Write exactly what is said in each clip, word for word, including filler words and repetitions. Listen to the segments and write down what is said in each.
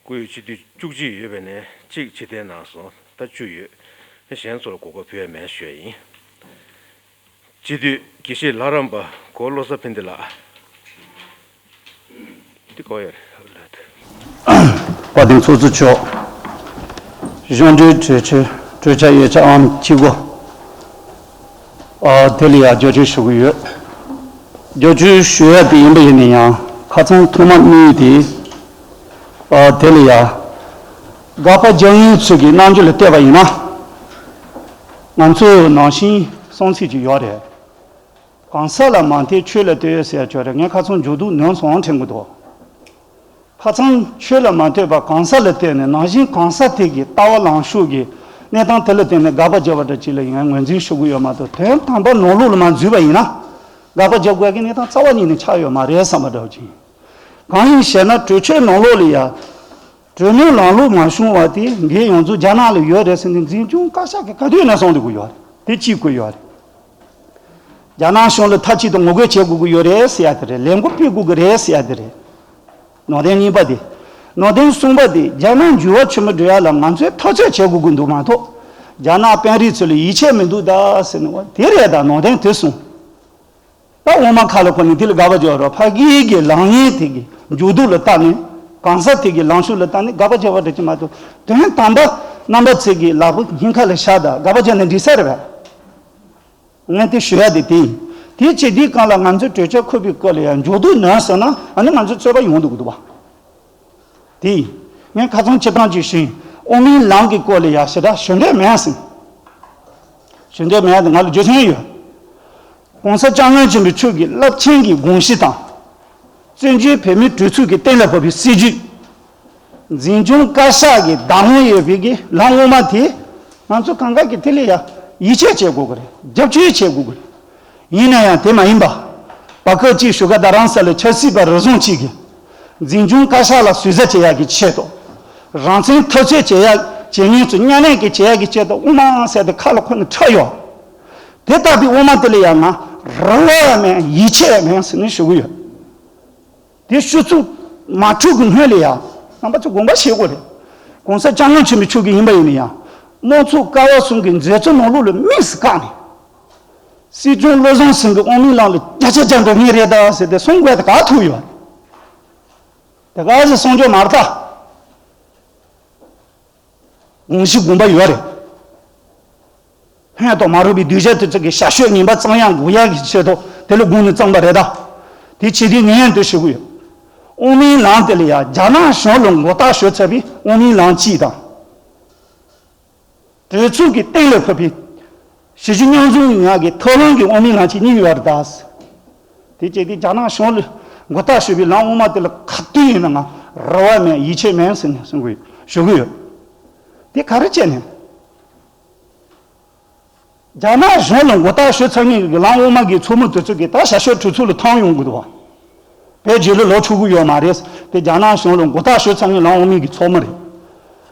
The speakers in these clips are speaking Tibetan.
སྐུའི་སྤྱི་འཐུས་བཅུ་གཅིག་ཡོད་པའི་ནས་གཅིག་ཕྱིར་འཐེན་གནང་སོང་། ད་བཅུ་ཡོད། གཞན་ཚོར་གོ་སྐབས་ཕུལ་ཡ་མེད་ཞུ་ཡ་ཡིན། སྤྱི་འཐུས་དགེ་བཤེས་ལྷ་རམས་པ་གོ་བློ་བཟང་ཕན་བདེ་ལགས། འདི་གོ་ཡ་རེད། དཔལ་ལྡན་ཚོགས་གཙོ་མཆོག་གཞུང་འབྲེལ་གྲོས་ཆོད་གྲོས་འཆར་ཡོད་ཆ་ཨང་གཅིག་གོ་ཨ་དེ་ལ་ཡང་བསྐྱར་བཅོས་ཞུ་གི་ཡོད། བསྐྱར་བཅོས་ཞུ་ཡ་དེ་ཡིན་པ་ཡིན་ན་ཡང་ཁ་སང་ཐོག་མ་གཉིས་དེ་ཨ་དེ་ལ་ཡང་དགག་པ་རྒྱག་མཁན་ཚོས་ཀྱི་རྣམ་འགྱུར་ལ་བལྟས་པ་ཡིན་ན། ང་ཚོ་ནང་བཞིན་གསུང་ཚིག་ཅིག་ཡོད་རེད། གང་ཟག་ལ་མ་ལྟོས་ཆོས་ལ་ལྟོས་ཟེར་ཡ་ཅིག་ཡོད་རེད། ངས་ཁ་སང་མཇུག་བསྡུ་ནོར་སོང་དྲན་གྱི་འདུག་ཁ་སང་ཆོས་ལ་མ་ལྟོས་པར་གང་ཟག་ལ་ལྟོས་ནས་ནང་བཞིན་གང་ཟག་དེ་གི་ལྟ་བ་ལངས་ཕྱོགས་ཀྱི་གནས་སྟངས་དེ་ལ་བརྟེན་ནས་དགག་པ་བརྒྱབ་པ་འདྲ་ཅིག་ལ་ཡང་ངོས་འཛིན་ཞུ་གི་ཡོད་མ་གཏོགས། དོན་དམ་པར་ནང་ལོགས་ལ་མར་འཛུལ་བ་ཡིན་ན་དགག་པ་རྒྱབ་དགོས་ཀྱི་གནས་སྟངས་རྩ་བ་ཉིད་ནས་ཆགས་ཡོད་མ་རེད་བསམ་པ་འདྲ་བོ་ཅིག་གང་ཡིན་ཞེ་ན། གྲོས་ཆོད་ནང་ལོགས་ལ་ཡང་གྲོས་མོལ་ལམ་ལྷོང་མ་བྱུང་བ་དེ་འགན་ཡོངས་རྫོགས་རྒྱ་ནག་ལ་ཡོད་རེད་ཟེར་ནས་འཛིན་སྐྱོང་བཀའ་ཤག་གིས་ག་དུས་ནས་གསུངས་བསྡད་ཀྱི་ཡོད་རེད། དེ་གཅིག་གོ་ཡོད་རེད། རྒྱ་ནག་གཞུང་ལ་མཐའ་གཅིག་ཏུ་ངོ་རྒོལ་བྱེད་དགོས་ཀྱི་ཡོད་རེད་ཟེར་ཡ་དེ་རེད། ལས་འགུལ་སྤེལ་དགོས་ཀྱི་རེད་ཟེར་ཡ་དེ་རེད། ནང་དོན་གཉིས་པ་དེ། ནང་དོན་གསུམ་པ་དེ། རྒྱ་ནག་འགྱུར་བ་ཆེན་པོ་འགྲོ་ཡ་ལ་ང་ཚོས་ཐག་གཅོད་བྱེད་དགོས་ཀྱི་འདུག་མ་གཏོགས། རྒྱ་ནག་དཔོན་རིགས་ཚོ་ལ་ཡིད་ཆེས་མི་འདུག་ད་ཟེར་ནས། འོ་དེ་རེད། ད་ནང་དོན་དེ་གསུམ། ད་དབུ་མ་ཁ་ལ་འཁོར་ནས་དེ་ལ་དགག་པ་རྒྱག་རོགས། ཕ་གི་གི་ལངས་ཡིན་དེ་གི་འགྱུར་ལྡོག་ལ་ལྟ་ནས། གང་ཟག་དེ་གི་ལངས་ཕྱོགས་ལ་ལྟ་ནས་དགག་པ་རྒྱག་པ་འདྲ་ཅིག་མ་གཏོགས། དོན་དམ་པ་རྣམ་པ་ཚོས་ཀྱི་ལག་པ་སྙིང་ཁ་ལ་བཞག་དང་དགག་པ་རྒྱག་ན་འགྲིག་ས་རེད་པས། ངས་དེ་ཞུ་ཡ་དེ་དེ་ཡིན། དེ་བྱེད་དུས་སྒང་ལ་ང་ཚོས་གྲོས་ཆོད་འཁོད་པའི་སྐོར་ལ་ཡང་འགྱུར་ལྡོག་ནོར་སོང་ན། ཨ་ནི་ང་ཚོ་རྩོད་པ་ཡོང་འདུག་གི་འདུག་བ། དེ་ཡིན། ངས་ཁ་སང་སྤྱིར་བཏང་ཅིག་ཞུས་ཡིན། དབུ་མའི་ལམ་གྱི་སྐོར་ལ་ཡང་ཞེ་དྲག་ཞུ་འདོད་མེད་ཟིན། ཞུ་འདོད་མེད་དེ་ང་ལ་རྒྱུ་མཚན་ཡོད། ༸གོང་ས་༸སྐྱབས་མགོན་ཆེན་པོ་མཆོག་གི་རླབས་ཆེན་གྱི་དགོངས་གཞི་དང་། བཙན་བྱོལ་བོད་མིའི་གྲོས་ཚོགས་ཀྱིས་གཏན་ལ་ཕབ་པའི་སྲིད་བྱུས། འཛིན་སྐྱོང་བཀའ་ཤག་གི་བདག་དབང་ཡོད་པའི་གི་ལམ་དབུ་མ་དེ། ང་ཚོ་གང་ག་གིས་དེ་ལ་ཡང་ཡིད་ཆེས་བྱེད་དགོས་ཀྱི་རེད། རྒྱབ་སྐྱོར་བྱེད་དགོས་ཀྱི་རེད། ཡིན་ན་ཡང་དེ་མ་ཡིན་པ། བར་སྐབས་ཅིག་བཞུགས་སྒར་རྡ་རམ་ས་ལའི་ཆབ་སྲིད་པ་རེ་ཟུང་ཅིག་གིས། འཛིན་སྐྱོང་བཀའ་ཤག་ལ་ཟུར་ཟ་བྱེད་ཡག་གི་ཆེད་དུ། རང་བཙན་འཐབ་རྩོད་བྱེད་ཡག་བྱེད་མཁན་ཚོ་གཉའ་གནོན་གྱི་བྱེད་ཡག་གི་ཆེད་དུ་དབུ་མ་ཟེར་ཏེ་ཁ་ལ་འཁོར་ནས་ཁྲག་གཡོག་དེ་ལྟ་བུའི་དབུ་མ་དེ་ལ་ཡང་ང་རེ་བ་མེད། ཡིད་ཆེས་མེད་ཟེར་ནས་ཞུ་གི་ཡོད། དེ་ཤོད་ཚུལ་མ་འཁྲུག་གི་སྔོན་ལ་ཡང་། རྣམ་པ་ཚོས་དགོངས་པ་བཞེས་དགོས་རེད། ༸གོང་ས་༸སྐྱབས་མགོན་ཆེན་པོ་མཆོག་གིས་ཡིན་པ་ཡིན་ན་ཡང་། དམངས་གཙོ་ཀ་བ་གསུམ་གྱི་མཛད་གཙོ་ནང་ལོགས་ལ་དམིགས་སུ་བཀར་ནས། སྲིད་སྐྱོང་བློ་བཟང་སེང་གེ་དབུ་མའི་ལམ་ལ་བརྒྱ་ཆ་བརྒྱ་འགྲོ་ངེས་རེད་ད་ཟེར་ཏེ་གསུང་དགོས་དེ་ག་ཐུག་ཡོད། དེ་ག་ཟེ་གསུང་རྒྱུ་མ་རེད་ད། དགོངས་གཞི་དགོངས་པ་ཡོད་རེད། ཕན་ཐོགས་མ་རུང་བའི་གདུལ་བྱ་དེ་ཚོ་གི་ཞབས་ཞུ་ངན་པ་བཙོང་ཡག་འགུག་ཡག་གི་ཆེད་དུ་དེ་ལ་དགོངས་ནས་བཙོངས་པ་རེད་ད། དེ་བྱེད་དུས་ངས་ཡང་དེ་ཞུ་གི་ཡོད། དབུ་མའི་ལམ་དེ་ལ་ཡང་རྒྱ་ནག་གཞུང་ལ་མགོ་བཏགས་ཞུ་ཚར་བའི་དབུ་མའི་ལམ་གཅིག་དང་། གྲོས་ཚོགས་ཀྱིས་གཏན་ལ་ཕབ་པའི་གཞི་རྒྱུ་མཉམ་འཛོམས་ངང་གི་ཐབས་ལམ་གྱི་དབུ་མའི་ལམ་གཅིག་གཉིས་ཡོད་རེད་ད། དེ་བྱས་ཏེ་རྒྱ་ནག་གཞུང་ལ་མགོ་བཏགས་ཞུ་བའི་ལམ་དབུ་མ་དེ་ལ་ག་དུས་ཡིན་ན་ང་རེ་བ་མེད། ཡིད་ཆེས་མེད་ཟེར་ནས་གསུང་གི་ཡོད། ཞུ་གི་ཡོད། དེ་ག་རེ་བྱས་ནས། རྒྱ་ནག་གཞུང་ལ་མགོ་བཏགས་ཞུ་ཚར་མཁན་གྱི་ལམ་དབུ་མ་གི་ཚོགས་མི་དེ་ཚོ་གིས་ད་ཞབས་ཞུ་གྲོས་ཚོགས་ལ་ཐོན་ཡོང་གི་འདུག་བ། བོད་རྒྱལ་ལོ་ལོ་ཆོག་གི་ཡོད་མ་རེད། དེ་རྒྱ་ནག་གཞུང་ལ་མགོ་བཏགས་ཞུ་ཚར་མཁན་ལམ་དབུ་མའི་གི་ཚོགས་མི་རེད།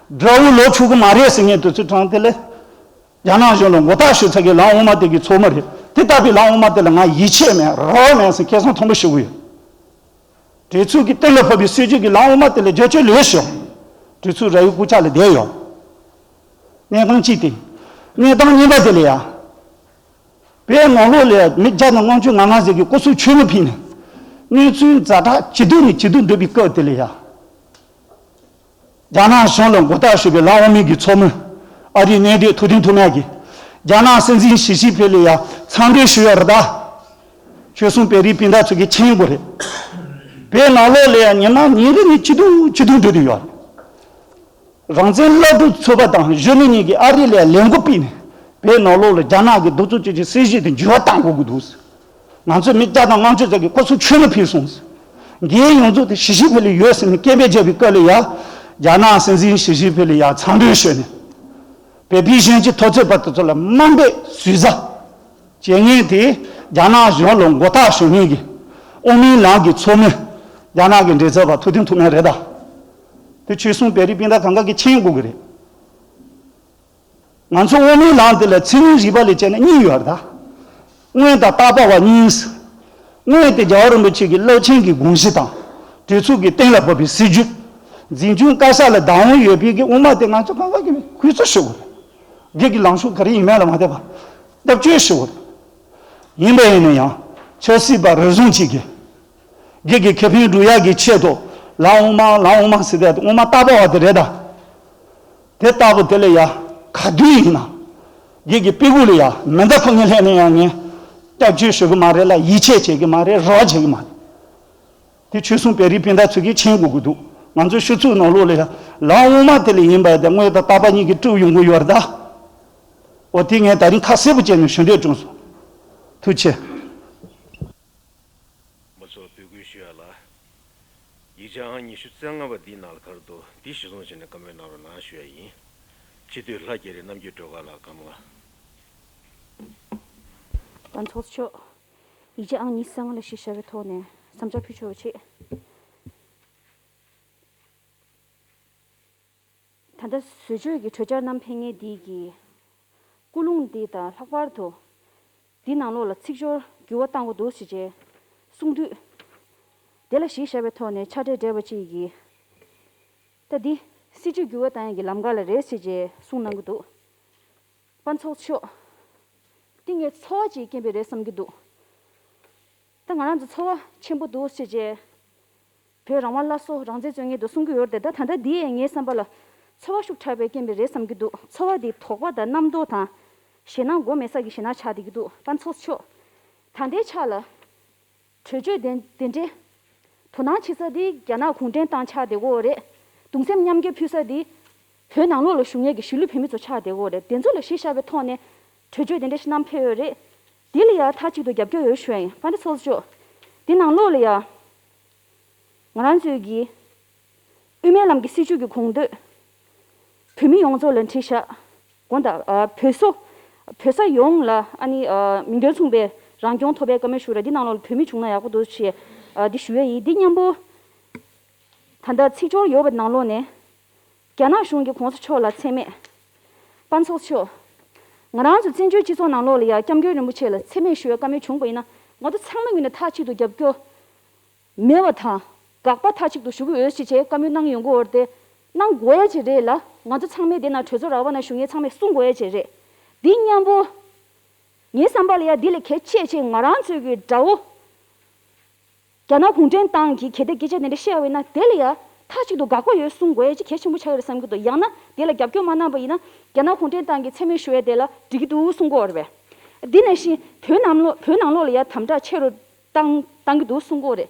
དགྲ་བོ་ལོ་ཆོག་གི་མ་རེད་ཟེར་མཁན་དེ་ཚོ་དྲང་དེ་ལས། རྒྱ་ནག་གཞུང་ལ་མགོ་བཏགས་ཞུ་ཚར་མཁན་ལམ་དབུ་མ་དེ་གི་ཚོགས་མི་རེད། དེ་ལྟ་བུའི་ལམ་དབུ་མ་དེ་ལ་ང་ཡིད་ཆེས་མེད། རེ་བ་མེད་ཟེར་ཁ་སང་མཐོན་པོ་ཞུ་གི་ཡོད། གྲོས་ཚོགས་ཀྱིས་གཏན་ལ་ཕབ་པའི་སྲིད་བྱུས་ཀྱི་ལམ་དབུ་མ་དེ་ལ་བསྒྱུར་བཅོས་ལོས་ཤོག་གྲོས་ཚོགས་ར་ཡུལ་སྐུ་ཕྱྭ་ལ་བསྡད་ཡོད། གནས་སྟངས་གཅིག་དེ། གནས་སྟངས་གཉིས་པ་དེ་ལ་ཡ། བོད་ནང་ལོགས་ལ་མི་བརྒྱ་དང་ལྔ་བཅུ་ང་ལྔ་ཟིག་གིས་སྐུ་སྲོག་མཆོད་མེ་ཕུལ་ནས། གནས་ཚུལ་ཛ་དྲག་ཇེ་སྡུག་ནས་ཇེ་སྡུག་འགྲོ་བའི་སྐབས་དེ་ལ་ཡ། རྒྱ་ནག་གཞུང་ལ་མགོ་བཏགས་ཞུས་པའི་ལམ་དབུ་མའི་གི་ཚོགས་མི། ཨ་རིའི་གནད་དོན་ཐུབ་བསྟན་ཐུབ་མེད་ཀྱིས། རྒྱ་ནག་སྲིད་འཛིན་ཞི་ཅིན་ཕིང་ལ་ཡ་འཚམས་འདྲི་ཞུ་ཡ་རེད་ད། ཆོལ་གསུམ་བོད་རིགས་སྤུན་ཟླ་ཚོ་གིས་མཁྱེན་དགོས་རེད། བོད་ནང་ལོགས་ལ་ཡ་ཉི་མ་ཉིན་རེ་ནས་ཇེ་སྡུག་ཇེ་སྡུག་འགྲོ་བསྡད་ཡོད་རེད། རང་བཙན་སླར་གསོ་ཚོགས་པ་དང་གཞོན་ནུ་གཉིས་ཀྱིས་ཨ་རི་ལ་ལས་འགུལ་སྤེལ་ནས། བོད་ནང་ལོགས་ལ་རྒྱ་ནག་གི་གདུག་རྩུབ་ཅན་གྱི་སྲིད་བྱུས་དེ་འགྱུར་བ་གཏང་དགོས་ཀྱི་འདུག་ང་ཚོས་མི་བརྒྱ་དང་ལྔ་བཅུ་ཙམ་གྱིས་སྐུ་སྲོག་མཆོད་མེ་ཕུལ་སོང་། འགན་ཡོངས་རྫོགས་དེ་ཞི་ཅིན་ཕིང་ལ་ཡོད་ཟེར་ནས་སྐད་འབོད་བརྒྱབ་པའི་སྐབས་ལ་ཡ། རྒྱ་ནག་སྲིད་འཛིན་ཞི་ཅིན་ཕིང་ལ་ཡ་འཚམས་འདྲི་ཞུས་ནས། བོད་པའི་གཞོན་སྐྱེས་འཐབ་རྩོད་པ་དེ་ཚོ་ལ་དམའ་འབེབས་ཟུར་ཟ། བྱེད་མཁན་དེ་རྒྱ་ནག་གཞུང་ལ་མགོ་བཏགས་ཞུ་མཁན་གྱི་དབུ་མའི་ལམ་གྱི་ཚོགས་མི། རྒྱ་ནག་གི་མགྲིན་ཚབ་པ་ཐུབ་བསྟན་ཐུབ་མེད་རེད་ད། དེ་ཆོལ་གསུམ་བོད་རིགས་སྤུན་ཟླ་གང་ག་གིས་མཁྱེན་དགོས་ཀྱི་རེད། ང་ཚོ་དབུ་མའི་ལམ་དེ་ལ་མཚན་ཉིད་རིག་པ་ལ་བྱས་ན་གཉིས་ཡོད་རེད་ད། དངོས་དང་བཏགས་པ་བ་གཉིས། དངོས་དེ་རྒྱལ་བ་རིན་པོ་ཆེ་གི་རླབས་ཆེན་གྱི་དགོངས་གཞི་དང་། གྲོས་ཚོགས་ཀྱིས་གཏན་ལ་ཕབ་པའི་སྲིད་བྱུས། འཛིན་སྐྱོང་བཀའ་ཤག་ལ་བདག་དབང་ཡོད་པའི་གི་དབུ་མ་དེ་ང་ཚོ་གང་ག་གི་གུས་བརྩི་ཞུ་དགོས་རེད། སྒེར་གྱི་ལངས་ཕྱོགས་ག་རེ་ཡིན་མིན་ལ་མ་བལྟས་པ་ཐག་གཅོད་ཞུ་དགོས་རེད། ཡིན་པ་ཡིན་ན་ཡང་ཆབ་སྲིད་པ་རེ་ཟུང་གཅིག་གིས་སྒེར་གྱི་ཁེ་ཕན་སྒྲུབ་ཡག་གི་ཆེད་དུ་ལམ་དབུ་མ་ལམ་དབུ་མ་ཟེར་དེ་དབུ་མ་ལྟ་བ་བ་དེ་རེད་ད། དེ་ལྟ་བུ་དེ་ལ་ཡ་ག་དུས་ཡིན་ན་སྒེར་གྱི་དཔེ་ཁུག་ལ་ཡ་མེ་མདའ་ཕུ་ངེ་ལྷན་ནས་ཡང་ངས་སྐྱབས་བཅོལ་ཞུ་གི་མ་རེད་ལ་ཡིད་ཆེས་བྱེད་ཀྱི་མ་རེད། རོགས་བྱེད་ཀྱི་མ་རེད། དེ་ཆོལ་གསུམ་བོད་རིགས་སྤུན་ཟླ་ཚོས་ཀྱིས་མཁྱེན་དགོས་ཀྱི་འདུག་ང་ཚོའི་ཤོག་ཚུགས་ནང་ལོགས་ལ་ཡ་ལམ་དབུ་མ་དེ་ལ་ཡིན་པ་དེ་དངོས་དང་རྟག་པ་གཉིས་ཀྱིས་དཀྲུག་ཡོང་གི་ཡོད་རེད་ད། འོ་དེ་ངས་ད་རིང་ཁ་གསལ་པོ་བྱས་ནས་ཞུ་འདོད་བྱུང་སོང་། ཐུགས་རྗེ་ཆེ། མ་ཚོགས་འབོད་སྐུལ་ཞུ་ཡ་ལ། ཡིག་ཆ་ཨང་ཉི་ཤུ་རྩ་ལྔ་པ་འདིའི་ནང་ལ་ག་རེ་འདུག་འདི་གཞིར་བཟུང་བྱས་ནས་བཀའ་མོལ་གནང་རོགས་གནང་ཞུ་ཡ་ཡིན། སྤྱི་འཐུས་ལྷ་རྒྱ་རི་རྣམ་རྒྱལ་སྒྲོལ་དཀར་ལགས་བཀའ་མོལ། སྤྱི་ཚོགས་ཚོགས་ཡིག་ཆ་ཨང་ཉི་ཤུ་རྩ་ལྔ་ལ་གཞི་བཞག་པའི་ཐོག་ནས་བསམ་འཆར་ཕུལ་ཆོག་པ་བྱེད། ད་ལྟ་བཟོ་བཅོས་ཀྱི་གྲོས་འཆར་བསྣམས་ཕེབས་མཁན་འདི་གི་ཀུན་སློང་འདི་དང་ལྷག་པར་དུ་འདི་ནང་ལོགས་ལ་ཚིག་སྦྱོར་འགྱུར་བ་བཏང་དགོས་འདུག་ཟེར་བྱས་གསུང་དུས། དེ་ལ་གཞི་བཞག་པའི་ཐོག་ནས་ཕྱག་སྦྲེལ་བགྲེས་པ་གཅིག་གིས་ད་འདི་སྲིད་ཇུས་འགྱུར་བ་བཏང་ཡག་གི་ལམ་ཁ་ལ་རེད་ཟེར་བྱས་གསུང་གནང་གི་འདུག་པ་ཚོགས་མཆོག་འདི་ངས་ཚོར་བ་ཅིག་སྐྱེན་པའི་རེད་བསམ་གྱི་འདུག་ད་ང་རང་ཚོ་ཚོར་བ་ཆེན་པོ་འདུག་ཟེར་བྱས། བོད་རང་དབང་སླར་གསོ་རང་བཙན་རྩོད་མཁན་དུ་གསུང་གི་ཡོད་རེད་དེ། ད་ད་ལྟ་འདི་ཡས་ངའི་བསམ་པ་ལ་ཚོར་བ་ཤུགས་དྲག་པའི་སྐྱེན་པའི་རེད་བསམ་གྱི་འདུག་ཚོར་བ་འདི་དོགས་པ་དང་རྣམ་རྟོག་དང་ཞེད་སྣང་མགོ་མེད་ས་ཀྱི་ཞེད་སྣང་ཆགས་བསྡད་ཀྱི་འདུག་པ་ཚོགས་མཆོག་ད་ལྟའི་ཆ་ལ་གྲོས་ཆོད་དེ་དེ་འདྲའི་དོ་སྣང་བྱེད་ས་འདི་རྒྱ་ནག་གུང་ཁྲན་ཏང་ཆགས་བསྡད་ཀྱི་ཡོད་རེད། གདུང་སེམས་མཉམ་སྐྱེད་ཕུལ་ས་འདི་བོད་ནང་ལོགས་ལ་བཞུགས་མཁན་གྱི་གཞིས་ལུས་བོད་མི་ཚོ་ཆགས་བསྡད་ཀྱི་ཡོད་རེད། དེ་ཚོ་ལ་གཞི་བཞག་པའི་ཐོག་ནས་གྲོས་ཆོད་དེ་འདྲ་ཞིག་བསྣམས་ཕེབས་ཡོད་རེད། འདི་ལ་ཡང་མཐའ་གཅིག་ཏུ་རྒྱབ་སྐྱོར་ཡོད་ཞུ་ཡ་ཡིན། པ་འདི་ཚོགས་གཙོ་མཆོག་འདི་ནང་ལོགས་ལ་ཡང་ང་རང་ཚོའི་གི་དབུ་མའི་ལམ་གྱི་སྲིད་བྱུས་ཀྱི་དགོངས་དོན་བོད་མི་ཡོངས་རྫོགས་ལ་འཁྲི་ཤག་དགོངས་དག་ཨ་བོད་སོ་བོད་ས་ཡོངས་ལ་ཨ་ནི་ཨ་མིང་དོན་མཚུངས་པའི་རང་སྐྱོང་ཐོབ་པའི་བཀའ་མོལ་ཞུ་ར། འདི་ནང་ལོགས་ལ་བོད་མི་བྱུང་ན་ཡག་པོ་འདུག་ཅེས་ཨ་འདི་ཞུ་ཡ་ཡིན། འདི་མཉམ་པོ་ད་ལྟ་ཚིག་སྦྱོར་ཡོད་པའི་ནང་ལོགས་ནས། རྒྱ་ནག་གཞུང་གི་གོང་ས་མཆོག་ལ་མཚན་སྨད། པ་ཚོགས་མཆོག་ང་རང་ཚོ་བཙན་བྱོལ་སྤྱི་ཚོགས་ནང་ལོགས་ལ་ཡང་སྐྱབས་མགོན་རིན་པོ་ཆེ་ལ་མཚན་སྨད་ཞུ་བའི་བཀའ་མོལ་བྱུང་པ་ཡིན་ན། ང་ཚོ་ཚང་མ་ངོས་ནས་མཐའ་གཅིག་ཏུ་རྒྱབ་སྐྱོར་མེད་པ་དང་། དགག་པ་མཐའ་གཅིག་ཏུ་ཞུ་གི་ཡོད་ཅེས་བྱས་བཀའ་མོལ་གནང་ཡོང་གི་ཡོད་རེད་དེ། གནང་དགོས་ཡ་ཅིག་རེད་ལ། ང་ཚོ་ཚང་མས་དེ་ན་གྲོས་ཚོགས་ར་བ་ན་བཞུགས་མཁན་ཚང་མས་གསུང་དགོས་ཡ་ཅིག་རེད། འདི་མཉམ་པོ་ངའི་བསམ་པ་ལ་ཡ་འདི་ལས་གལ་ཆེ་ཆེ་ང་རང་ཚོའི་གི་དགྲ་བོ། རྒྱ་ནག་གུང་ཁྲན་ཏང་གིས་གལ་ཏེ་སྐད་ཆ་དེ་འདྲ་བཤད་པ་ཡིན་ན། དེ་ལ་ཡ་མཐའ་གཅིག་ཏུ་དགག་པ་ཡོད་གསུང་དགོས་ཡ་ཅིག་གལ་ཆེན་པོ་ཆགས་ཡོད་རེད་བསམ་གྱི་འདུག་ཡང་ན་དེ་ལ་རྒྱབ་སྐྱོར་མ་གནང་པ་ཡིན་ན། རྒྱ་ནག་གུང་ཁྲན་ཏང་གི་མཚན་སྨད་ཞུ་ཡ་དེ་ལ་འགྲིག་གི་འདུག་གསུང་གི་ཡོད་རེད་པས། འདི་ནང་བཞིན་བོད་ནང་ལོགས་བོད་ནང་ལོགས་ལ་ཡ་དམ་དྲག་ཆེ་རུ་བཏང་བཏང་གི་འདུག་གསུང་གི་ཡོད་རེད།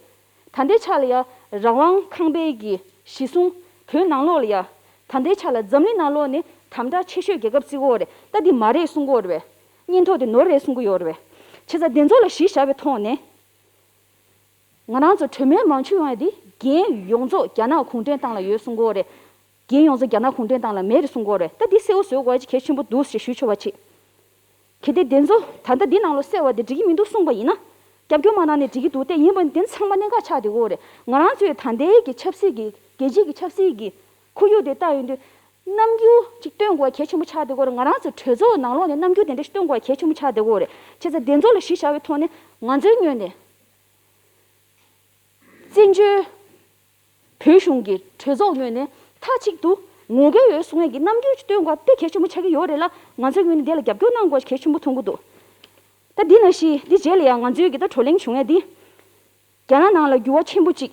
ད་ལྟའི་ཆ་ལ་ཡ་རང་དབང་ཁང་པའི་གི་གཞི་བཟུང་བོད་ནང་ལོགས་ལ་ཡ་ད་ལྟའི་ཆ་ལ་འཛམ་གླིང་ནང་ལོགས་ནས་དམ་དྲག་ཆེ་ཤོས་རྒྱལ་ཁབ་བརྩི་གི་ཡོད་རེད། ད་འདི་མ་རེད་གསུང་གི་ཡོད་རེད་པས། སྙན་ཐོ་དེ་ནོར་རེད་གསུང་གི་ཡོད་རེད་པས། བྱས་ཙང་དེ་ཚོ་ལ་གཞི་བཞག་པའི་ཐོག་ནས། ང་རང་ཚོ་གྲོས་མོལ་མང་ཆེ་ཡོང་ཡ་དེ་འགན་ཡོངས་རྫོགས་རྒྱ་ནག་གུང་ཁྲན་ཏང་ལ་ཡོད་གསུང་གི་ཡོད་རེད། འགན་ཡོངས་རྫོགས་རྒྱ་ནག་གུང་ཁྲན་ཏང་ལ་མེད་རེད་གསུང་གི་ཡོད་རེད། ད་འདི་གསལ་བོ་བཟོ་དགོས་ཡ་ཅིག་གལ་ཆེན་པོ་འདུག་ཞེས་ཞུ་ཆོག་པ་ཅིག་གལ་ཏེ་དེ་ཚོ་ད་ལྟ་འདི་ནང་ལོགས་གསལ་བ་དེ་འགྲིག་གི་མི་འདུག་གསུངས་པ་ཡིན་ན། རྒྱབ་སྐྱོར་མ་གནང་ནས་འགྲིག་གི་འདུག་སྟེ། ཡིན་པ་ནི་དེ་ཚང་མ་གནད་འགག་ཆགས་བསྡད་ཡོད་རེད། ང་རང་ཚོའི་ད་ལྟའི་གི་ཆབ་སྲིད་ཀྱི་རྒྱལ་སྤྱིའི་གི་ཆབ་སྲིད་ཀྱི་ཁོར་ཡུག་དེ་ལྟ་ཡོང་དུས། རྣམ་འགྱུར་ཅིག་སྟོན་དགོས་པ་གལ་ཆེན་པོ་ཆགས་བསྡད་ཡོད་རེད། ང་རང་ཚོ་གྲོས་ཚོགས་ནང་ལོགས་ནས་རྣམ་འགྱུར་དེ་འདྲ་ཞིག་སྟོན་དགོས་པ་གལ་ཆེན་པོ་ཆགས་བསྡད་ཡོད་རེད། བྱས་ཙང་དེ་ཚོ་ལ་གཞི་བཞག་པའི་ཐོག་ནས་ང་ཚོའི་ངོས་ནས་བཙན་བྱོལ་བོད་གཞུང་གི་གྲོས་ཚོགས་ངོས་ནས་མཐའ་གཅིག་ཏུ་ངོ་རྒོལ་ཡོད་གསུང་ཡས་ཀྱི་རྣམ་འགྱུར་ཅིག་སྟོན་དགོས་པ་དཔེ་གལ་ཆེན་པོ་ཆགས་ཀྱི་ཡོད་རེད་ལ། ང་ཚོའི་ངོས་ནས་དེ་ལ་རྒྱབ་སྐྱོར་གནང་དགོས་པ་གལ་ཆེན་པོ་མཐོང་གི་འདུག་ད་འདི་ནང་བཞིན་འདི་རྗེས་ལ་ཡང་ང་ཚོའི་གི་ད་བགྲོ་གླེང་བྱུང་ཡས་འདི། རྒྱ་ནག་ནང་ལ་འགྱུར་བ་ཆེན་པོ་གཅིག་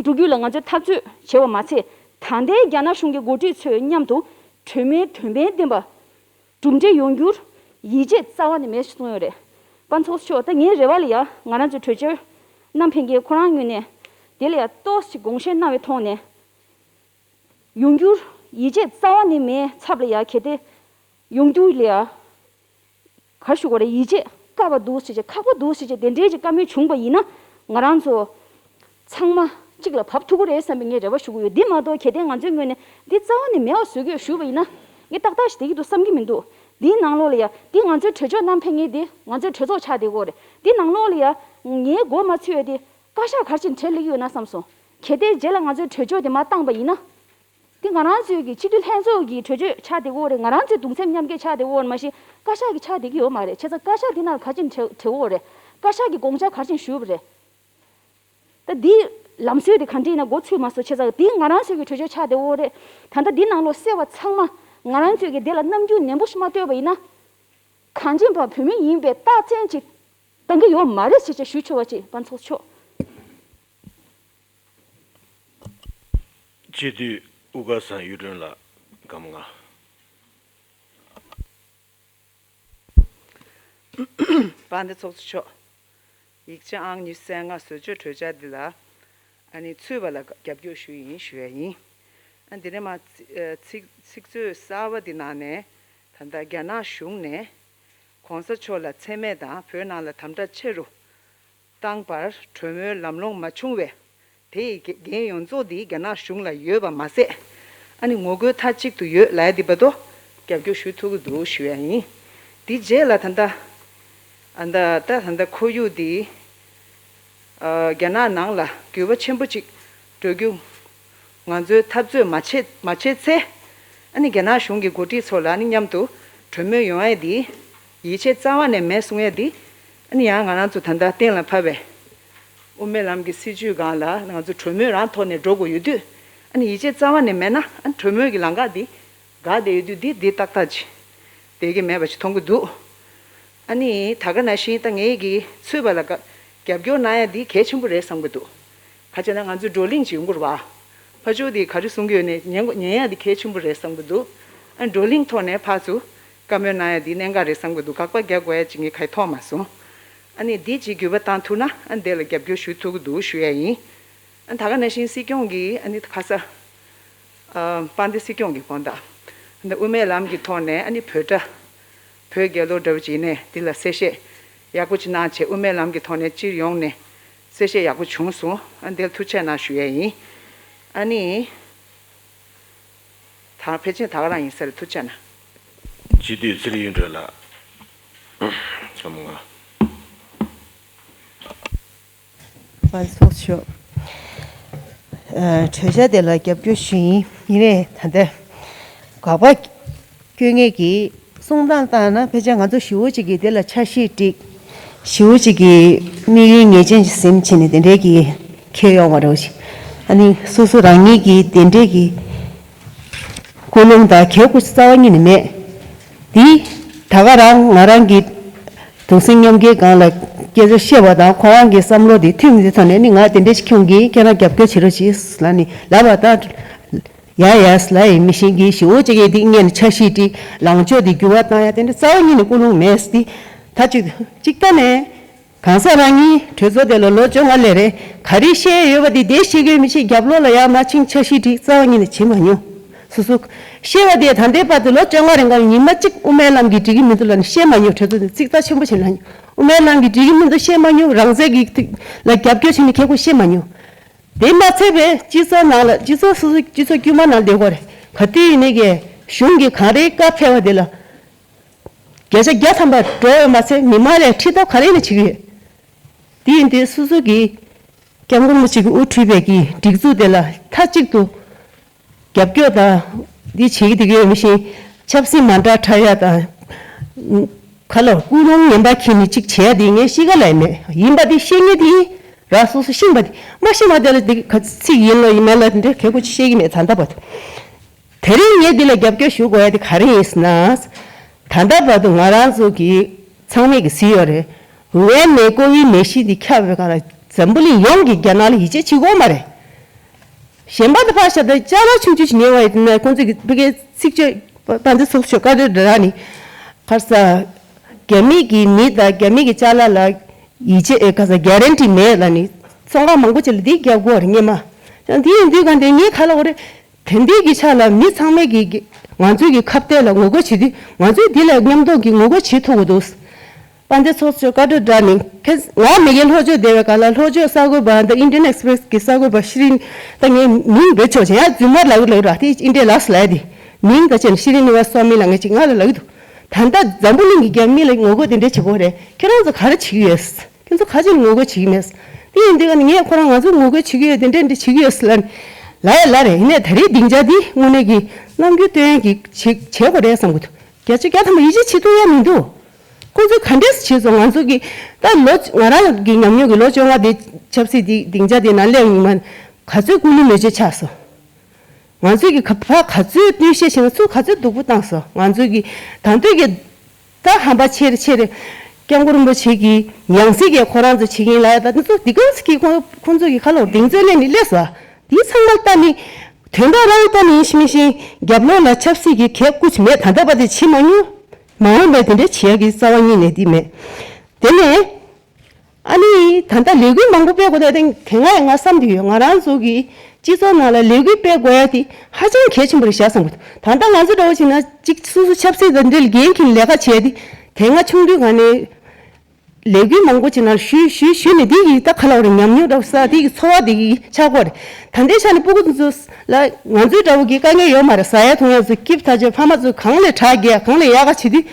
འགྲོ་རྒྱུ་ལ་ང་ཚོས་འཐབ་རྩོད་བྱས་པ་མ་ཚད། ད་ལྟའི་རྒྱ་ནག་གཞུང་གི་འགོ་ཁྲིད་ཚོའི་མཉམ་དུ་གྲོས་མོལ་དོན་ཕན་ལྡན་པ་གྲུབ་འབྲས་ཡོང་རྒྱུར་ཡིད་ཆེས་རྩ་བ་ནས་མེད་ཞེས་གསུངས་ཡོད་རེད། པ་ཚོགས་གཙོ་མཆོག་ད་ངའི་རེ་བ་ལ་ཡ་ང་རང་ཚོའི་གྲོས་ཆོད་བསྣམས་ཕེབས་མཁན་ཁོ་རང་ངོས་ནས་དེ་ལ་ཡ་ཏོག་ཙམ་དགོངས་བཞེས་གནང་བའི་ཐོག་ནས་ཡོང་རྒྱུར་ཡིད་ཆེས་རྩ་བ་ནས་མེད་ཚབ་ལ་ཡ་གལ་ཏེ་ཡོང་རྒྱུ་ལ་ཡ། ག་རེ་ཞུ་དགོས་རེད། ཡིད་ཆེས་དཀའ་བ་འདུག་ཟེར་བྱས། ཁག་པོ་འདུག་ཟེར་བྱས། དེ་འདྲའི་ཅིག་བཀའ་མོལ་བྱུང་བ་ཡིན་ན། ང་རང་ཚོ་ཚང་མ་གཅིག་ལ་བབས་ཐུབ་ཀྱི་རེད་བསམ་པའི་ངས་རེ་བ་ཞུ་གི་ཡོད། འདི་མ་གཏོགས་གལ་ཏེ་ང་ཚོའི་ངོས་ནས་འདི་རྩ་བ་ནས་མེད་པ་བཟོ་གི་ཡོད་ཞུས་པ་ཡིན་ན། ངས་ཏག་ཏག་ཞིག་བསྡད་ཀྱི་འདུག་བསམ་གྱི་མི་འདུག་འདིའི་ནང་ལོགས་ལ་ཡ་འདི་ང་ཚོའི་གྲོས་ཆོད་བསྣམས་ཕེབས་མཁན་འདི་ང་ཚོའི་གྲོས་ཚོགས་ཆགས་བསྡད་ཀྱི་ཡོད་རེད། འདི་ནང་ལོགས་ལ་ཡ་ངའི་མགོ་མ་ཚོས་ཡ་དེ་བཀའ་ཤག་ག་རེ་བྱས་ནས་བྲེལ་སླེབས་ཀྱི་ཡོད་ན་བསམ་སོང་། གལ་ཏེ་རྗེས་ལ་ང་ཚོའི་གྲོས་ཆོད་དེ་མར་བཏང་པ་ཡིན་ན། འདི་ང་རང་ཚོའི་གི་སྤྱི་འཐུས་ལྷན་ཚོགས་ཀྱི་གྲོས་ཆོད་ཆགས་བསྡད་ཀྱི་ཡོད་རེད། ང་རང་ཚོའི་གདུང་སེམས་མཉམ་སྐྱེད་ཆགས་བསྡད་ཀྱི་ཡོད་རེད། མ་གཞི་བཀའ་ཤག་གི་ཆགས་བསྡད་ཀྱི་ཡོད་མ་རེད། བྱས་ཙང་བཀའ་ཤག་འདི་ནང་ག་རེ་བྱས་ནས་བྲེལ་བྲེལ་ཡོད་རེད། བཀའ་ཤག་གི་དགོངས་འཆར་ག་རེ་བྱས་ནས་ཞུས་པ་རེད། ད་འདི་ ལམ་སྲོལ་དེ་ག་འདྲ་ཡིན་ན་མགོ་ཚོས་མ་སོང་བྱས་ཙང་དེ་ང་རང་ཚོའི་གི་གྲོས་ཆོད་ཆགས་བསྡད་ཡོད་རེད། ད་ལྟ་འདི་ནང་ལོགས་གསལ་བ་ཚང་མ་ང་རང་ཚོའི་གི་དེ་ལ་རྣམ་འགྱུར་ནན་པོ་ཞིག་མ་སྟོན་པ་ཡིན་ན། གངས་ཅན་པ་བོད་མི་ཡིན་པའི་རྟགས་མཚན་ཅིག་གཏང་གི་ཡོད་མ་རེད་ཞེས་ཅིག་ཞུ་ཆོག་པ་ཅིག་དཔལ་ཚོགས་གཙོ་མཆོག་སྤྱི་འཐུས་དབུ་དཀར་ཟམ་གཡུ་སྒྲོན་ལགས་སྒམ་ལྔ། དཔལ་ལྡན་ཚོགས་གཙོ་མཆོག་ཡིག་ཆ་ཨང་ཉི་ཤུ་རྩ་ལྔ་བཟོ་བཅོས་གྲོས་འཆར་འདི་ལ་ཨ་ནི་ཚུད་པ་ལ་རྒྱབ་སྐྱོར་ཞུ་ཡིན་ཞུ་ཡ་ཡིན། ཨ་འདི་ནས་མ་ཚིག་ཚིག་ཚིག་མཛོད་གསར་པ་འདི་ནང་ནས་ད་ལྟ་རྒྱ་ནག་གཞུང་ནས་གོང་ས་མཆོག་ལ་མཚན་སྨད་དང་བོད་ནང་ལ་དམ་དྲག་ཆེ་རུ་བཏང་བར་གྲོས་མོལ་ལམ་ལྷོང་མ་བྱུང་བས། དེ་ཡི་འགན་ཡོངས་རྫོགས་འདི་རྒྱ་ནག་གཞུང་ལ་ཡོད་པ་མ་ཟད། ཨ་ནི་ངོ་རྒོལ་མཐའ་གཅིག་ཏུ་ཡོད་ལབ་ཡ་འདི་བར་དུ་རྒྱབ་སྐྱོར་ཞུ་ཐུབ་ཀྱི་འདུག་ཞུ་ཡ་ཡིན། འདི་རྗེས་ལ་ད་ལྟ་ཨ་ད་ད་ད་ལྟ་ཁོར་ཡུག་འདི་ཨ་རྒྱ་ནག་ནང་ལ་འགྱུར་བ་ཆེན་པོ་ཅིག་འགྲོ་རྒྱུ་ང་ཚོའི་འཐབ་རྩོད་མ་བྱེད་མ་བྱེད་ཚེ། ཨ་ནི་རྒྱ་ནག་གཞུང་གི་འགོ་ཁྲིད་ཚོ་ལ་ཨ་ནི་མཉམ་དུ་གྲོས་མོལ་ཡོང་ཡ་འདི་ཡིད་ཆེས་རྩ་བ་ནས་མེད་གསུང་ཡ་འདི་ཨ་ནི་ཡང་ང་རང་ཚོ་ད་ལྟ་གཏན་ལ་ཕབ་པའི་དབུ་མའི་ལམ་གྱི་སྲིད་བྱུས་སྒང་ལ་ང་ཚོ་གྲོས་མོལ་རང་ཐོག་ནས་འགྲོ་དགོས་ཡོད་དུས། ཨ་ནི་ཡིད་ཆེས་རྩ་བ་ནས་མེད་ན་ཨ་ནི་གྲོས་མོལ་གྱི་ལམ་ཁ་འདི་འགག་བསྡད་ཡོད་དུས། འདི་འདི་ཏག་ཏག་ཅིག་བསྡད་ཀྱི་མེད་པ་ཞིག་མཐོང་གི་འདུག་ཨ་ནི་ད་ག་ནང་བཞིན་ད་ངེད་ཀྱིས་ཚུད་པ་ལ་རྒྱབ་སྐྱོར་གནང་ཡ་འདི་གལ་ཆེན་པོ་རེད་བསམ་གྱི་འདུག་ག་བྱས་ན་ང་ཚོའི་བགྲོ་གླེང་ཅིག་ཡོང་གི་རེད་བ། ཕར་ཕྱོགས་དེ་ག་རེ་གསུང་གི་ཡོད་ནས་ཉན་དགོས། ཉན་ཡ་དེ་གལ་ཆེན་པོ་རེད་བསམ་གྱི་འདུག་ཨ་བགྲོ་གླེང་ཐོག་ནས་ཕར་ཚུར་བཀའ་མོལ་གནང་ཡ་དེ་གནད་འགག་རེད་བསམ་གྱི་འདུག་དགག་པ་རྒྱག་དགོས་ཡ་ཅིག་ངས་ག་ཡེ་མཐོང་མ་སོང་། ཨ་ནི་འདི་ཅིག་འགྱུར་བ་བཏང་ཐུབ་ན་ཨ་འདི་ལ་རྒྱབ་སྐྱོར་ཞུ་ཐུབ་ཀྱི་འདུག་ཞུ་ཡ་ཡིན། ཨ་ད་ག་ནང་བཞིན་སྲིད་སྐྱོང་གིས་ཨ་ནི་ཁ་ས་ཨ་དཔལ་ལྡན་སྲིད་སྐྱོང་གི་དགོངས་དག་ཨ་ནི་དབུ་མའི་ལམ་གྱི་ཐོག་ནས་ཨ་ནི་བོད་སྒྲ། བོད་རྒྱལ་ལོ་འདྲ་བོ་ཅིག་ཡིན་ནའི་འདི་ལ་གསལ་བཤད་ཡག་པོ་ཅིག་གནང་བྱས། དབུ་མའི་ལམ་གྱི་ཐོག་ནས་སྤྱིར་ཡོངས་ནས་གསལ་བཤད་ཡག་པོ་བྱུང་སོང་། ཨ་འདིར་ཐུགས་རྗེ་གནང་ཞུ་ཡས་ཡིན། ཨ་ནི། ད་ཕལ་ཆེར་ད་ག་རང་ཡིན་ས་རེད། ཐུགས་རྗེ་གནང་། སྤྱི་འཐུས་ཚེ་རིང་གཡུ་སྒྲོན་ལགས། སྐར་མ་ལྔ། དཔལ་ཚོགས་མཆོག་ཨ་གྲོས་འཆར་དེ་ལ་རྒྱབ་སྐྱོར་ཞུ་ཡིན། ཡིན་ནའི་ད་ལྟ་དགག་པ་སྐྱོན་ངེས་ཀྱི་གསུང་སྟངས་བལྟས་ན་ཕལ་ཆེར་ང་ཚོ་ཞི་བོ་གཅིག་གིས་དེ་ལ་འཆར་གཞི་བསྒྲིགས། ཞི་བོ་གཅིག་གིས་དམིགས་ཡུལ་ངེས་ཅན་ཞིག་ཟིན་བྱས་ནས་དེ་འདྲའི་གི་འཁྱེར་ཡོང་བ་རེད་ཞིག་ཨ་ནི་སོ་སོ་རང་ཉིད་ཀྱིས་དེ་འདྲའི་གི་ཀུན་སློང་དང་གལ་ཁུ་རྩ་བ་ཉིད་ནས་མེད། འདི་ད་ག་རང་ང་རང་གི་གདུང་སེམས་མཉམ་སྐྱེའི་སྒང་ལ་སྐད་ཆ་བཤད་པ་དང་ཁོ་རང་གི་བསམ་བློ་དེ་མཐུན་མི་ཐོག་ནས་ནི་ང་དེ་འདྲ་ཞིག་ཁྱོད་ཀྱིས་ཁྱེད་རང་རྒྱབ་སྐྱོར་བྱེད་རོགས་གྱིས་ལབ་ནི་ལབ་པ་དང་། ཡ་ཡ་ལབ་ཡིན་མི་ཤེས་ཀྱི་ཞི་བོ་གཅིག་གིས་འདི་སྔོན་ནས་འཆར་གཞི་བསྒྲིགས། ལངས་ཕྱོགས་འདི་འགྱུར་བ་བཏང་ཡ་དེ་འདྲ་རྩ་བ་ཉིད་ནས་ཀུན་སློང་མེད་འདི། ད་ཅིག་གཅིག་ལྟ་ནས། གང་ཟག་རང་ཉིད་གྲོས་ཚོགས་དེ་ལ་ལོ་བཅོ་ལྔ་སླེབས་རེད། ག་རེ་བཤད་ཡོད་པ་དེ་དེ་བཤད་ཀྱི་ཡོད་མི་ཤེས། རྒྱབ་ལོགས་ལ་ཡར་མར་ཕྱིན་འཆར་གཞི་བསྒྲིགས་རྩ་བ་ཉིད་ནས་བྱེད་མ་མྱོང་། སོ་སོ་བཤད་པ་དེ་ད་ལྟའི་བར་དུ་ལོ་བཅོ་ལྔ་རིང་ག་ལ་ཉི་མ་གཅིག་དབུ་མའི་ལམ་གྱིས་འགྲིག་གི་མི་འདུག་ལབ་ནས་བཤད་མ་མྱོང་། གྲོས་ཚོགས་དེ་ཚིག་རྩ་ཆེན་པོ་བྱས་ལབ་མྱོང་། དབུ་མའི་ལམ་གྱིས་འགྲིག་གི་མི་འདུག་བཤད་མ་མྱོང་། རང་བཙན་གྱི་ཐིག་ལ་རྒྱབ་སྐྱོར་བྱས་ནས་ཁེ་ཁོ་བཤད་མ་མྱོང་། དེ་མ་ཚད་པའི་སྤྱི་ཚོགས་ནང་ལ་སྤྱི་ཚོགས་སོ་སོ་སྤྱི་ཚོགས་དཀྱུས་མ་ནང་བསྡད་དགོས་རེད། ག་དུས་ཡིན་ནའི་གི་གཞུང་གི་གང་རེའི་བཀའ་ཕེབས་པ་དེ་ལ། བརྒྱ་ཆ་བརྒྱ་ཐམ་པ་འགྲོ་བ་མ་ཚད་མི་མང་ལས་ཁྲིད་ཐབས་ག་རེ་ཡིན་ན་བྱེད་ཀྱི་ཡོད། དེ་ཡིན་དུས་སོ་སོ་གི་སྐྱབས་མགོན་རིན་པོ་ཆེ་གིས་དབུ་ཁྲིད་པའི་གི་སྒྲིག་འཛུགས་དེ་ལ་མཐའ་གཅིག་ཏུ་རྒྱབ་སྐྱོར་དང་འདི་བྱེད་ཀྱི་བསྡད་ཀྱི་ཡོད་མི་ཤེས། ཆབ་སྲིད་མ་འདྲ་འཁྲབ་ཡ་དང་། ག་ལ་ཀུན་སློང་ངན་པ་འཁྱེར་ནས་གཅིག་བྱས་ཏེ་ངས་ཤི་ཁ་ལ་ཡིན་མེད། ཡིན་པ་དེ་ཤེས་ངེས་དེ་ཡིན་ར། སོ་སོ་ཤེས་པ་དེ་མ་ཤེས་པ་དེ་ལ་དེ་ག་ཚིག་ཡིན་ལ་ཡིན་མེད་ལ་དེ་འདྲ་གལ་ཁོ་ཅི་ཤེས་ཀྱི་མེད་ད་ལྟ་བར་དུ། དེ་རིང་ངས་འདི་ལ་རྒྱབ་སྐྱོར་ཞུ་དགོས་ཡ་དེ་ག་རེ་ཡིན་ཟེར་ན། ད་ལྟ་བར་དུ་ང་རང་ཚོ་གི་ཚང་མས་གི་གཟིགས་ཡོད་རེད། ཝུ་ཧན་ནས་ཀོ་བིད་ནད་གཞི་འདི་ཁྱབ་པའི་སྒང་ལ་འཛམ་བུ་གླིང་ཡོངས་ཀྱིས་རྒྱ་ནག་ལ་ཡིད་ཆེས་བྱེད་ཀྱི་ཡོད་མ་རེད། གཞན་པ་དང་ཕར་བཞག་སྟེ་ཅ་ལག་ཆུང་ཆུང་ཞིག་ཉོས་པ་ཡིན་ན་ཁོང་ཚོ་གི་ཕ་གིའི་ཚིག་བརྗོད་དཔལ་ལྡན་ཚོགས་གཙོ་བཀའ་འཁྲོལ་འདྲ་ནི། ཁར་ས། རྒྱ་མི་གི་མི་དང་རྒྱ་མི་གི་ཅ་ལག་ལ་ཡིད་ཆེས་ཨེ་ཁ་ས་གྷ་རན་ཊི་མེད་ལ་ནི། ཚོང་ཁང་མང་པོ་ཅིག་ལ་འདི་རྒྱབ་དགོས་རེད་སྔོན་མ། ཡང་འདི་ཡིན་དུས་ག་འདི་ངས་ག་ལ་འོ་རེད། དེ་འདི་གི་ཆ་ལ་མི་ཚང་མས་གི་གི་ང་ཚོའི་གི་ཁ་གཏད་ལ་ངོ་རྒོལ་བྱེད་དུས་ང་ཚོས་འདི་ལ་མཉམ་དུ་གི་ངོ་རྒོལ་བྱེད་ཐུབ་དགོས་འདུག་དཔལ་ལྡན་ཚོགས་གཙོ་བཀའ་འཁྲོལ་འདྲ་ནི་ཁྱེད་ང་མི་རྒན་ལྷོ་ཕྱོགས་བསྡད་པའི་སྐབས་ལ་ལྷོ་ཕྱོགས་གསར་འགོད་པ་དང་ཨིན་ཌི་ཡན་ཨེག་སི་པི་རེ་སི་གི་གསར་འགོད་པ་ཤི་རིན། ད་ངས་མིང་འབོད་ཆོག་བྱས་ཡང་རྫུན་མར་ལབ་ཀྱི་ལབ་ར། དེ་ཨིན་ཌི་ཡ་ལགས་སུ་ལབ་ཡ་དེ་མིང་ད་ཅན་ཤི་རིན་ནི་བ་སོ་མི་ལ་ངས་ཅིག་ང་ལ་ལབ་ཀྱི་འདུག་ད་ལྟ་འཛམ་བུ་གླིང་གི་རྒྱ་མི་ལ་ངོ་རྒོལ་དེ་འདྲ་བྱེད་དགོས་རེད། ཁྱེད་རང་ཚོ་ག་རེ་བྱེད་ཀྱི་ཡོད། ཁྱེད་ཚོ་ག་ཅིག་ངོ་རྒོལ་བྱེད་ཀྱི་མེད། དེ་ཡིན་དུས་ཀ་ནས་ངས་ཁོ་རང་ང་ཚོ་ངོ་རྒོལ་བྱེད་ཀྱི་ཡོད་དེ་འདྲ་འདྲ་བྱེད་ཀྱི་ཡོད་ཟེར་ལབ་ནས་ལབ་ཡ་ལབ་རེད། ཡིན་ནའི་ད་རེས་སྡིངས་ཆ་འདི་དངོས་གནས་ཀྱི་རྣམ་འགྱུར་སྟོན་ཡ་གི་བྱེད་བྱེད་དགོས་རེད་བསམ་གྱི་འདུག་བརྒྱ་ཆ་བརྒྱ་ཐམ་པ་ཡིད་ཆེས་བྱེད་ཐུབ་ཡ་མི་འདུག་ཁོང་ཚོས་ག་འདྲས་བྱས་སོང་། ང་ཚོ་གི་ད་ལོ་ང་རང་གི་ཉམས་མྱོང་གི་ལོ་བཅོ་ལྔ་དེ་ཆབ་སྲིད་དེ་སྡིངས་ཆ་དེ་ནང་སླེབས་ཡིན་མ། ག་ཚོད་ཀུན་སློང་མེད་ཅེས་ཆགས་སོང་། ང་ཚོས་ཀྱི་ག་ཕ་ག་ཚོད་བསྟུན་ཤེས་བྱས་ན་ཚུར་ག་ཚོད་སྡུག་པོ་བཏང་སོང་། ང་ཚོས་ཀྱི་ད་འདོད་ཀྱི་ད་ཧམ་པ་ཆེ་རེ་ཆེ་རེ། སྐྱབས་མགོན་རིན་པོ་ཆེ་གི་ཡང་སྲིད་ཀྱི་ཁོ་རང་ཚོ་བྱེད་ཀྱིན་ལ་ཡ། ད་ཚོ་འདི་གང་ཟེར་གྱི་ཁོང་ཁོང་ཚོ་གི་ཁ་ལོ་གདེང་ཚོད་ལས་ནི་སླེབས་སོང་། འདི་ཚང་མ་ལྟ་ནི་དོན་དག་རང་ལྟ་ནི་ཤི་མི་ཤི་རྒྱབ་ལོགས་ལ་ཆབ་སྲིད་ཀྱི་གེབ་ཀུ་ཅི་མེད། ད་ལྟ་བར་དེ་བྱེད་མ་མྱོང་། མ་འོངས་པའི་དེ་འདྲའི་བྱེད་ཡ་གི་རྩ་བ་ཉིད་ནས་འདི་མེད། དེ་ནས། ཨ་ནི་ད་ལྟ་ལས་འགུལ་མང་པོ་སྤེལ་དགོས་དེ་དེ་ང་ཡང་ང་བསམ་གྱི་ཡོད། ང་རང་ཚོ་གི་སྤྱི་ཚོགས་ནང་ལ་ལས་འགུལ་སྤེལ་དགོས་ཡ་དེ་ཧ་ཅང་གལ་ཆེན་པོ་རེད་བཞག་བསམ་གྱི་འདུག་ད་ལྟ་ང་ཚོ་འདྲ་བོ་བྱས་ན་གཅིག་སོ་སོ་ཆབ་སྲིད་དང་འབྲེལ་འགན་འཁྱེར་ལས་ཀ་བྱས་ཏེ་དེ་སྔ་ཆུང་དུས་ག་ནས་ལས་འགུལ་མང་པོ་བྱས་ན་ཞུས་ཞུས་ཞུས་ནས་དེ་གི་ད་ག་ལ་བ་རེད། ཉམས་མྱོང་འདྲ་བོ་ས་དེ་གི་ཚོར་བ་དེ་གི་ཆགས་ཀྱི་རེད། ད་ལྟའི་ཆ་ནས་སྤུ་གུ་ཚོ་ལ་ང་ཚོའི་འདྲ་བོ་གི་དཀའ་ངལ་ཡོད་མ་རེད། ཟ་ཡ་འཐུང་ཡ་ཚོ་སྐྱིད་ཐག་ཆོད། ཕ་མ་ཚོ་གང་ལས་དྲག་རྒྱག་གང་ལས་ཡག་ག་བྱེད་དུས།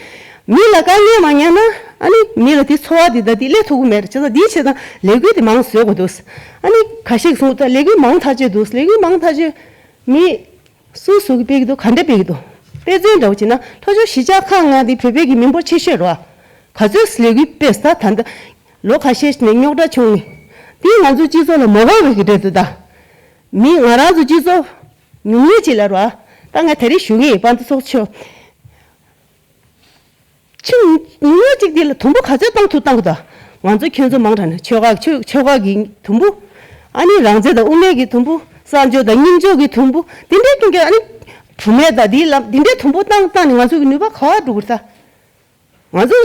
མི་ལ་དཀའ་ངལ་མ་ཉར་ན་ཨ་ནི་མི་ལ་དེ་ཚོར་བ་དེ་དང་དེ་སླེབས་ཐུབ་ཀྱི་མེད་རེད། བྱས་ཙང་དེའི་ཆེད་དུ་ལས་འགུལ་དེ་མང་བཟོ་དགོས་འདུག་ཨ་ནི་ཁ་ཤས་གསུངས་ད་ལས་འགུལ་མང་ཐག་ཆོད་འདུག་ལས་འགུལ་མང་ཐག་ཆོད་མི་སུ་སུ་གིས་སྤེལ་གྱི་འདུག་ག་འདྲ་སྤེལ་གྱི་འདུག་དཔེ་མཚོན་འདྲ་བོ་བྱས་ན་ལྷོ་ཕྱོགས་གཞིས་ཆགས་ཁག་ལྔ་དེ་བོད་པའི་གི་མི་འབོར་ཆེ་ཤོས་རེད་བ། ག་ཚོད་ལས་འགུལ་སྤེལ་ད་ད་ལྟ་ལོ་ཁ་ཤས་ནས་རྙོག་དྲ་བྱུང་ནས་དེ་ང་ཚོ་སྤྱི་ཚོགས་ལ་མ་དགའ་བའི་གི་འདྲ་འདུག་ད་མི་ང་རང་ཚོ་སྤྱི་ཚོགས་ཉུང་ཉུང་ཅིག་ལ་རེད་བ། ད་ང་ད་རེས་ཞུ་གི་ཡིན། པ་འདི་ཚོགས་ཆོས། ཆེས་ཉུང་ཉུང་གཅིག་འདི་ལ་དུམ་བུ་ག་ཚོད་བཏང་ཐུབ་བཏང་དགོས་ད། ང་ཚོ་ཁྱོད་ཚོ་མང་དྲགས་ནས་ཆོལ་ཁ་ཆོས་ཆོལ་ཁ་གི་དུམ་བུ། ཨ་ནི་རང་བཙན་དང་དབུ་མའི་གི་དུམ་བུ། གསར་འབྱོར་དང་རྙིང་འབྱོར་གི་དུམ་བུ། དེ་འདྲའི་རྐྱེན་གྱིས་ཨ་ནི་བུད་མེད་དང་དེའི་ལམ་དེ་འདྲའི་དུམ་བུ་བཏང་བཏང་ནས་ང་ཚོ་གི་ནུས་པ་ག་བ་འགྲོ་དགོས་ད། ང་ཚོ་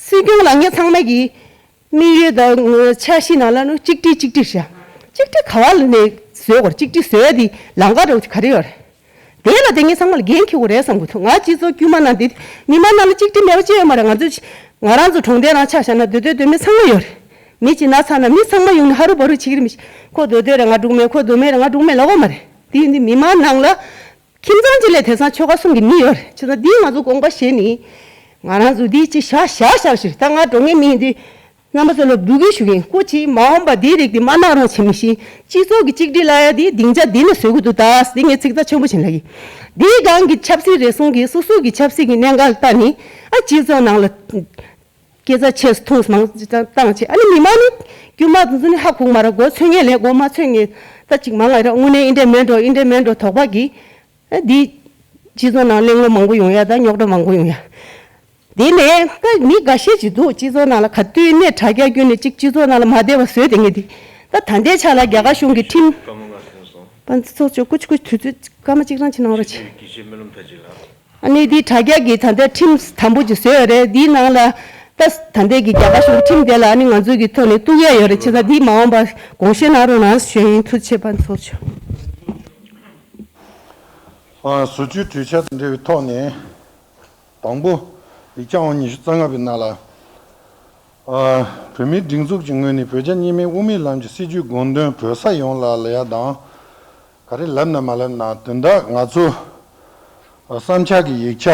སྲིད་སྐྱོང་ལ་ངས་ཚང་མ་གི་དམིགས་ཡུལ་དང་འཆར་གཞི་ནང་ལ་ནི་གཅིག་སྒྲིལ་གཅིག་སྒྲིལ་བྱ། གཅིག་སྒྲིལ་ག་བ་ལ་ནས་བཟོས་དགོས་རེད། གཅིག་སྒྲིལ་བཟོས་ཡ་དེ་ལམ་ཁ་འདྲ་བོ་ག་རེ་ཡོད་རེད། དེ་ལ་དེ་ངས་ཚང་མ་ལ་འགན་འཁྱེར་དགོས་རེད་བསམ་གྱི་འདུག་ང་སྤྱི་ཚོགས་དཀྱུས་མ་ནང་དེ་མི་མང་ནང་ལ་གཅིག་སྒྲིལ་མེད་པ་ཅི་ཡོད་མ་རེད། ང་ཚོ་ང་རང་ཚོ་གྲོང་སྡེ་རང་ཆ་བཞག་ན་སྡོད་སྡོད་སྡོད་མི་ཚང་མ་ཡོད་རེད། མི་གཅིག་ན་ཚ་ན་མི་ཚང་མ་ཡོང་ནས་ཧ་རུ་བ་རུ་བྱེད་ཀྱི་རེད། མི་ཁོ་སྡོད་སྡོད་རེད་ང་འགྲོ་གི་མེད། ཁོ་སྡོད་མེད་རེད་ང་འགྲོ་གི་མེད་ལབ་དགོས་མ་རེད། དེ་ཡིན་དུས་མི་མང་ནང་ལ་ཁྱིམ་ཚང་གཅིག་ལ་དེང་སང་ཆོལ་ཁ་གསུམ་གྱི་མི་ཡོད་རེད། བྱས་ཙང་འདིས་ང་ཚོ་དགོངས་པ་བཞེས་ནས་ང་རང་ཚོ་འདི་ཅི་བཞག་བཞག་བཞག་ཞིག་ད་ང་འགྲོ་མཁན་མི་ཡིན་དུས་རྣམ་པ་ཚོ་ལ་འབོད་སྐུལ་ཞུ་གི་ཡིན། སྐུ་མཁྱེན། མ་འོངས་པ་འདིའི་རིགས་འདི་མ་གནང་རོགས་བྱེད། མི་ཤེས། སྤྱི་ཚོགས་ཀྱི་གཅིག་སྒྲིལ་ལབ་ཡ་འདི་སྡིངས་ཆ་འདི་ནས་བཟོ་དགོས་འདུག་ད་འདི་ངས་ཚིག་ཐག་ཆོད་པོ་བྱས་ལབ་ཀྱི། འདིའི་སྒང་གི་ཆབ་སྲིད་རེ་ཟུང་གིས་སོ་སོ་གི་ཆབ་སྲིད་ཀྱི་གནད་འགག་ལ་ལྟ་ནས་ཨ་སྤྱི་ཚོགས་ནང་ལ་སྐད་ཆ་ཆེ་མཐོང་མང་བཏང་བྱས། ཨ་ནི་མི་མང་ནི་དཀྱུས་མ་དེ་ཚོ་ནི་ཧ་གོ་མ་རེད། མགོ་ཚོས་ངེས་ལས་མགོ་མ་ཚོས་ངེས། ད་ཅིག་མང་ང་རེད། དངོས་གནས་འདི་འདྲས་མེད་འགྲོ་འདི་འདྲས་མེད་འགྲོ་དོགས་པ་གིས། ཨ་འདི་སྤྱི་ཚོགས་ནང་གླེང་སློང་མང་པོ་ཡོང་ཡ་དང་རྙོག་དྲ་མང་པོ་ཡོང་ཡ། དེ་ནས་ད་མི་འགའ་ཤས་ཅིག་འདུག་སྤྱི་ཚོགས་ནང་ལ་ག་དུས་ནས་དྲ་རྒྱ་བརྒྱུད་ནས་ཅིག་སྤྱི་ཚོགས་ནང་ལ་མ་བསྡད་པ་བཟོས་དེ་ངས་དེ་ད་ད་ལྟའི་ཆ་ལ་རྒྱ་གར་གཞུང་གི་ཁྲིམས། པ་ཚོགས་ཆོས་སྐུ་མཁྱེན་སྐུ་མཁྱེན་དུས་ཚོད་སྐར་མ་གཅིག་རང་ཅིག་གནང་རོགས་བྱེད། ཨ་ནི་འདི་དྲ་རྒྱ་གི་ད་ལྟའི་ཁྲིམས་དམ་པོ་ཅིག་བཟོས་ཡོད་རེད། འདིའི་ནང་ལ་ད་ད་ལྟའི་གི་རྒྱ་གར་གཞུང་གི་ཁྲིམས་དེ་ལ་ཨ་ནི་ང་ཚོའི་གི་ཐོག་ནས་གཏུག་ཡ་ཡོད་རེད། བྱས་ཙང་འདི་མ་འོངས་པ་དགོངས་བཞེས་གནང་རོགས་གནང་ཞུ་ཡ་ཡིན། ཐུགས་རྗེ་ཆེ། པ་ཚོགས་ཆོས། ཨ་ཟུར་བཅོས་གྲོས་འཆར་དང་འབྲེལ་བའི་ཐོག་ནས། དང་པོ། ཡིག་ཆ་ཨང་ཉི་ཤུ་རྩ་ལྔ་པའི་ནང་ལ། ཨ་བོད་མིའི་སྒྲིག་འཛུགས་ཀྱི་ངོས་ནས་བོད་རྒྱ་གཉིས་སྨན་དབུ་མའི་ལམ་གྱི་སྲིད་བྱུས་དགོངས་དོན་བོད་ས་ཡོངས་ལ་ལ་ཡ་དང་། ག་རེ་ལབ་ན་མ་ལབ་ན་དོན་དག་ང་ཚོ་བསམ་འཆར་གྱི་ཡིག་ཆ་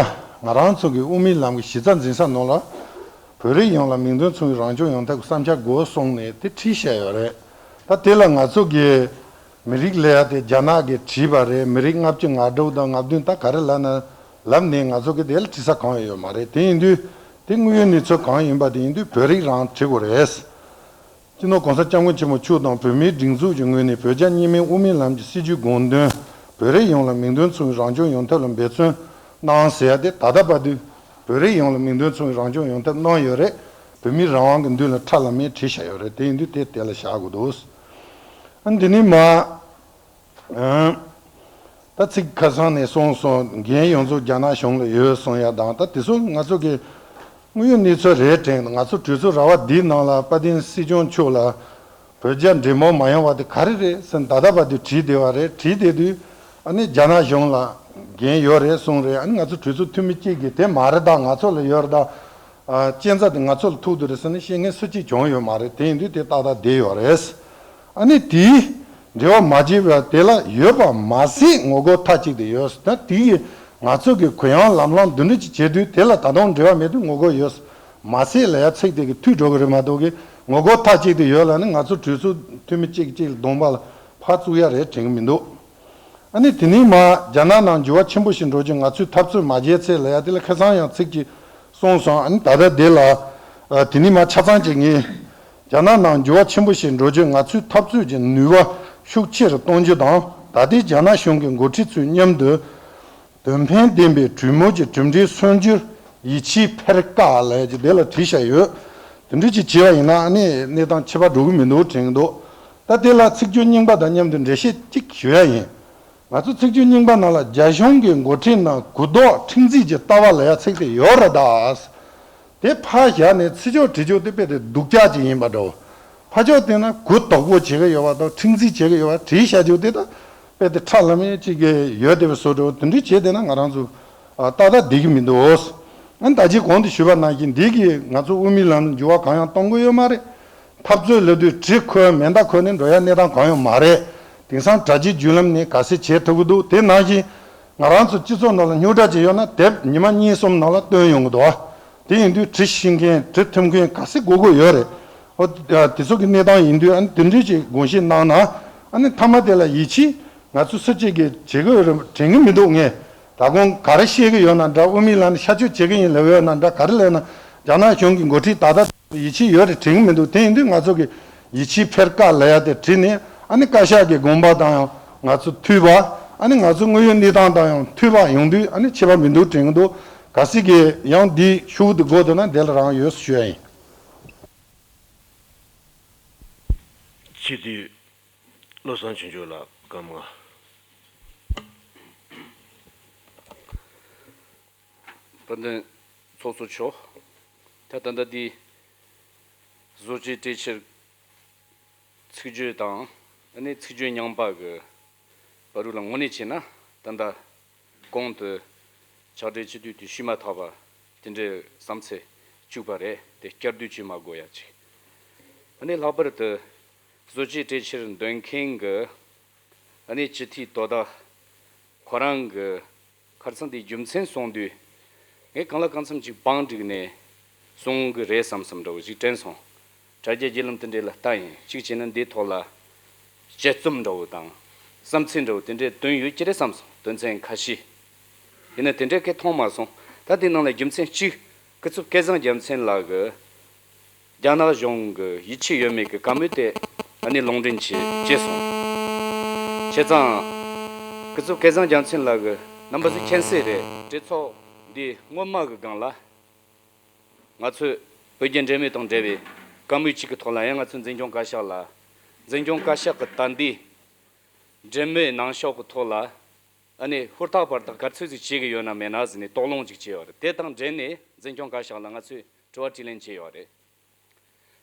ང་རང་ཚོ་གི་དབུ་མའི་ལམ་གྱི་གཞི་རྩ་འཛིན་ས་ནང་ལ་བོད་རིགས་ཡོངས་ལ་མིང་དོན་མཚུངས་པའི་རང་སྐྱོང་ཡོང་ཐབས་ཀྱི་བསམ་འཆར་དགོས་གསུངས་ནས་དེ་བྲིས་བཞག་ཡོད་རེད། ད་དེ་ལ་ང་ཚོ་གི་མི་རིགས་ལབ་ཡ་དེ་རྒྱ་ནག་གིས་བྲིས་པ་རེད། མི་རིགས་ལྔ་བཅུ་ང་དྲུག་དང་ང་བདུན་ད་ག་རེ་ལབ་ན་ལབ་ནས་ང་ཚོ་གི་དེ་ལ་བྲིས་ས་གང་ཡང་ཡོད་མ་རེད། དེ་ཡིན་དུས་དེ་དངོས་ཡོད་གནས་ཚུལ་གང་ཡིན་པ་དེ་ཡིན་དུས་བོད་རིགས་རང་བྲིས་དགོས་རེད། སྤྱི་ནོར་གོང་ས་སྐྱབས་མགོན་ཆེན་པོ་མཆོག་དང་བོད་མིའི་སྒྲིག་འཛུགས་ཀྱི་ངོས་ནས་བོད་རྒྱ་གཉིས་སྨན་དབུ་མའི་ལམ་གྱི་སྲིད་བྱུས་དགོངས་དོན་བོད་རིགས་ཡོངས་ལ་མིང་དོན་མཚུངས་པའི་རང་སྐྱོང་ཡོང་ཐབས་ལ་འབད་བརྩོན་གནང་ཟེར་ཡ་དེ་ད་ལྟ་བར་དུ་བོད་རིགས་ཡོངས་ལ་མིང་དོན་མཚུངས་པའི་རང་སྐྱོང་ཡོང་ཐབས་གནང་ཡོད་རེད། བོད་མིའི་རང་དབང་གི་མདུན་ལ་ཁྲ་ལམ་མེར་བྲིས་བཞག་ཡོད་རེད། དེ་ཡིན་དུས་དེ་དེ་ལ་བཞག་དགོས་འདུག་ཨ་འདི་ནི་མ། ཨང་། ད་ཚིག་ཁ་སང་ནས་གསུངས་སོང་། འགན་ཡོངས་རྫོགས་རྒྱ་ནག་གཞུང་ལ་ཡོད་གསུང་ཡ་དང་ད་དེ་ཚོ་ང་ཚོ་གི་དངོས་ཡོད་གནས་ཚུལ་རེད་དྲན། ང་ཚོ་གྲོས་ཚོགས་ར་བ་འདིའི་ནང་ལ་དཔལ་ལྡན་སྲིད་སྐྱོང་མཆོག་ལ་བོད་རྒྱ་འབྲེལ་མོལ་མ་ཡོང་བ་དེ་ག་རེ་རེད་ཟེར་ད་ལྟ་བར་དུ་དྲིས་བསྡད་པ་རེད། དྲིས་བསྡད་དུས་ཨ་ནི་རྒྱ་ནག་གཞུང་ལ་འགན་ཡོད་རེད་གསུངས་རེད། ཨ་ནི་ང་ཚོ་གྲོས་ཚོགས་འཐུས་མི་གཅིག་གིས་དེ་མ་རེད་ད། ང་ཚོ་ལ་ཡོད་རེད་ད། ཨ་གཅན་ཚ་དེ་ང་ཚོ་ལ་ཐུག་འདུག་རེད་ཟེར་ནས་བཤད་མཁན་སུ་གཅིག་བྱུང་ཡོད་མ་རེད། དེ་ཡིན་དུས་དེ་ཏག་ཏག་བསྡད་ཡོད་རེད། ཨ་ནི་དེའི་འབྲེལ་བ་མ་བྱས་པ་དེ་ལ་ཡོད་པ་མ་ཟད་ངོ་རྒོལ་མཐའ་གཅིག་ཏུ་ཡོད། ད་དེ་ཡིས་ང་ཚོ་གི་གུ་ཡངས་ལམ་ལྷོང་འདི་འདྲ་ཅིག་བྱེད་དུས་དེ་ལ་ད་དུང་འབྲེལ་བ་མེད་དུས་ངོ་རྒོལ་ཡོད་མ་ཟད་ལ་ཡ་ཚིག་དེ་གི་མཐུད་འགྲོ་གི་རེད་མ་གཏོགས་གི་ངོ་རྒོལ་མཐའ་གཅིག་ཏུ་ཡོད་ལ་ནི་ང་ཚོ་གྲོས་ཚོགས་འཐུས་མི་གཅིག་གིས་གཅིག་ལ་གདོང་པ་ལ་ཕར་བཙུགས་ཡ་རེད་དྲན་གི་མི་འདུག་ཨ་ནི་དེ་ནས་མ་རྒྱ་ནག་ནང་འགྱུར་བ་ཆེན་པོ་ཞིག་འགྲོ་རྒྱུ་ང་ཚོས་འཐབ་རྩོད་མ་བྱས་ཚེ་ལ་ཡ་དེ་ལ་ཁ་སང་ཡང་ཚིག་གཅིག་ གསུངས་སོང་། ཨ་ནི་ད་ལྟ་འདི་ལ་ཨ་དེ་ནི་མ་ཆ་ཚང་གཅིག་ངས། རྒྱ་ནག་ནང་འགྱུར་བ་ཆེན་པོ་ཞིག་འགྲོ་རྒྱུར་ང་ཚོའི་འཐབ་རྩོད་ཀྱི་ནུས་པ་ཤུགས་ཆེ་རུ་གཏོང་རྒྱུ་དང་། ད་ལྟའི་རྒྱ་ནག་གཞུང་གི་འགོ་ཁྲིད་ཚོའི་མཉམ་དུ་དོན་ཕན་ལྡན་པའི་གྲོས་མོལ་གྱི་གྲུབ་འབྲས་སོན་རྒྱུར་ཡིད་ཆེས་འཕེར་དཀའ་ལབ་ཀྱི་དེ་ལ་བྲིས་བཞག་ཡོད། དེ་འདྲ་ཅིག་བྱས་པ་ཡིན་ན་ཨ་ནི་གནས་སྟངས་ཕྱི་པ་འགྲོ་གི་མི་འདུག་དྲན་གྱི་འདུག་ད་དེ་ལ་ཚིག་སྦྱོར་རྙིང་པ་དང་མཉམ་དུ་འགྲེལ་བཤད་གཅིག་ཞུ་ཡ་ཡིན། ང་ཚོ་ཚིག་སྦྱོར་རྙིང་པ་ནང་ལ་རྒྱ་གཞུང་གི་འགོ་ཁྲིད་ནང་གུ་དོག་མཁྲེགས་འཛིན་གྱི་ལྟ་བ་ལབ་ཡ་ཚིག་དེ་ཡོད་རེད་ད། དེ་ཕར་བཞག་ནས་ཚིག་སྦྱོར་བྲིས་རྒྱུ་དེ་དཔེ་དེ་སྡུག་ཅག་ཅིག་ཡིན་པ་འདྲ་བོ། ཕར་ཕྱོགས་དེ་ན་གུ་དོག་པོ་བྱེད་ཀྱི་ཡོད་པ་དང་མཁྲེགས་འཛིན་བྱེད་ཀྱི་ཡོད་པ་བྲིས་བཞག་རྒྱུ་དེ་དང་དཔེ་དེ་ཁྲ་ལམ་ཡས་ཅིག་གི་ཡོད་བསྡད་པའི་བཟོ་འདྲ་བོ་དེ་འདྲ་བྱས་བསྡད་ན་ང་རང་ཚོ་ཨ་ཏག་ཏག་བསྡད་ཀྱི་མི་འདུག་ཨ་ནི་ད་ཅི་གོང་དུ་ཞུས་པ་ནང་བཞིན་འདི་གིས་ང་ཚོ་དབུ་མའི་ལམ་འགྱུར་བ་གང་ཡང་གཏོང་གི་ཡོད་མ་རེད། འཐབ་རྩོད་ལས་དུས་གྲི་ཁོལ་མེ་མདའ་ཁོལ་ནས་འགྲོ་ཡ་གནས་སྟངས་གང་ཡང་མ་རེད། དེང་སང་དྲ་རྒྱའི་བརྒྱུད་ལམ་ནས་ག་ཚོད་བྱེད་ཐུབ་ཀྱི་འདུག་དེ་ནང་བཞིན་ང་རང་ཚོ་སྤྱི་ཚོགས་ནང་ལ་རྙོག་དྲ་ཅིག་ཡོད་ན་དེབ་ཉི་མ་གཉིས་གསུམ་ནང་ལ་བཏོན་ཡོང་གི་འདུག་དེ་ཡིན་དུས་གྲི་བཤིག་མཁན་གྲི་ཐུབ་མཁན་ག་ཚོད་དགོས་དགོས་ཡོད་རེད། ཨོ། དེ་ཚོ་གི་གནས་སྟངས་ཡིན་དུས་ཨ་ནི་དེ་འདྲས་ཅིག་དགོངས་བཞེས་གནང་ན། ཨ་ནི་མཐའ་མ་དེ་ལ་ཡིད་ཆེས་ང་ཚོ་སུ་གཅིག་གིས་བྱེད་ཀྱི་ཡོད་རེད་དྲན་གྱི་མི་འདུག་ངས་ད་དགོང་ག་རེ་བཤད་ཀྱི་ཡོད་ན་འདྲ། དབུ་མའི་ལམ་ནས་ཤར་ཕྱོགས་བྱེད་ཀྱི་ཡིན་ལབ་ཡོད་ན་འདྲ། ག་རེ་ལབ་ན་རྒྱ་ནག་གཞུང་གི་འགོ་ཁྲིད་ད་ལྟ་ཡིད་ཆེས་ཡོད་རེད་དྲན་གྱི་མི་འདུག་དེ་ཡིན་དུས་ང་ཚོ་གི་ཡིད་ཆེས་འཕེར་དཀའ་ལབ་ཡ་དེ་བྲིས་ནས། ཨ་ནི་བཀའ་ཤག་གི་དགོངས་པ་དང་ཡང་ང་ཚོ་མཐུན་པ། ཨ་ནི་ང་ཚོ་དངོས་ཡོད་གནས་སྟངས་དང་ཡང་མཐུན་པ་ཡོང་དུས་ཨ་ནི་ཁྱད་པར་མི་འདུག་དྲན་གྱི་འདུག་གལ་སྲིད་ཀྱི་ཡང་འདི་ཤུགས་དེ་དགོས་འདུག་ན་དེ་ལ་རང་ཡོད་ཞུ་ཡ་ཡིན། སྤྱི་འཐུས་བློ་བཟང་ཆོས་འབྱོར་ལགས་སྐར་མ་ལྔ། དཔལ་ལྡན་ཚོགས་གཙོ་མཆོག་ད་ད་ལྟ་འདི་བཟོ་བཅོས་གྲོས་འཆར་ཚིག་བརྗོད་དང་ཨ་ནི་ཚིག་བརྗོད་རྙིང་པ་གི་བར་དུ་ལ་དངོས་གནས་བྱས་ན་ད་ལྟ་གོང་དུ་ཕྱག་སྦྲེལ་སྤྱི་འཐུས་དེ་ཞུས་མ་ཐག་པ་དེ་འདྲའི་བསམ་ཚུལ་བཅུག་པ་རེད། དེ་བསྐྱར་ཟློས་བྱེད་མ་དགོས་ཡ་ཅིག་ཨ་ནི་ལྷག་པར་དུ་བཟོ་བཅོས་གྲོས་འཆར་འདོན་མཁན་གྱི་ཨ་ནི་སྤྱི་འཐུས་དོ་བདག་ཁོ་རང་གི་ཁར་ཚང་དེའི་རྒྱུ་མཚན་གསུང་དུས། ངས་གང་ལ་གང་འཚམ་ཅིག་བང་བསྒྲིགས་ནས་གསུང་གི་རེད་བསམ་བསམ་འདྲ་བོ་ཞིག་དྲན་སོང་། དྲ་རྒྱའི་བརྒྱུད་ལམ་དེ་འདྲའི་ལ་ལྟ་ཡིན། གཅིག་བྱས་ན་འདིའི་ཐོག་ལ་དཔྱད་རྩོམ་འདྲ་བོ་དང་བསམ་ཚུལ་འདྲ་བོ་དེ་འདྲའི་བཏོན་ཡོད་ཀྱི་རེད་བསམ་སོང་། དོན་ཚན་ཁ་ཤས། ཡིན་ན་དེ་འདྲའི་སྐད་མཐོང་མ་སོང་། ད་དེའི་ནང་ལ་རྒྱུ་མཚན་གཅིག་སྐུ་ཚབ་སྐལ་བཟང་རྒྱལ་མཚན་ལགས་ཀྱིས་རྒྱ་ནག་གཞུང་གི་ཡིད་ཆེས་ཡོད་མེད་ཀྱི་བཀའ་མོལ་དེ་ཨ་ནི་ལུང་འདྲེན་བྱས་བྱས་སོང་། བྱས་ཙང་སྐུ་ཚབ་སྐལ་བཟང་རྒྱལ་མཚན་ལགས་ཀྱིས་རྣམ་པ་ཚོས་མཁྱེན་གསལ་རེད། གྲོས་ཚོགས་འདི་སྔོན་མ་གི་སྒང་ལ་ང་ཚོས་བོད་རྒྱ་འབྲེལ་མོལ་དང་འབྲེལ་བའི་བཀའ་མོལ་གཅིག་གི་ཐོག་ལ་ཡང་ང་ཚོས་འཛིན་སྐྱོང་བཀའ་ཤག་ལ། འཛིན་སྐྱོང་བཀའ་ཤག་གི་ད་ལྟའི་འབྲེལ་མོལ་གནང་ཕྱོགས་ཀྱི་ཐོག་ལ་ཨ་ནི་ཧུར་ཐག་བར་ཐག་ག་ཚོད་ཅིག་བྱེད་ཀྱི་ཡོད་ན་མེད་ན་ཟེར་ནས་དོགས་སློང་ཅིག་བྱས་ཡོད་རེད། དེ་དང་འབྲེལ་ནས་འཛིན་སྐྱོང་བཀའ་ཤག་ལ་ང་ཚོས་དྲི་བ་དྲིས་ལན་བྱས་ཡོད་རེད།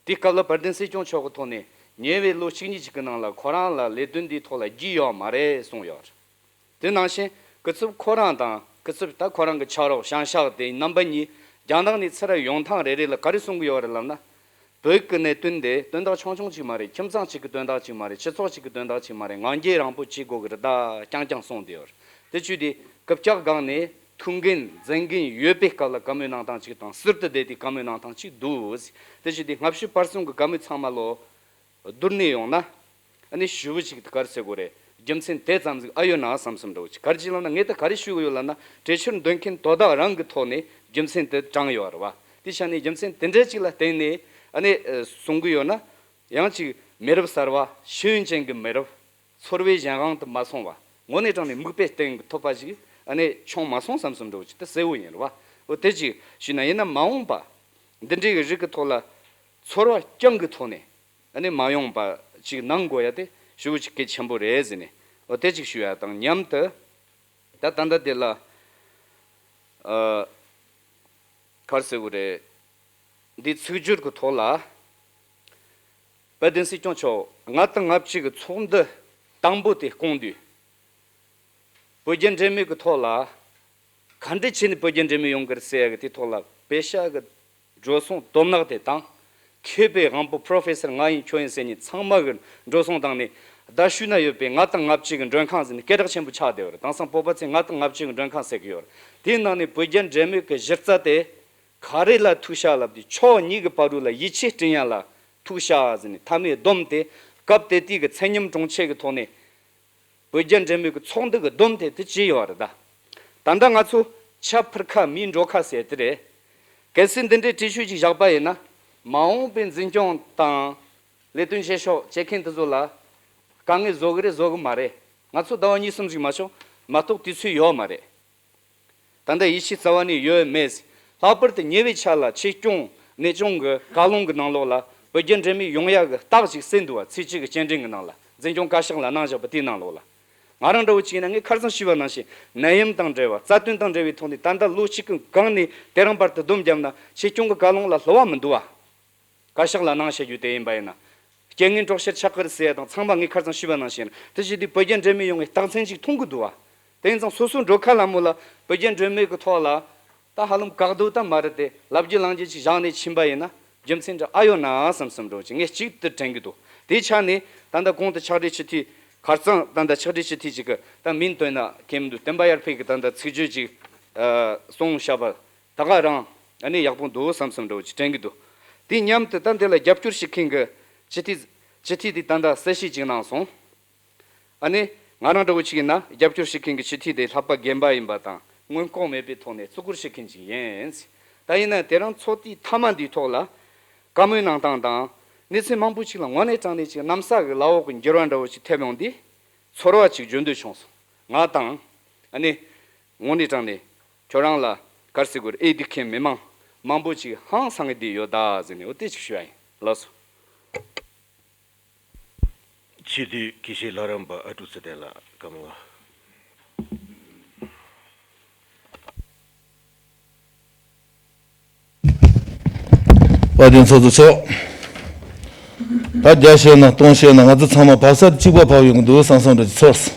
དེའི་སྐབས་ལ་དཔལ་ལྡན་སྲིད་སྐྱོང་མཆོག་གི་ཐོག་ནས་ཉེ་བའི་ལོ་གཅིག་གཉིས་ཅིག་གི་ནང་ལ་ཁོ་རང་ལ་ལས་དོན་འདིའི་ཐོག་ལ་རྒྱུས་ཡོད་མ་རེད་གསུངས་ཡོད་རེད། དེ་ནང་བཞིན་སྐུ་ཚབ་ཁོ་རང་དང་སྐུ་ཚབ་ད་ཁོ་རང་གི་ཕྱག་རོགས་བྱང་ཤག་དེ་རྣམ་པ་གཉིས་རྒྱ་ནག་ནས་ཚུར་ཡོང་ཐེངས་རེ་རེ་ལ་ག་རེ་གསུང་གི་ཡོད་རེད་ལབ་ན། བོད་ཀྱི་གནད་དོན་དེ་དོན་དག་ཆུང་ཆུང་ཅིག་མ་རེད། ཁྱིམ་ཚང་གཅིག་གི་དོན་དག་ཅིག་མ་རེད། སྤྱི་ཚོགས་གཅིག་གི་དོན་དག་ཅིག་མ་རེད། ང་རྒྱལ་རིང་པོ་བྱེད་དགོས་ཀྱི་རེད་ད་རྐྱང་རྐྱང་གསུངས་བསྡད་ཡོད་རེད། དེ་བྱས་དུས་སྐུ་ཕྱག་སྒང་ནས་ཐུགས་འགན་མཛད་འགན་ཡོད་པའི་སྐབས་ལ་བཀའ་མོལ་གནང་སྟངས་ཅིག་དང་ཟུར་དུ་བསྡད་དེ་བཀའ་མོལ་གནང་སྟངས་ཅིག་འདུག་དེ་བྱས་དུས་སྔ་ཕྱི་བར་གསུམ་གྱི་བཀའ་མོལ་ཚང་མ་ལོ། བསྡུར་ནས་ཡོང་ན། ཨ་ནི་ཞེ་པོ་ཅིག་ག་རེ་ཟེར་དགོས་རེད། རྒྱུ་མཚན་དེ་ཙམ་ཟིག་ཨ་ཡོད་ན་བསམ་བསམ་འདྲ་བོ་ཅིག་ག་རེ་ཅིག་ལབ་ན་ངས་ད་ག་རེ་ཞུ་གི་ཡོད་ལབ་ན་གྲོས་ཆོད་འདོན་མཁན་དོ་བདག་རང་གི་ཐོག་ནས་རྒྱུ་མཚན་དེ་དྲངས་ཡོད་རེད་བ། དེ་ཆ་ནས་རྒྱུ་མཚན་དེ་འདྲ་ཅིག་ལ་བརྟེན་ནས་ཨ་ནི་གསུང་གི་ཡོད་ན། ཡང་ཅིག་མི་རབས་གསར་བ་ཤེས་ཡོན་ཅན་གྱི་མི་རབས་ཚོར་བའི་གཞན་དབང་དུ་མ་སོང་བ། དངོས་གནས་དྲང་ནས་མིག་དཔེ་སྟོན་ཐུབ་པ་ཞིག་ཨ་ནི་བྱུང་མ་སོང་བསམ་བསམ་འདྲ་བོ་ཅིག་ད་གསལ་བོ་ཡིན་རེད་བ། འོ་དེ་ཅིག་ཞུས་ན་ཡིན་ན་མ་འོངས་པ་འདི་འདྲའི་རིགས་ཀྱི་ཐོག་ལ་ཚོར་བ་རྐྱང་གི་ཐོག་ནས། ཨ་ནི་མ་ཡོང་པ་ཅིག་གནང་དགོས་ཡ་དེ་ཞེ་པོ་ཅིག་གལ་ཆེན་པོ་རེད་ཟེར་ནས་འོ་དེ་ཅིག་ཞུ་ཡ་དང་མཉམ་དུ། ད་ད་ལྟ་དེ་ལ་ཨ་ག་རེ་ཟེར་དགོས་རེད། འདི་ཚིག་སྦྱོར་གྱི་ཐོག་ལ་དཔལ་ལྡན་སྲིད་སྐྱོང་མཆོག་ལྔ་དང་ལྔ་བཅུ་གི་ཚོགས་འདུ་དང་པོ་དེ་སྐོང་དུས། བོད་རྒྱ་འབྲེལ་མོལ་གྱི་ཐོག་ལ་ག་འདྲ་བྱས་ནས་བོད་རྒྱ་འབྲེལ་མོལ་ཡོང་གི་རེད་ཟེར་ཡ་གི་དེ་ཐོག་ལ་པེ་ཤ་གི་འགྲོ་སོང་དོ་ནག་དེ་དང་། མཁས་པའི་དབང་པོ་པྲོ་ཕེ་སར་ང་ཡིན་ཁྱོད་ཡིན་ཟེར་མཁན་ཚང་མ་གི་འགྲོ་སོང་བཏང་ནས་རྡ་ཤུལ་ན་ཡོད་པའི་ལྔ་དང་ལྔ་བཅུ་གི་མགྲོན་ཁང་ཟེར་ནས་སྐད་གྲགས་ཆེན་པོ་ཆགས་བསྡད་ཡོད་རེད། དེང་སང་བོད་པ་ཚོས་ལྔ་དང་ལྔ་བཅུ་གི་མགྲོན་ཁང་ཟེར་གི་ཡོད་རེད། དེའི་ནང་ནས་བོད་རྒྱ་འབྲེལ་མོལ་གྱི་གཞི་རྩ་དེ་ག་རེ་ལ་ཐུག་ཤག་ལབ་དུས་ཕྱོགས་གཉིས་ཀྱི་བར་དུ་ལ་ཡིད་ཆེས་བསྐྲུན་ཡ་ལ་ཐུག་ཤག་ཟེར་ནས་མཐའ་མའི་བསྡོམས་ཏེ་སྐབས་དེ་དུས་ཀྱི་ཚད་མཉམ་གྲོང་ཁྱེར་གྱི་ཐོག་ནས། བོད་རྒྱ་འབྲེལ་མོལ་གྱི་ཚོགས་འདུ་གི་བསྡོམས་དེ་དེ་བྱས་ཡོད་རེད་ད། ད་ལྟ་ང་ཚོ་ཆ་ཕུར་ཁ་མིའི་འགྲོ་ཁ་ཟེར་དེ་རེད། གལ་སྲིད་འདི་འདྲའི་འགྲེལ་བཤད་ཅིག་བཞག་པ་ཡིན་ན། མ་འོངས་པའི་འཛིན་སྐྱོང་དང་ལས་དོན་བྱེད་ཕྱོགས་བྱེད་མཁན་དེ་ཚོ་ལ་དཀའ་ངལ་བཟོ་གི་རེད་བཟོ་གི་མ་རེད། ང་ཚོ་ཟླ་བ་གཉིས་གསུམ་ཞིག་མ་ཆོག་མ་གཏོགས་དུས་ཚོད་ཡོད་མ་རེད། ད་ལྟ་ཡིད་ཆེས་རྩ་བ་ནས་ཡོད་མེད། ལྷག་པར་དུ་ཉེ་བའི་ཆར་ལ་ཆེད་སྐྱོང་གནས་སྐྱོང་གི་བཀའ་ཀློང་གི་ནང་ལོགས་ལ་བོད་རྒྱ་འབྲེལ་མོལ་ཡོང་ཡག་གི་རྟགས་ཤིག་གསལ་འདུག་བ། ཚེས་གཅིག་གི་སྤྱན་འདྲེན་གྱི་ནང་ལ་འཛིན་སྐྱོང་བཀའ་ཤག་ལ་གནང་བཞག་པ་དེའི་ནང་ལོགས་ལ། ང་རང་འདྲ་བོ་ཅིག་ཡིན་ན། ངས་ཁ་སང་ཞུས་པ་ནང་བཞིན་ནད་ཡམས་དང་འབྲེལ་བ། རྩ་དོན་དང་འབྲེལ་བའི་ཐོག་ནས་ད་ལྟ་ལོ་གཅིག་གི་གང་ནས་དེ་རིང་བར་དུ་སྡོམ་བརྒྱབ་ན་ཆེད་སྐྱོང་གི་བཀའ་ཀློང་ལ་བསླུ་བ་མི་འདུག་བ། བཀའ་ཤག་ལ་གནང་བྱ་རྒྱུ་དེ་ཡིན་པ་ཡིན་ན། རྐྱེན་ངན་གྲོགས་བྱེད་ཆགས་ཀྱི་རེད་ཟེར་ཡ་དང་ཚང་མ་ངས་ཁ་སང་ཞུས་པ་ནང་བཞིན་དེ་བཞིན་དུ་བོད་རྒྱ་འབྲེལ་མོལ་ཡོང་བའི་རྟགས་མཚན་ཅིག་མཐོང་གི་འདུག་བ། དེ་ཡིན་ཙང་སོ་སོའི་འགྲོ་ཁ་ལ་མོ་ལ་བོད་རྒྱ་འབྲེལ་མོལ་གྱི་ཐོག་ལ་ད་ཧ་ལམ་བཀག་སྡོམ་ད་མ་རེད་དེ། ལབ་རྒྱུ་ལངས་རྒྱུ་ཅིག་བཞག་ནས་ཕྱིན་པ་ཡིན་ན་རྒྱུ་མཚན་འདྲ་ཨ་ཡོད་ན་བསམ་བསམ་འདྲ་བོ་ཅིག་ངས་གཅིག་ཏུ་དྲན་གྱི་འདུག་དེའི་ཆ་ནས་ད་ལྟ་གོང་དུ་ཕྱག་སྦྲེལ་སྤྱི་འཐུས། ཁ་སང་ད་ལྟ་ཕྱག་སྦྲེལ་སྤྱི་འཐུས་ཅིག་གི་ད་མིང་བཏོན་ན་ཁྱད་མི་འདུག་བསྟན་པ་ཡར་འཕེལ་གྱི་ད་ལྟ་ཚིག་བརྗོད་ཅིག་ཨ་གསུངས་བཞག་པ། ད་ག་རང་ཨ་ནི་ཡག་པོ་འདུག་བསམ་བསམ་འདྲ་བོ་ཅིག་དྲན་གྱི་འདུག་དེ་མཉམ་དུ་ད་འདི་ལ་རྒྱབ་སྐྱོར་བྱེད་མཁན་གྱི་སྤྱི་འཐུས། སྤྱི་འཐུས་དེ་ད་ལྟ་གསལ་བཤད་ཅིག་གནང་སོང་། ཨ་ནི་ང་རང་འདྲ་བོ་ཅིག་ཡིན་ན་རྒྱབ་སྐྱོར་བྱེད་མཁན་གྱི་སྤྱི་འཐུས་དེ་ལྷག་པ་རྒན་པ་ཡིན་པ་དང་མངོན་ལྐོག་མེད་པའི་ཐོག་ནས་བརྩི་བཀུར་བྱེད་མཁན་ཅིག་ཡིན། ད་ཡིན་ན་དེ་རིང་ཚོགས་དུས་མཐའ་མ་འདིའི་ཐོག་ལ་བཀའ་མོལ་གནང་སྟངས་དང་གནས་ཚུལ་མང་པོ་ཅིག་ལ་དངོས་གནས་དྲང་གནས་ཅིག་གནམ་ས་གི་ལག་འོག་གི་འགྱུར་བ་འདྲ་བོ་ཅིག་ཐེབས་ཡོང་དུས། ཚོར་བ་ཅིག་བརྗོད་འདོད་བྱུང་སོང་། ང་དང་ཨ་ནི་དངོས་གནས་དྲང་གནས་ཁྱོད་རང་ལ་ག་རེ་ཟེར་དགོས་རེད། ཨེ་འདི་མཁན་མི་མང་མང་པོ་ཅིག་ཧང་སང་གི་བསྡད་ཡོད་ད་ཟེར་ནས་འོ་དེ་ཅིག་ཞུ་ཡ་ཡིན། ལགས་སོ། སྤྱི་འཐུས་དགེ་བཤེས་ལྷ་རམས་པ་ཨ་ཀྲུག་ཚེ་བརྟན་ལགས་བཀའ་མོལ། དཔལ་ལྡན་ཚོགས་གཙོ་མཆོག་ད་བརྒྱ་བཤད་ན་སྟོང་བཤད་ན་ང་ཚོ་ཚང་མ་བབས་ས་དེ་གཅིག་པ་བབས་ཡོང་གི་འདུག་བསམ་བསམ་འདྲ་ཅིག་ཚོར་སོང་།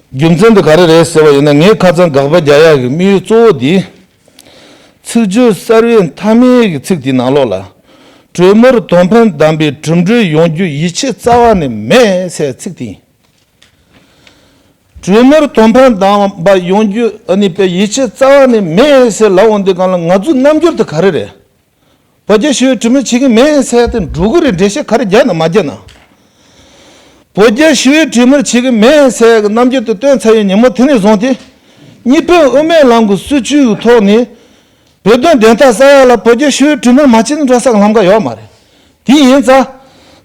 རྒྱུ་མཚན་དེ་ག་རེ་རེད་ཟེར་བ་ཡིན་ན། ངས་ཁ་སང་དགག་པ་རྒྱག་ཡག་གི་དམིགས་ཡུལ་གཙོ་བོ་དེ། ཚིག་བརྗོད་གསར་བའི་མཐའ་མའི་གི་ཚིག་དེའི་ནང་ལོགས་ལ། གྲོས་མོལ་དོན་ཕན་ལྡན་པའི་གྲུབ་འབྲས་ཡོང་རྒྱུ་ཡིད་ཆེས་རྩ་བ་ནས་མེད་ཟེར་ཚིག་དེ་ཡིན། གྲོས་མོལ་དོན་ཕན་ལྡན་པ་ཡོང་རྒྱུ་ཨ་ནི་པའི་ཡིད་ཆེས་རྩ་བ་ནས་མེད་ཟེར་ལབ་འོང་དུས་སྒང་ལ་ང་ཚོའི་རྣམ་འགྱུར་དེ་ག་རེ་རེད། བོད་རྒྱ་ཞི་བའི་གྲོས་མོལ་བྱེད་ཀྱི་མེད་ཟེར་ཏེ་འགྲོ་གི་རེད། འགྲེལ་བཤད་ག་རེ་རྒྱག་ན་མ་རྒྱག་ན། བོད་རྒྱ་ཞི་བའི་གྲོས་མོལ་བྱེད་ཀྱི་མེད་ཟེར་གྱི་རྣམ་འགྱུར་དེ་སྟོན་ཚར་བའི་ཉིན་མོ་དེ་ནས་བཟུང་སྟེ། གཉིས་ཕན་དབུ་མའི་ལམ་གྱི་སྲིད་བྱུས་ཀྱི་ཐོག་ནས་བོད་དོན་བདེན་མཐའ་གསལ་ཡག་ལ་བོད་རྒྱ་ཞི་བའི་གྲོས་མོལ་མ་བྱས་ན་འགྲོ་ས་གི་ལམ་ཁ་ཡོད་མ་རེད། དེ་ཡིན་ཙང་།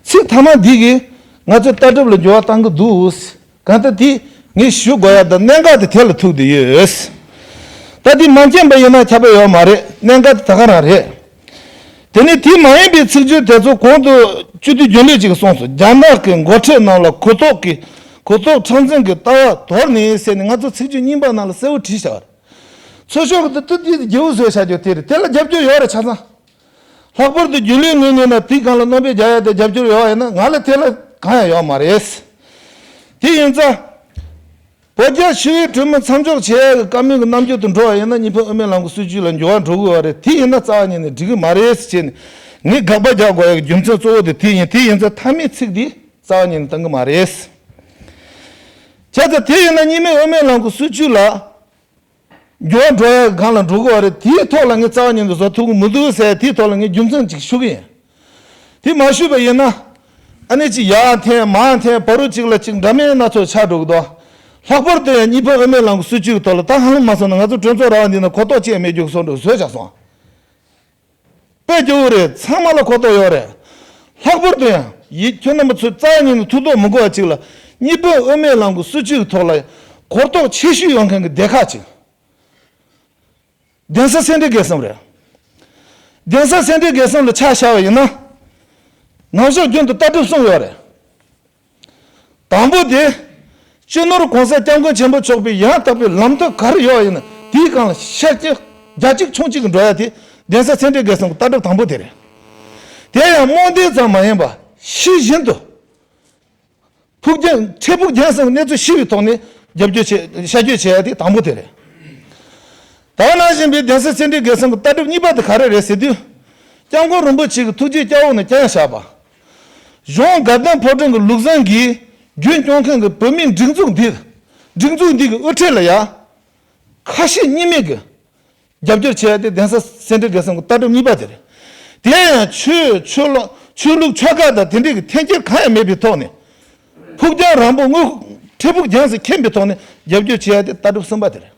ཚིག་མཐའ་མ་འདི་གིས་ང་ཚོའི་ལྟ་གྲུབ་ལ་འགྱུར་བ་གཏང་གི་འདུག་གང་ལྟར་དེ་ངས་ཞུ་དགོས་ཡ་དང་གནད་འགག་དེ་དེ་ལ་ཐུག་བསྡད་ཡོད། ད་དེ་མ་མཁྱེན་པ་ཡིན་ན་ཁྱབ་པ་ཡོད་མ་རེད། གནད་འགག་དེ་ད་ག་རང་རེད། དེ་ནས་དེ་མ་ཡིན་པའི་ཚིག་བརྗོད་དེ་ཚོ་གོང་དུ་སྤྱི་འཐུས་རྒྱུན་ལས་ཅིག་གིས་གསུངས་སོང་། རྒྱ་ནག་གི་མགོ་ཁྲིད་རྣམས་ལ་གོ་རྟོགས་ཀྱི་གོ་རྟོགས་ཁྲག་འཛིན་གྱི་ལྟ་བ་དོར་ནས་ཟེར་ནས་ང་ཚོ་ཚིག་བརྗོད་རྙིང་པ་ནང་ལ་གསལ་བོ་བྲིས་བཞག་པ་རེད། ཚོགས་ཤོག་གི་དེ་དུས་དེ་རྗེ་བོ་བཟོས་བྱ་རྒྱུ་དེ་རེད། དེ་ལ་རྒྱབ་སྐྱོར་ཡོད་རེད་ཆ་ཚང་། ལྷག་པར་དུ་རྒྱུན་ལས་ངོས་ནས་ན་དེའི་སྒང་ལ་རྣམ་པའི་རྒྱ་ཡ་དེ་རྒྱབ་སྐྱོར་ཡོད་པ་ཡིན་ན་ང་ལ་དེ་ལ་གང་ཡང་ཡོད་མ་རེད། དེ་ཡིན་ཙང་། བོད་རྒྱ་ཞི་བའི་གྲོས་མོལ་མཚམས་འཇོག་བྱེད་ཡ་གི་བཀའ་མོལ་གྱི་རྣམ་འགྱུར་དུ་འགྲོ་བ་ཡིན་ན་གཉིས་ཕན་དབུ་མའི་ལམ་གྱི་སྲིད་བྱུས་ལ་འགྱུར་བ་འགྲོ་གི་ཡོད་རེད། དེ་ཡིན་ན་རྩ་བ་ཉིད་ནས་འགྲིག་གི་མ་རེད་ཟེར་ནས་ངས་དགག་པ་རྒྱག་དགོས་ཡ་གི་རྒྱུ་མཚན་གཙོ་བོ་དེ་དེ་ཡིན། དེ་ཡིན་ཙང་མཐའ་མའི་ཚིག་འདི་རྩ་བ་ཉིད་ནས་གཏང་གི་མ་རེད། བྱས་ཙང་དེ་ཡིན་ན་གཉིས་ཕན་དབུ་མའི་ལམ་གྱི་སྲིད་བྱུས་ལ། འགྱུར་བ་འགྲོ་ཡ་སྒང་ལ་འགྲོ་གི་བ་རེད། དེའི་ཐོག་ལ་ངས་རྩ་བ་ཉིད་དུ་བཟོ་ཐུབ་ཀྱི་མི་འདུག་ཟེར་དེའི་ཐོག་ལ་ངས་རྒྱུ་མཚན་ཅིག་ཞུ་གི་ཡིན། དེ་མ་ཞུས་པ་ཡིན་ན། ཨ་ནི་ཅིག་ཡར་འཐེན་མར་འཐེན་བར་དུ་ཅིག་ལ་ཅིག་འདྲ་མིན་སྣ་ཚོགས་ཆགས་འགྲོ་གི་འདུག་ལྷག་པར་དུ་ཡང་གཉིས་ཕན་དབུ་མའི་ལམ་གྱི་སྲིད་བྱུས་ཀྱི་ཐོག་ལ་ད་ཧ་ལམ་མ་སོང་ན་ང་ཚོ་གྲོས་ཚོགས་ར་བ་འདི་ན་གོ་རྟོགས་ཅི་ཡང་མེད་རྒྱུ་གི་བཟོ་འདྲ་བཟོས་བཞག་སོང་། དཔེ་སྐྱོ་བོ་རེད། ཚང་མ་ལ་གོ་རྟོགས་ཡོད་རེད། ལྷག་པར་དུ་ཡང་ཡིད་ཁྱོད་རྣམ་པ་ཚོས་རྩ་བ་ཉིད་ནས་ཐུགས་དོགས་མི་དགོས་པ་ཅིག་ལ་གཉིས་ཕན་དབུ་མའི་ལམ་གྱི་སྲིད་བྱུས་ཀྱི་ཐོག་ལ་གོ་རྟོགས་ཆེ་ཤོས་ཡོད་མཁན་གྱི་སྡེ་ཁག་ཅིག་གདན་ས་སེ་འབྲས་དགེ་གསུམ་རེད། གདན་ས་སེ་འབྲས་དགེ་གསུམ་ལ་ཆ་བཞག་པ་ཡིན་ན། ནང་ཞོགས་རྒྱུན་དུ་ལྟ་གྲུབ་གསུམ་ཡོད་རེད། དང་པོ་དེ། སྤྱི་ནོར་༸གོང་ས་༸སྐྱབས་མགོན་ཆེན་པོ་མཆོག་པའི་ཡང་དག་པའི་ལམ་སྟོན་ག་རེ་ཡོད་ཡིན་ན་དེའི་སྒང་ལ་ཤར་གྱི་རྒྱ་གཅིག་མཆོང་གཅིག་གི་འགྲོ་ཡ་དེ་གདན་ས་སེ་འབྲས་དགེ་གསུམ་གྱི་ལྟ་གྲུབ་དང་པོ་དེ་རེད། དེ་ཡང་རྨོངས་དད་ཙམ་མ་ཡིན་པ་ཤེས་བཞིན་དུ། ཕུགས་རྒྱང་འཕྲལ་ཕུགས་རྒྱང་སོང་གནས་ཚུལ་ཤེས་པའི་ཐོག་ནས་རྒྱབ་སྐྱོར་བྱེད་ཤར་སྐྱོད་བྱེད་ཡ་དེ་དང་པོ་དེ་རེད། ད་ག་ནང་བཞིན་པའི་གདན་ས་སེ་འབྲས་དགེ་གསུམ་གྱི་ལྟ་གྲུབ་གཉིས་པ་དེ་ག་རེ་རེད་ཟེར་དུས། སྐྱབས་མགོན་རིན་པོ་ཆེ་གི་ཐུགས་རྗེ་སྐྱབས་འོག་ནས་བསྐྱངས་བཞག་པ། གཞུང་དགའ་ལྡན་ཕོ་བྲང་གི་ལུགས་བཟང་གིས་རྒྱུན་སྐྱོང་མཁན་གྱི་བོད་མིའི་སྒྲིག་འཛུགས་འདི། སྒྲིག་འཛུགས་འདི་གི་དབུ་ཁྲིད་ལ་ཡ། ཁ་ཞེ་གཉིས་མེད་ཀྱི་རྒྱབ་སྐྱོར་བྱས་ཏེ་གདན་ས་སེ་འབྲས་དགེ་གསུམ་གྱི་ལྟ་གྲུབ་གཉིས་པ་དེ་རེད། དེ་ཡང་ཆོས་ཆོས་ལུགས་ཆོས་ལུགས་ཆོལ་ཁ་དང་དེ་འདྲས་ཀྱི་འཐེན་འཁྱེར་གང་ཡང་མེད་པའི་ཐོག་ནས། ཕུགས་རྒྱང་རིང་པོ་དངོས་འཕྲལ་ཕུགས་རྒྱང་སུ་མཁྱེན་པའི་ཐོག་ནས་རྒྱབ་སྐྱོར་བྱས་ཏེ་ལྟ་གྲུབ་གསུམ་པ་དེ་རེད།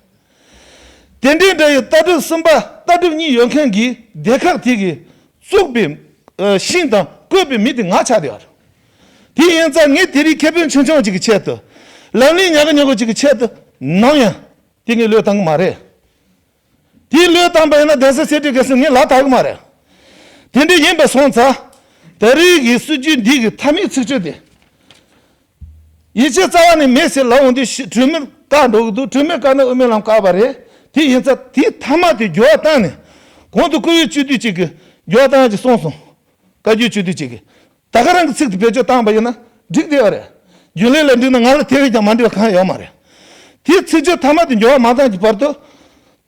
དེ་འདྲའི་འདྲ་ཡི་ལྟ་གྲུབ་གསུམ་པ་ ལྟ་གྲུབ་གཉིས་ཡོད་མཁན་གྱི་སྡེ་ཁག་དེ་གིས་བཙུགས་པའི་ཨ་ཤིང་དང་བཀོད་པའི་མི་དེ་ང་ཆགས་བསྡད་ཡོད་རེད། དེ་ཡིན་ཙང་ངས་དེ་རིང་ཁེ་ཕན་ཆུང་ཆུང་ཅིག་གི་ཆེད་དུ། ལམ་ལུགས་ཉག་ག་ཉོག་ག་ཅིག་གི་ཆེད་དུ་ནམ་ཡང་དེ་ངས་བློས་བཏང་གི་མ་རེད། དེ་བློས་བཏང་པ་ཡིན་ན་གདན་ས་གསེར་ཁྲིར་ག་སོང་ངས་ལག་ཐག་གི་མ་རེད། དེ་འདྲ་ཡིན་པ་སོང་ཙང་། ད་རེས་ཀྱི་སྲིད་ཇུས་འདི་གི་མཐའ་མའི་ཚིག་བརྗོད་དེ། ཡིད་ཆེས་རྩ་བ་ནས་མེད་ཟེར་ལབ་འོང་དུས་ཤི་གྲོས་མོལ་བཀག་འགྲོ་གི་འདུག་གྲོས་མོལ་བཀག་ན་དབུ་མའི་ལམ་བཀག་པ་རེད། དེ་ཡིན་ཙང་དེའི་མཐའ་མ་དེ་འགྱུར་བ་བཏང་ནས། གོང་དུ་བཀུར་འོས་སྤྱི་འཐུས་གཅིག་གིས་འགྱུར་བ་བཏང་ཡག་ཅིག་གསུངས་སོང་། བཀའ་བརྒྱུད་སྤྱི་འཐུས་གཅིག་གིས། ད་ག་རང་གི་ཚིག་དེ་བེད་སྤྱོད་བཏང་པ་ཡིན་ན་འགྲིག་བསྡད་ཡོད་རེད། རྒྱུན་ལས་ལ་འགྲིག་ན་ང་ལ་དེ་བས་ཀྱང་མ་འགྲིག་པ་གང་ཡང་ཡོད་མ་རེད། དེའི་ཚིག་བརྗོད་མཐའ་མ་དེ་འགྱུར་བ་མ་བཏང་གི་བར་དུ།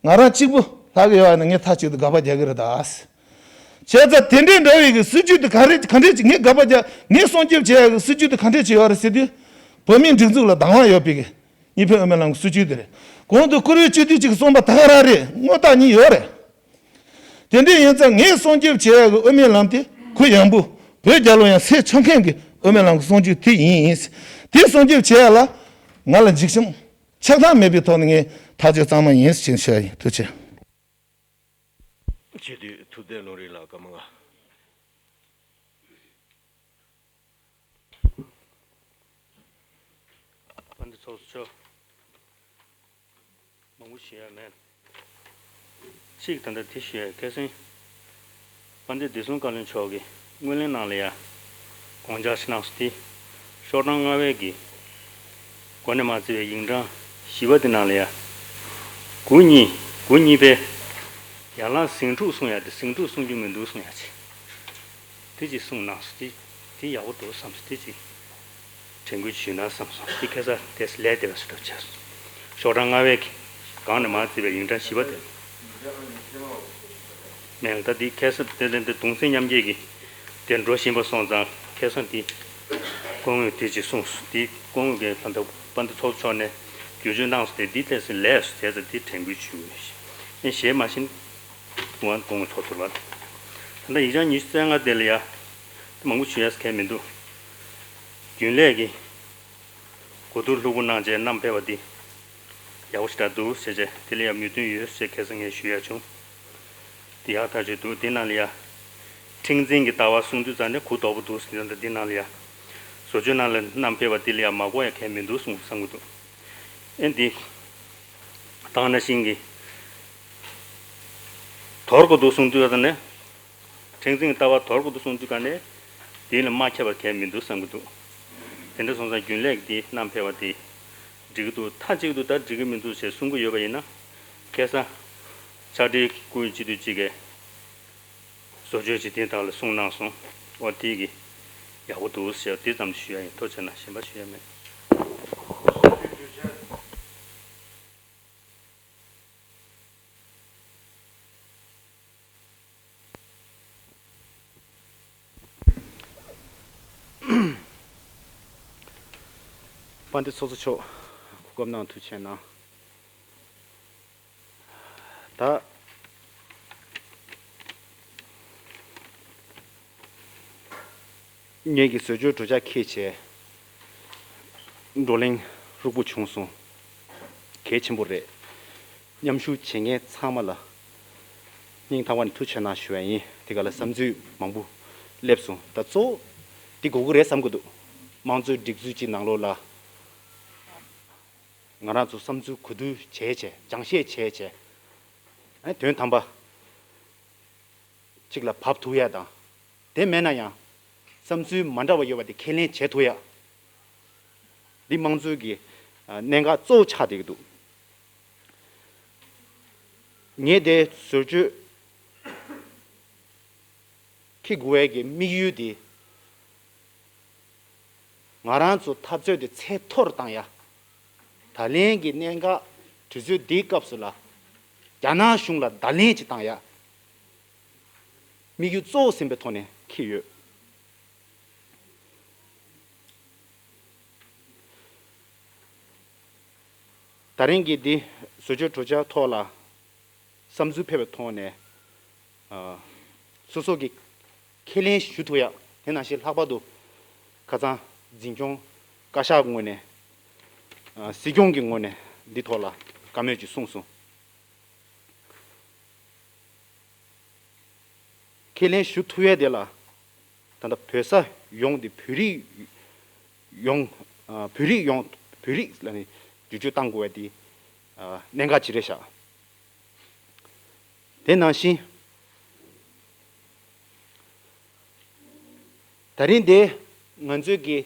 ང་རང་གཅིག་པུ་ལྷག་གི་ཡོད་ཡིན་ན་ངས་མཐའ་གཅིག་ཏུ་དགག་པ་རྒྱག་གི་རེད་ད། བྱས་ཙང་དེ་འདྲའི་འདྲ་བའི་གི་སྲིད་ཇུས་དེ་ག་རེ་ག་འདྲས་ཅིག་ངས་དགག་པ་རྒྱག་ངས་སྲུང་སྐྱོབ་བྱེད་ཡག་གི་སྲིད་ཇུས་དེ་ག་འདྲས་ཅིག་ཡོད་རེད་ཟེར་དུས། བོད་མིའི་སྒྲིག་འཛུགས་ལ་དང་བ་ཡོད་པའི་གི་གཉིས་ཕན་དབུ་མའི་ལམ་གྱི་སྲིད་ཇུས་དེ་རེད། གོང་དུ་བཀུར་འོས་སྤྱི་འཐུས་གཅིག་གསུངས་པ་ད་ག་རང་རེད། དངོས་རྟགས་གཉིས་ཡོད་རེད། དེ་འདྲ་ཡིན་ཙང་ངས་སྲུང་སྐྱོབ་བྱེད་ཡག་གི་དབུ་མའི་ལམ་དེ་གུ་ཡངས་པོ་བོད་རྒྱལ་ལོ་ཡང་སྲས་མཆོག་མཁན་གྱི་དབུ་མའི་ལམ་གྱི་སྲུང་སྐྱོབ་དེ་ཡིན། དེ་སྲུང་སྐྱོབ་བྱེད་ཡག་ལ་ང་ལ་འཇིགས་ཞུམ་ཆགས་སྡང་མེད་པའི་ཐོག་ནས་ངས་ཐག་གཅོད་གཙང་མ་ཡིན་ཞེས་ཞུ་ཡ་ཡིན། ཐུགས་རྗེ་ཆེ། སྤྱི་འཐུས་ཐུབ་བསྟན་ལུང་རིགས་ལགས་སྐར་མ་ལྔ། དཔལ་ལྡན་ཚོགས་གཙོ་མཆོག་མང་པོ་ཞུ་ཡ་མེད། གཅིག་ད་ལྟ་དེ་ཞུ་ཡ་ཁ་སང་། དཔལ་ལྡན་བདེ་སྲུང་བཀའ་བློན་མཆོག་གིས་སྔོན་གླེང་ནང་ལ་ཡ། དགོངས་འཇགས་ཤིག་གནང་སོང་སྟེ། ཤོག་གྲངས་ལྔ་པའི་གི། འགོ་ནས་མར་བརྩི་བའི་ཡིག་ཕྲེང་བཞི་པ་དེ་ནང་ལ་ཡ། འགོ་གཉིས་འགོ་གཉིས་པའི། ཡར་ལངས་ཟིང་འཁྲུག་གསུང་ཡ་དེ་ཟིང་འཁྲུག་གསུང་རྒྱུ་མི་འདུག་གསུང་ཡ་ཆེ། དེ་ཅིག་གསུངས་གནང་སོང་། དེ་དེ་ཡག་པོ་འདུག་བསམ་སོང་། དེ་ཅིག་དྲན་སྐུལ་ཞུས་ན་བསམ་སོང་། དེ་ཁ་སང་དེ་ལས་དེ་བ་སུ་གྲབས་བྱས་སོང་། ཤོག་གྲངས་ལྔ་པའི་གི་སྒང་ནས་མར་བརྩིས་པའི་ཡིག་ཕྲེང་བཞི་པ་དེ། མེད་ལ་ད་དེ་ཁ་སང་དེ་དེ་དེ་གདུང་སེམས་མཉམ་སྐྱེད་ཀྱི་དེ་འགྲོ་བཞིན་པ་སོང་ཙང་ཁ་སང་དེ་སྐུ་ངོས་དེ་ཅིག་གསུངས་སོང་། དེ་སྐུ་ངོས་ཀྱིས་ད་ལྟ་དཔལ་ལྡན་ཚོགས་གཙོ་མཆོག་ནས་བསྒྱུར་བཅོས་གནང་སོང་། དེ་དེ་ལས་སུ་ལས་སུ་བྱས་ཙང་དེ་དྲན་སྐུལ་ཞུ་དགོས་ཞེས་ཞེས་མ་བཞིན། དུང་བ་སྐུ་ངོ་ཚོགས་ཟུར་པ། ད་ལྟ་ཡིག་ཆ་ཉི་ཤུ་རྩ་ལྔ་དེ་ལ་ཡ། མང་པོ་ཞུ་ཡ་གང་ཡང་མི་འདུག་རྒྱུན་ལས་ཀྱི། གོ་བསྡུར་ལྷུག་པོ་གནང་བྱས་བསྣམས་ཕེབས་པ་འདི། ཡག་པོ་ཞེ་དྲག་འདུག་ཟེར་བྱས་དེ་ལ་ཡ་མོས་མཐུན་ཡོད་ཟེར་ཁ་སང་ངས་ཞུ་ཡ་བྱུང་། དེ་ཡག་ཐག་ཆོད་འདུག་དེ་ནང་ལ་ཡ། ཁྲིམས་འཛིན་གྱི་ལྟ་བ་གསུང་དུས་ཙང་ནས་གུ་དོག་པོ་འདུག་ཟེར་ད་འདི་ནང་ལ་ཡ། བཟོ་བཅོས་ནང་ལ་བསྣམས་ཕེབས་པ་དེ་ལ་ཡ་མ་གོ་ཡ་གང་ཡང་མི་འདུག་གསུང་བསམ་གྱི་འདུག་ཨེ་འདི། དང་ན་ཤིང་གི། དོར་དགོས་འདུག་གསུང་དུས་ཙང་ནས། ཁྲིམས་འཛིན་གྱི་ལྟ་བ་དོར་དགོས་འདུག་གསུང་དུས་ག་ནས། དེ་ལ་མ་ཁྱབ་པ་གང་ཡང་མི་འདུག་བསམ་གྱི་འདུག་དེ་འདྲ་སོང་ཙང་རྒྱུན་ལས་ཀྱིས་དེ་བསྣམས་ཕེབས་པ་དེ། འགྲིག་གི་འདུག་མཐའ་གཅིག་ཏུ་ད་འགྲིག་གི་མི་འདུག་ཅེས་གསུང་གི་ཡོད་པ་ཡིན་ན། ཁ་སང་། ཕྱག་སྦྲེལ་སྐུ་ཡོན་སྤྱི་འཐུས་གཅིག་གིས། བཟོ་བཅོས་ཅིག་དེ་དག་ལ་གསུངས་གནང་སོང་། འོ་དེ་གི། ཡག་པོ་འདུག་ཟེར་དེ་ཙམ་ཞུ་ཡ་ཡིན། ཐུགས་རྗེ་གནང་། གཞན་པ་ཞུ་ཡ་མེད། དཔལ་ལྡན་ཚོགས་གཙོ་མཆོག་གོ་སྐབས་གནང་། ཐུགས་རྗེ་གནང་། ད། ངེད་ཀྱི་བཟོ་བཅོས་གྲོས་འཆར་འཁྱེར་བྱས། བགྲོ་གླེང་ཧྲུག་པོ་བྱུང་སོང་། གལ་ཆེན་པོ་རེད། མཉམ་ཞུགས་བྱེད་མཁན་ཚང་མ་ལ་སྙིང་ཐག་པ་ནས་ཐུགས་རྗེ་གནང་ཞུ་བ་ཡིན། དེ་ག་ལ་བསམ་ཚུལ་མང་པོ་སླེབས་སོང་། ད་གཙོ་བོ་འདི་དགོས་ཀྱི་རེད་བསམ་གྱི་འདུག་དམངས་གཙོའི་སྒྲིག་འཛུགས་ཀྱི་ནང་ལོགས་ལ་ང་རང་ཚོ་བསམ་ཚུལ་གོ་བསྡུར་བྱས་བྱས། སྦྱང་བཤད་བྱས་བྱས། ཨ་ནི་དོན་དམ་པ་གཅིག་ལ་བབས་ཐུབ་ཡ་དང་། དེ་མེད་ན་ཡང་བསམ་ཚུལ་མ་འདྲ་བ་ཡོད་པ་དེ་ཁས་ལེན་བྱེད་ཐུབ་ཡ། འདི་དམངས་གཙོའི་གི་གནད་འགག་གཙོ་བོ་ཆགས་བསྡད་ཀྱི་འདུག་ངས་དེ་བཟོ་བཅོས་འཁྱེར་དགོས་པའི་གི་དམིགས་ཡུལ་དེ། ང་རང་ཚོ་འཐབ་རྩོད་དེ་ཚད་མཐོ་རུ་བཏང་ཡ། ད་ལན་གྱི་གནད་འགག་དུས་ཚོད་འདིའི་སྐབས་སུ་ལ། རྒྱ་ནག་གཞུང་ལ་བརྡ་ལན་ཅིག་བཏང་ཡ། དམིགས་ཡུལ་གཙོ་བོ་ཟིན་པའི་ཐོག་ནས་འཁྱེར་ཡོད། ད་རིང་གི་འདི་བཟོ་བཅོས་གྲོས་འཆར་ཐོག་ལ་བསམ་ཚུལ་ཕེབས་པའི་ཐོག་ནས། ཨ། སོ་སོ་གི་ཁས་ལེན་ཞུ་ཐུབ་ཡ། དེ་ནང་བཞིན་ལྷག་པར་དུ་ཁ་སང་འཛིན་སྐྱོང་བཀའ་ཤག་གི་ངོས་ནས། ཨ། སྲིད་སྐྱོང་གི་ངོས་ནས་འདི་ཐོག་ལ་བཀའ་མོལ་ཅིག་གསུངས་སོང་། ཁས་ལེན་ཞུ་ཐུབ་ཡས་དེ་ལ་ད་ལྟ་བོད་ས་ཡོངས་དེ་བོད་རིགས་ཡོངས་ཨ་བོད་རིགས་ཡོངས་བོད་རིགས་ལ་ནི་བསྒྱུར་བཅོས་བཏང་དགོས་པ་དེ་ཨ་གནད་འགག་ཅིག་རེད་ཤག་དེ་ནང་བཞིན། ད་རིང་འདི་ང་ཚོས་ཀྱི་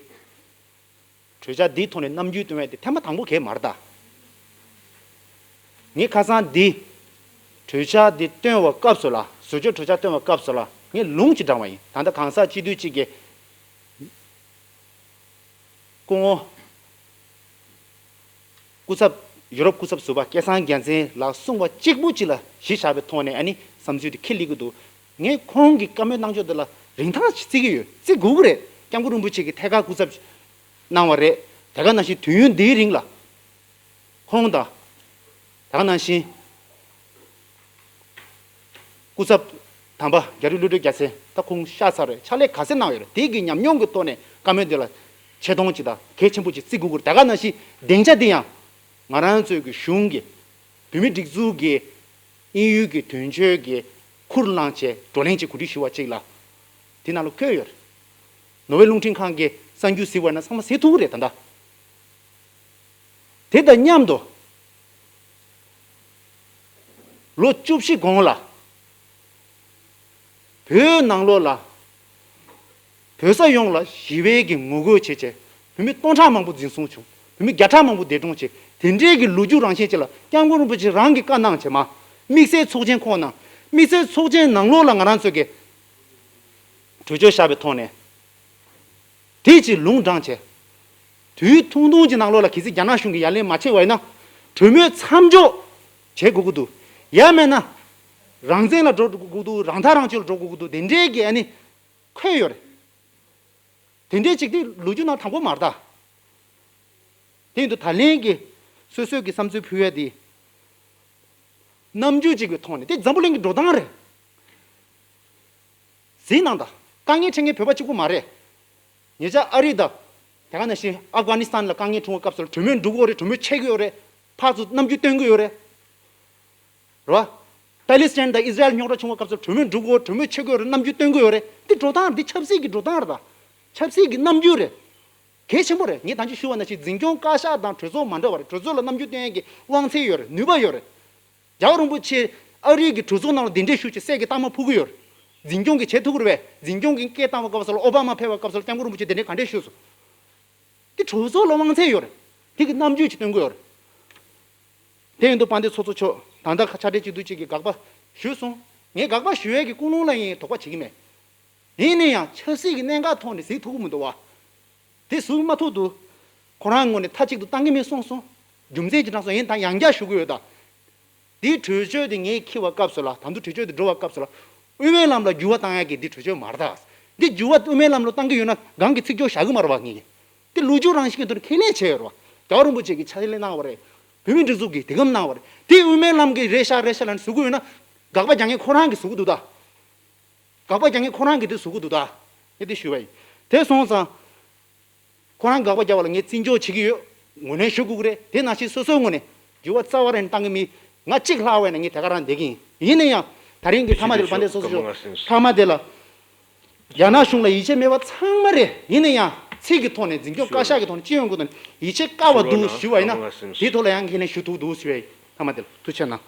གྲོས་འཆར་འདིའི་ཐོག་ནས་རྣམ་འགྱུར་སྟོན་ཡས་དེ་ཐེངས་མ་དང་པོ་གས་མ་རེད་ད། ངས་ཁ་སང་འདི་གྲོས་འཆར་འདི་སྟོན་པའི་སྐབས་སུ་ལ་བཟོ་བཅོས་གྲོས་འཆར་སྟོན་པའི་སྐབས་སུ་ལ་ངས་ལུང་ཅིག་དྲངས་པ་ཡིན། ད་ལྟ་གང་ཟག་སྤྱི་འཐུས་གཅིག་གིས་སྐུ་ངོ་སྐུ་ཚབ་ཡུ་རོབ་སྐུ་ཚབ་ཟུར་པ་སྐལ་བཟང་རྒྱལ་མཚན་ལགས་གསུངས་པ་གཅིག་པུ་གཅིག་ལ་གཞི་བཞག་པའི་ཐོག་ནས་ཨ་ནི་བསམ་ཚུལ་དེ་ཁས་ལེན་གྱི་འདུག་ངས་ཁོང་གི་བཀའ་མོལ་གནང་ཕྱོགས་དེ་ལ་རིན་ཐང་ཞིག་བརྩི་གི་ཡོད། བརྩི་དགོས་ཀྱི་རེད། སྐྱབས་མགོན་རིན་པོ་ཆེ་གི་ཐད་ཀར་སྐུ་ཚབ་གནང་བ་རེད། དེ་ག་ནང་བཞིན་དུས་ཡུན་འདིའི་རིང་ལ་ཁོང་དང་དེ་ག་ནང་བཞིན་སྐུ་ཚབ་དམ་པ་རྒྱ་རི་བློ་གྲོས་རྒྱལ་མཚན་ད་ཁོང་གཤེགས་ཚར་རེད། ཕྱག་ལས་ག་ཚད་གནང་ཡོད་རེད། དེ་གི་ཉམས་མྱོང་གི་ཐོག་ནས་བཀའ་མོལ་འདི་ལ་ཆེ་མཐོང་ཅིག་དང་གལ་ཆེན་པོ་ཅིག་བརྩི་དགོས་ཀྱི་རེད། དེ་ག་ནང་བཞིན་སྡིངས་ཆ་འདི་ཡང་ང་རང་ཚོའི་གི་གཞུང་གི་བོད་མིའི་སྒྲིག་འཛུགས་ཀྱི་དབྱིན་ཡུལ་གྱི་དོན་གཅོད་ཀྱི་ཁུར་བླངས་བྱས་བགྲོ་གླེང་ཅིག་གོ་སྒྲིག་ཞུ་བ་ཅིག་ལ་དེ་ནང་ལ་བཀོད་ཡོད་རེད། ནོར་ཝེ་རླུང་འཕྲིན་ཁང་གི་གསར་འགྱུར་གཟིགས་པ་ན་ཚང་མ་གཟིགས་ཐུབ་ཀྱི་རེད། ད་ལྟ་དེ་དང་མཉམ་དུ་ལོ་བཅུ་བཞི་གོང་ལ་བོད་ནང་ལོགས་ལ་བོད་ས་ཡོངས་ལ་ཞི་བའི་གི་ངོ་རྒོལ་བྱས་བྱས་བོད་མི་སྟོང་ཕྲག་མང་པོ་འཛིན་བཟུང་བྱུང་། བོད་མི་བརྒྱ་ཕྲག་མང་པོ་འདས་གྲོངས་བྱས། དེ་འདྲའི་གི་ལོ་རྒྱུས་རང་བཞིན་ཅིག་ལ་སྐྱབས་མགོན་རིན་པོ་ཆེ་རང་གིས་བཀའ་གནང་བྱས་མ་དམིགས་བསལ་ཚོགས་ཆེན་ཁོངས་ནང་དམིགས་བསལ་ཚོགས་ཆེན་ནང་ལོགས་ལ་ང་རང་ཚོ་གི་གྲོས་ཆོད་བཞག་པའི་ཐོག་ནས་དེ་ཅིག་ལུང་དྲངས་བྱས། དུས་ཐུང་ཐུང་གི་ནང་ལོགས་ལ་གལ་སྲིད་རྒྱ་ནག་གཞུང་གིས་ཡ་ལན་མ་བྱས་པ་ཡིན་ན་གྲོས་མོལ་མཚམས་འཇོག་བྱེད་དགོས་ཀྱི་འདུག་ཡང་མིན་ན་རང་བཙན་ལ་འགྲོ་དགོས་ཀྱི་འདུག་རང་ཐག་རང་གཅོད་ལ་འགྲོ་དགོས་ཀྱི་འདུག་དེ་འདྲའི་གི་ཨ་ནི་འཁོད་ཡོད་རེད། དེ་འདྲའི་ཅིག་དེ་ལོ་རྒྱུས་ནང་དང་པོ་མ་རེད་ད། དེ་ཡིན་དུས་ད་ལན་གྱི་སོ་སོའི་གི་བསམ་ཚུལ་ཕུལ་ཡ་དེ་རྣམ་འགྱུར་ཅིག་གི་ཐོག་ནས་དེ་འཛམ་བུ་གླིང་གི་འགྲོ་སྟངས་རེད། གཟིགས་གནང་དང་། དཀའ་ངལ་འཕྲད་མཁན་བོད་པ་གཅིག་པུ་མ་རེད། ཉེ་ཆར་ཨ་རི་དང་། དེ་ག་ནང་བཞིན་ཨབ་གྷ་ནི་སི་ཐན་ལ་དཀའ་ངལ་བྱུང་བའི་སྐབས་སུ་ལ་གྲོས་མོལ་འགྲོ་གི་ཡོད་རེད། གྲོས་མོལ་བྱེད་ཀྱི་ཡོད་རེད། ཕར་ཚུར་རྣམ་འགྱུར་སྟོན་གྱི་ཡོད་རེད། རེད་བ། པ་ལི་སི་ཐན་དང་ཨི་སི་རལ་རྙོག་དྲ་བྱུང་བའི་སྐབས་སུ་གྲོས་མོལ་འགྲོ་གི་ཡོད། གྲོས་མོལ་བྱེད་ཀྱི་ཡོད་རེད། རྣམ་འགྱུར་སྟོན་གྱི་ཡོད་རེད། འདི་འགྲོ་སྟངས་རེད། འདི་ཆབ་སྲིད་ཀྱི་འགྲོ་སྟངས་རེད་ད། ཆབ་སྲིད་ཀྱི་རྣམ་འགྱུར་རེད། གལ་ཆེན་པོ་རེད། ངས་ད་ཅི་ཞུ་བ་ནང་བཞིན་འཛིན་སྐྱོང་བཀའ་ཤག་དང་གྲོས་ཚོགས་མ་འདྲ་བ་རེད། གྲོས་ཚོགས་ལ་རྣམ་འགྱུར་སྟོན་ཡས་ཀྱི་དབང་ཚད་ཡོད་རེད། ནུས་པ་ཡོད་རེད། རྒྱལ་བ་རིན་པོ་ཆེ་ཨ་རི་གི་གྲོས་ཚོགས་ནང་ལ་གདན་འདྲེན་ཞུས་བྱས་གསེར་གྱི་རྟགས་མ་ཕུལ་གྱི་ཡོད་རེད། འཛིན་སྐྱོང་གི་བྱེད་ཐུབ་ཀྱི་རེད་པས། འཛིན་སྐྱོང་གི་སྐད་བཏང་བའི་སྐབས་སུ་ལ་ཨོ་བྷ་མ་ཕེབས་པའི་སྐབས་སུ་ལ་སྐྱབས་མགོན་རིན་པོ་ཆེ་གདན་འདྲེན་ག་འདྲས་ཞུས་སོང་། དེ་གྲོས་ཚོགས་ལ་དབང་ཚད་ཡོད་རེད། དེ་གི་རྣམ་འགྱུར་ཅིག་སྟོན་གྱི་ཡོད་རེད། དེ་ཡིན་དུས་དཔལ་ལྡན་ཚོགས་གཙོ་མཆོག་ད་ལྟ་ཕྱག་སྦྲེལ་སྤྱི་འཐུས་གཅིག་གིས་དགག་པ་ཞུས་སོང་། ངས་དགག་པ་ཞུ་ཡས་ཀྱི་ཀུན་སློང་ལ་ཡིན་དོགས་པ་བྱེད་ཀྱི་མེད། ཡིན་ན་ཡང་ཆབ་སྲིད་ཀྱི་གནད་འགག་ཐོག་ནས་གཟིགས་ཐུབ་ཀྱི་མི་འདུག་བ། དེ་གཟིགས་མ་ཐུབ་འདུག་ཁོ་རང་ངོས་ནས་མཐའ་གཅིག་ཏུ་བཏང་གི་མེད་གསུངས་སོང་། རྒྱུ་མཚན་ཅིག་དྲངས་སོང་། ཡིན་ད་ཡང་བསྐྱར་ཞུ་གི་ཡོད་ད། འདིའི་གྲོས་ཆོད་དེ་ངས་འཁྱེར་བའི་སྐབས་སུ་ལ། ད་དུང་གྲོས་ཆོད་དེ་འགྲོ་བའི་སྐབས་སུ་ལ་དབུ་མའི་ལམ་ལ་འགྱུར་བ་བཏང་ཡག་གི་འདི་གྲོས་ཆོད་མ་རེད་ད། འདི་འགྱུར་བ་དབུ་མའི་ལམ་ལ་བཏང་གི་ཡོད་ན་གང་གི་ཚིག་སྦྱོར་བཞག་གི་མ་རེད་བ། ངས་འདི་ལོ་རྒྱུས་རང་བཞིན་གྱི་ཐོག་ནས་ཁས་ལེན་བྱས་ཡོད་རེད་བ། རྒྱལ་བ་རིན་པོ་ཆེ་གིས་ཕྱག་ལས་གནང་བ་རེད། བོད་མིའི་སྒྲིག་འཛུགས་ཀྱིས་དེ་གམ་གནང་བ་རེད། དེ་དབུ་མའི་ལམ་གྱི་རེད་ཤག་རེད་ཤག་ལབ་ནས་ཟེར་གི་ཡོད་ན་དགག་པ་རྒྱག་མཁན་ཁོ་རང་གིས་ཟེར་གི་འདུག་ད། དགག་པ་རྒྱག་མཁན་ཁོ་རང་གིས་དེ་ཟེར་གི་འདུག་ད། ངས་དེ་ཞུས་པ་ཡིན། དེ་སོང་ཙང་། ཁོ་རང་དགག་པ་རྒྱག་པ་ལ་ངས་བརྩི་འཇོག་བྱེད་ཀྱི་ཡོད། ངོས་ལེན་ཞུ་དགོས་ཀྱི་རེད། དེ་ནང་བཞིན་སོ་སོའི་ངོས་ནས་འགྱུར་བ་རྩ་བ་རེ་བཏང་གི་མེད། ང་གཅིག་ལྷག་པ་ཡིན་ན་ངས་དེ་ག་རང་བསྡད་ཀྱི་ཡིན། ཡིན་ན་ཡང་དེ་རིང་གི་མཐའ་མ་དེ་ལ་དཔལ་ལྡན་ཚོགས་གཙོ་མཆོག་མཐའ་མ་དེ་ལ་རྒྱ་ནག་གཞུང་ལ་ཡིད་ཆེས་མེད་པ་ཚང་མ་རེད། ཡིན་ན་ཡང་ཚིག་གི་ཐོག་ནས་འཛིན་སྐྱོང་བཀའ་ཤག་གི་ཐོག་ནས་སྤྱི་ཡོངས་ཀྱི་ཐོག་ནས་ཡིད་ཆེས་དཀའ་བ་འདུག་ཞུ་བ་ཡིན་ན་དེའི་ཐོག་ལ་ཡང་ཁས་ལེན་ཞུ་ཐུབ་འདུག་ཞུ་བ་ཡིན། མཐའ་མ་དེ་ལ་ཐུགས་རྗེ་གནང་།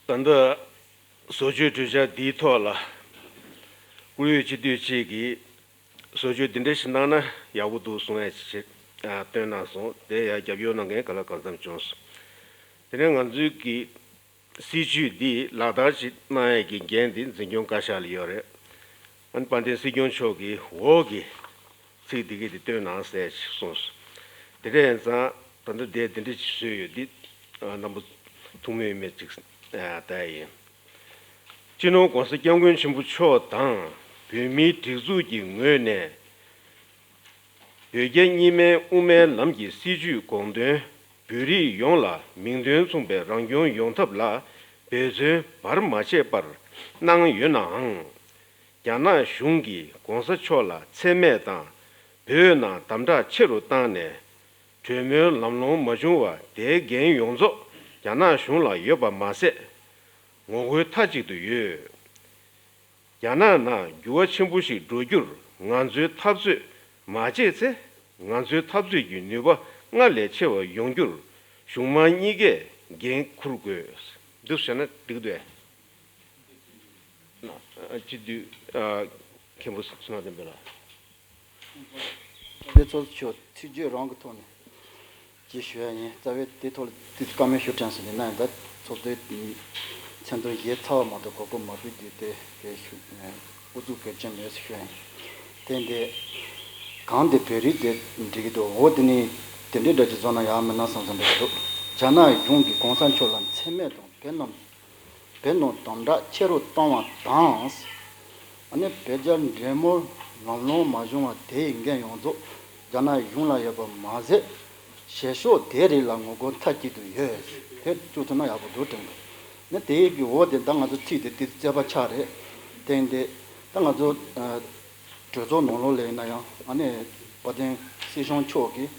ད་ལྟ་བཟོ་བཅོས་གྲོས་འཆར་འདིའི་ཐོག་ལ་བཀུར་འོས་སྤྱི་འཐུས་གཅིག་གིས། བཟོ་བཅོས་འདི་འདྲ་ཞིག་གནང་ན་ཡག་པོ་འདུག་གསུང་ཡས་ཅིག་བཏོན་གནང་སོང་། དེ་ཡང་རྒྱབ་སྐྱོར་གནང་མཁན་ག་ལ་གང་འཚམ་བྱུང་སོང་། དེ་ནས་ང་ཚོའི་གི་སྲིད་བྱུས་འདི་ལག་བསྟར་ཅིག་གནང་ཡས་ཀྱི་འགན་འདི་འཛིན་སྐྱོང་བཀའ་ཤག་ལ་ཡོད་རེད། ཨ་ནི་དཔལ་ལྡན་སྲིད་སྐྱོང་མཆོག་གིས་འོག་གི་ཚིག་འདི་གི་འདི་བཏོན་གནང་ཟེར་ཅིག་གསུངས་སོང་། དེ་འདྲ་ཡིན་ཙང་ད་ལྟ་དེ་འདི་འདྲ་ཅིག་བཟོས་ཡོད། འདི་རྣམ་པ་ཐུགས་མོས་མེད་ཅིག་ལྟ་ཡ་ཡིན། སྤྱི་ནོར་༸གོང་ས་༸སྐྱབས་མགོན་ཆེན་པོ་མཆོག་དང་བོད་མིའི་སྒྲིག་འཛུགས་ཀྱི་ངོས་ནས། བོད་རྒྱ་གཉིས་སྨན་དབུ་མའི་ལམ་གྱི་སྲིད་བྱུས་དགོངས་དོན་བོད་རིགས་ཡོངས་ལ་མིང་དོན་མཚུངས་པའི་རང་སྐྱོང་ཡོང་ཐབས་ལ་འབད་བརྩོན་བར་མ་ཆད་པར་གནང་ཡོད་ནའང་། རྒྱ་ནག་གཞུང་གིས་༸གོང་ས་མཆོག་ལ་མཚན་སྨད་དང་བོད་ནང་དམ་དྲག་ཆེ་རུ་བཏང་ནས། གྲོས་མོལ་ལམ་ལྷོང་མ་བྱུང་བར་དེའི་འགན་ཡོངས་རྫོགས་རྒྱ་ནག་གཞུང་ལ་ཡོད་པ་མ་ཟད། ངོ་རྒོལ་མཐའ་གཅིག་ཏུ་ཡོད། རྒྱ་ནག་ནང་འགྱུར་བ་ཆེན་པོ་ཞིག་འགྲོ་རྒྱུར་ང་ཚོའི་འཐབ་རྩོད་མ་བྱས་ཚེ། ང་ཚོའི་འཐབ་རྩོད་ཀྱི་ནུས་པ་སྔར་ལས་ཆེ་བ་ཡོང་རྒྱུར་གཞུང་མང་གཉིས་ཀས་འགན་འཁུར་དགོས། འདུག་བྱས་ན་འགྲིག་འདུག་ཨེ། སྤྱི་འཐུས་མཁན་པོ་བསོད་ནམས་བསྟན་འཕེལ་ལགས། དེ་ཚོ་ཆོས་ཚིག་བརྗོད་རང་གི་ཐོག་ནས་ཅིག་ཞུ་ཡ་ཡིན། རྩ་བའི་དེ་ཐོག་ལ་དེ་བཀའ་མོལ་ཞུ་དྲན་སོང་ནས་ན་ཡང་ད་ཚོགས་འདུའི་མཚན་དོན་བཞེས་ཚར་བ་མ་གཏོགས་གོ་སྐབས་མ་ཕུལ་དུས་དེ་གའི་ཞུ་ཨུ་ཚུགས་གལ་ཆེན་མེད་ཟེར་ཞུ་ཡ་ཡིན། དེ་འདི་གང་དེ་བོད་རིགས་དེ་འགྲིག་གི་འདུག་འོ་དེ་ནི་དེ་འདྲའི་འདྲ་ཅིག་བཟོ་ན་ཡག་མིན་ན་བསམ་བསམ་འདྲ་ཅིག་འདུག་རྒྱ་ནག་གཞུང་གིས་གོང་ས་མཆོག་ལ་མཚན་སྨད་དང་བོད་ནང་བོད་ནང་དམ་དྲག་ཆེ་རུ་བཏང་བ་དང་། ཨ་ནི་བོད་རྒྱ་འབྲེལ་མོལ་ལམ་ལྷོང་མ་བྱུང་བ་དེའི་འགན་ཡོངས་རྫོགས་རྒྱ་ནག་གཞུང་ལ་ཡོད་པ་མ་ཟད། བྱེད་ཕྱོགས་དེ་རིགས་ལ་ངོ་རྒོལ་མཐའ་གཅིག་ཏུ་ཡོད། དེ་བཅུག་ཐུབ་ན་ཡག་པོ་འདུག་དྲན་འདུག་ནི་དེའི་གི་འོག་དེ་ད་ང་ཚོ་ཚིག་དེ་དེ་རྩོད་པ་ཆགས་རེད། དེ་འདི་ད་ང་ཚོ་གྲོས་ཚོགས་ནང་ལོགས་ལ་ཡིན་ན་ཡང་ཨ་ནི་དཔལ་ལྡན་སྲིད་སྐྱོང་མཆོག་གིས་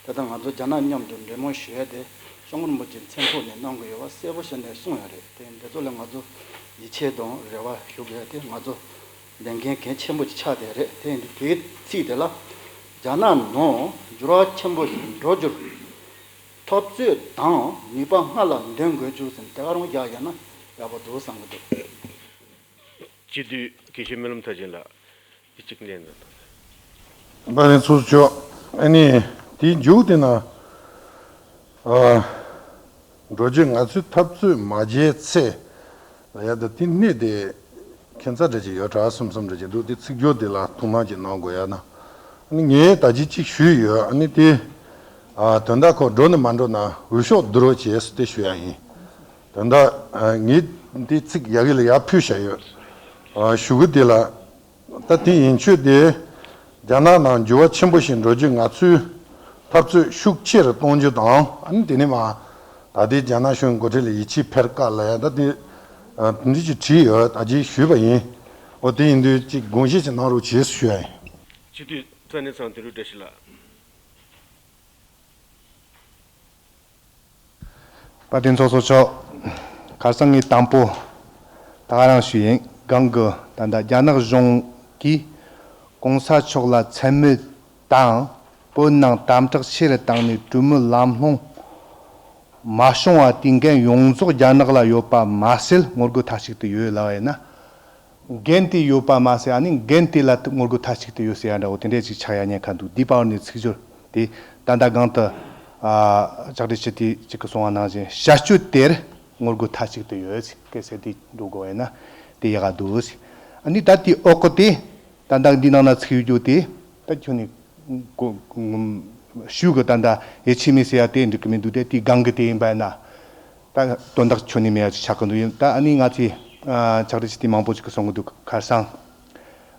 ད་ལྟ་ང་ཚོ་རྒྱ་ནག་མཉམ་དུ་འབྲེལ་མོལ་ཞུ་ཡ་དེ་སྐྱབས་མགོན་རིན་པོ་ཆེའི་མཚན་ཐོག་ནས་གནང་གི་ཡོད་པ་གསལ་པོ་བྱས་ནས་གསུངས་ཡོད་རེད། དེ་འདི་ཚོ་ལ་ང་ཚོ་ཡིད་ཆེས་དང་རེ་བ་ཞུ་དགོས་དེ་ང་ཚོ་ལས་འགན་གལ་ཆེན་པོ་ཅིག་ཆགས་བསྡད་རེད། དེ་ཡིན་དུས་དེའི་ཚིག་དེ་ལ་རྒྱ་ནག་ནང་འགྱུར་བ་ཆེན་པོ་ཞིག་འགྲོ་རྒྱུར་འཐབ་རྩོད་དང་ནུས་པ་སྔར་ལ་འདོན་དགོས་རྒྱུ་ཟེར་དེ་ག་རང་རྒྱག་ཡོད་ན་ཡག་པོ་འདུག་བསམ་གི་འདུག་སྤྱི་འཐུས་དགེ་བཤེས་སྨོན་ལམ་མཐར་ཕྱིན་ལགས། འདི་གཅིག་ལན་འདེབས་དང་། སྨན་རི་ཚོགས་གཙོ། ཨ་ནི་དེའི་མཇུག་དེ་ན། ཨ། འགྲོ་རྒྱུ་ང་ཚོས་འཐབ་རྩོད་མ་བྱས་ཚེ། ལ་ཡ་ད་དེ་སྣེ་དེ་ཁྱད་མཚར་འདྲ་ཅིག་ཡོད་གྲགས་སུམ་སུམ་འདྲ་ཅིག་འདུག་དེ་ཚིག་སྦྱོར་དེ་ལ་ཐུགས་སྣང་ཅིག་གནང་དགོས་ཡ་ན། ཨ་ནི་ངས་ད་ཅི་གཅིག་ཞུས་ཡོད། ཨ་ནི་དེ། ཨ། དོན་དག་ཁོ་འགྲོ་ནི་མ་འགྲོ་ན་འོས་ཤོག་བསྡུ་རོགས་བྱས་སུ་དེ་ཞུ་ཡ་ཡིན། དོན་དག་ཨ། ངས་འདི་ཚིག་ཡ་གི་ལ་ཡ་ཕུལ་བྱ་ཡོད། ཨ། ཞུ་གི་དེ་ལ། ད་དེ་ཡིན་ཆོས་དེ། རྒྱ་ནག་ནང་འགྱུར་བ་ཆེན་པོ་ཞིག་འགྲོ་རྒྱུ་ང་ཚོས་འཐབ་རྩོད་ཤུགས་ཆེ་རུ་གཏོང་རྒྱུ་དང་། ཨ་ནི་དེ་ནས་མ། ད་ལྟའི་རྒྱ་ནག་གཞུང་འགོ་ཁྲིད་ལ་ཡིད་ཆེས་འཕེར་དཀའ་ལ་ཡ་ད་དེ། ཨ། དེ་འདྲ་ཅིག་བྲིས་ཡོད། ད་ཅིག་ཞུས་པ་ཡིན། འོ་དེ་ཡིན་དུས་ཅིག་དགོངས་བཞེས་ཅིག་གནང་རོགས་བྱས་སུ་ཞུ་ཡ་ཡིན། སྤྱི་འཐུས་ཚ་ནི་ཚང་དེ་རུ་བཀྲ་ཤིས་ལགས། དཔལ་ལྡན་ཚོགས་གཙོ་མཆོག་ཁ་སང་ངས་དང་པོ་ད་ག་རང་ཞུས་ཡིན། གང་གི་ད་ལྟ་རྒྱ་ནག་གཞུང་གིས་གོང་ས་མཆོག་ལ་མཚན་སྨད་དང་བོད་ནང་དམ་དྲག་ཆེ་རུ་བཏང་ནས་གྲོས་མོལ་ལམ་ལྷོང་མ་བྱུང་བ་དེའི་འགན་ཡོངས་རྫོགས་རྒྱ་ནག་ལ་ཡོད་པ་མ་ཟད་ངོ་རྒོལ་མཐའ་གཅིག་ཏུ་ཡོད་ལབ་པ་ཡིན་ན། འགན་དེ་ཡོད་པ་མ་ཟད་ཨ་ནི་འགན་དེ་ལ་ངོ་རྒོལ་མཐའ་གཅིག་ཏུ་ཡོད་ཟེར་ཡ་འདྲ་བོ་དེ་འདྲས་ཅིག་ཆགས་ཡ་ཉེན་ཁ་འདུག་འདི་པ་བར་ནས་ཚིག་སྦྱོར་དེ་ད་ལྟ་གང་དུ་ཨ་ཕྱག་བྲིས་ཞུ་དུས་གཅིག་གི་གསུང་བ་ནང་བཞིན་བྱ་སྤྱོད་དེར་ངོ་རྒོལ་མཐའ་གཅིག་ཏུ་ཡོད་ཟེར་སྐད་ཆ་དེ་འགྲོ་དགོས་ཡིན་ན་དེ་ཡག་ག་འདུག་ཟེར། ཨ་ནི་ད་དེའི་འོག་གི་དེ་ད་ལྟ་འདི་ནང་ན་ཚིག་ཡོད་རྒྱུ་དེ་ད་ཁྱོད་ནས་གོ་ཞུ་གི་ད་ལྟ་ཡིད་ཆེས་མེད་ཟེར་ཡ་དེ་འགྲིག་གི་མི་འདུག་དེ་དེའི་སྒང་གི་དེ་ཡིན་པ་ཡིན་ན། ད་དོན་དག་ཁྱོན་ནས་མེད་ཡ་ཅིག་ཆགས་ཀྱི་འདུག་ཡིན་ད་ཨ་ནི་ང་ཚོས་ཨ་ཕྱག་བྲིས་ཞུ་དུས་མང་པོ་ཅིག་གིས་གསུང་གི་འདུག་ཁ་སང་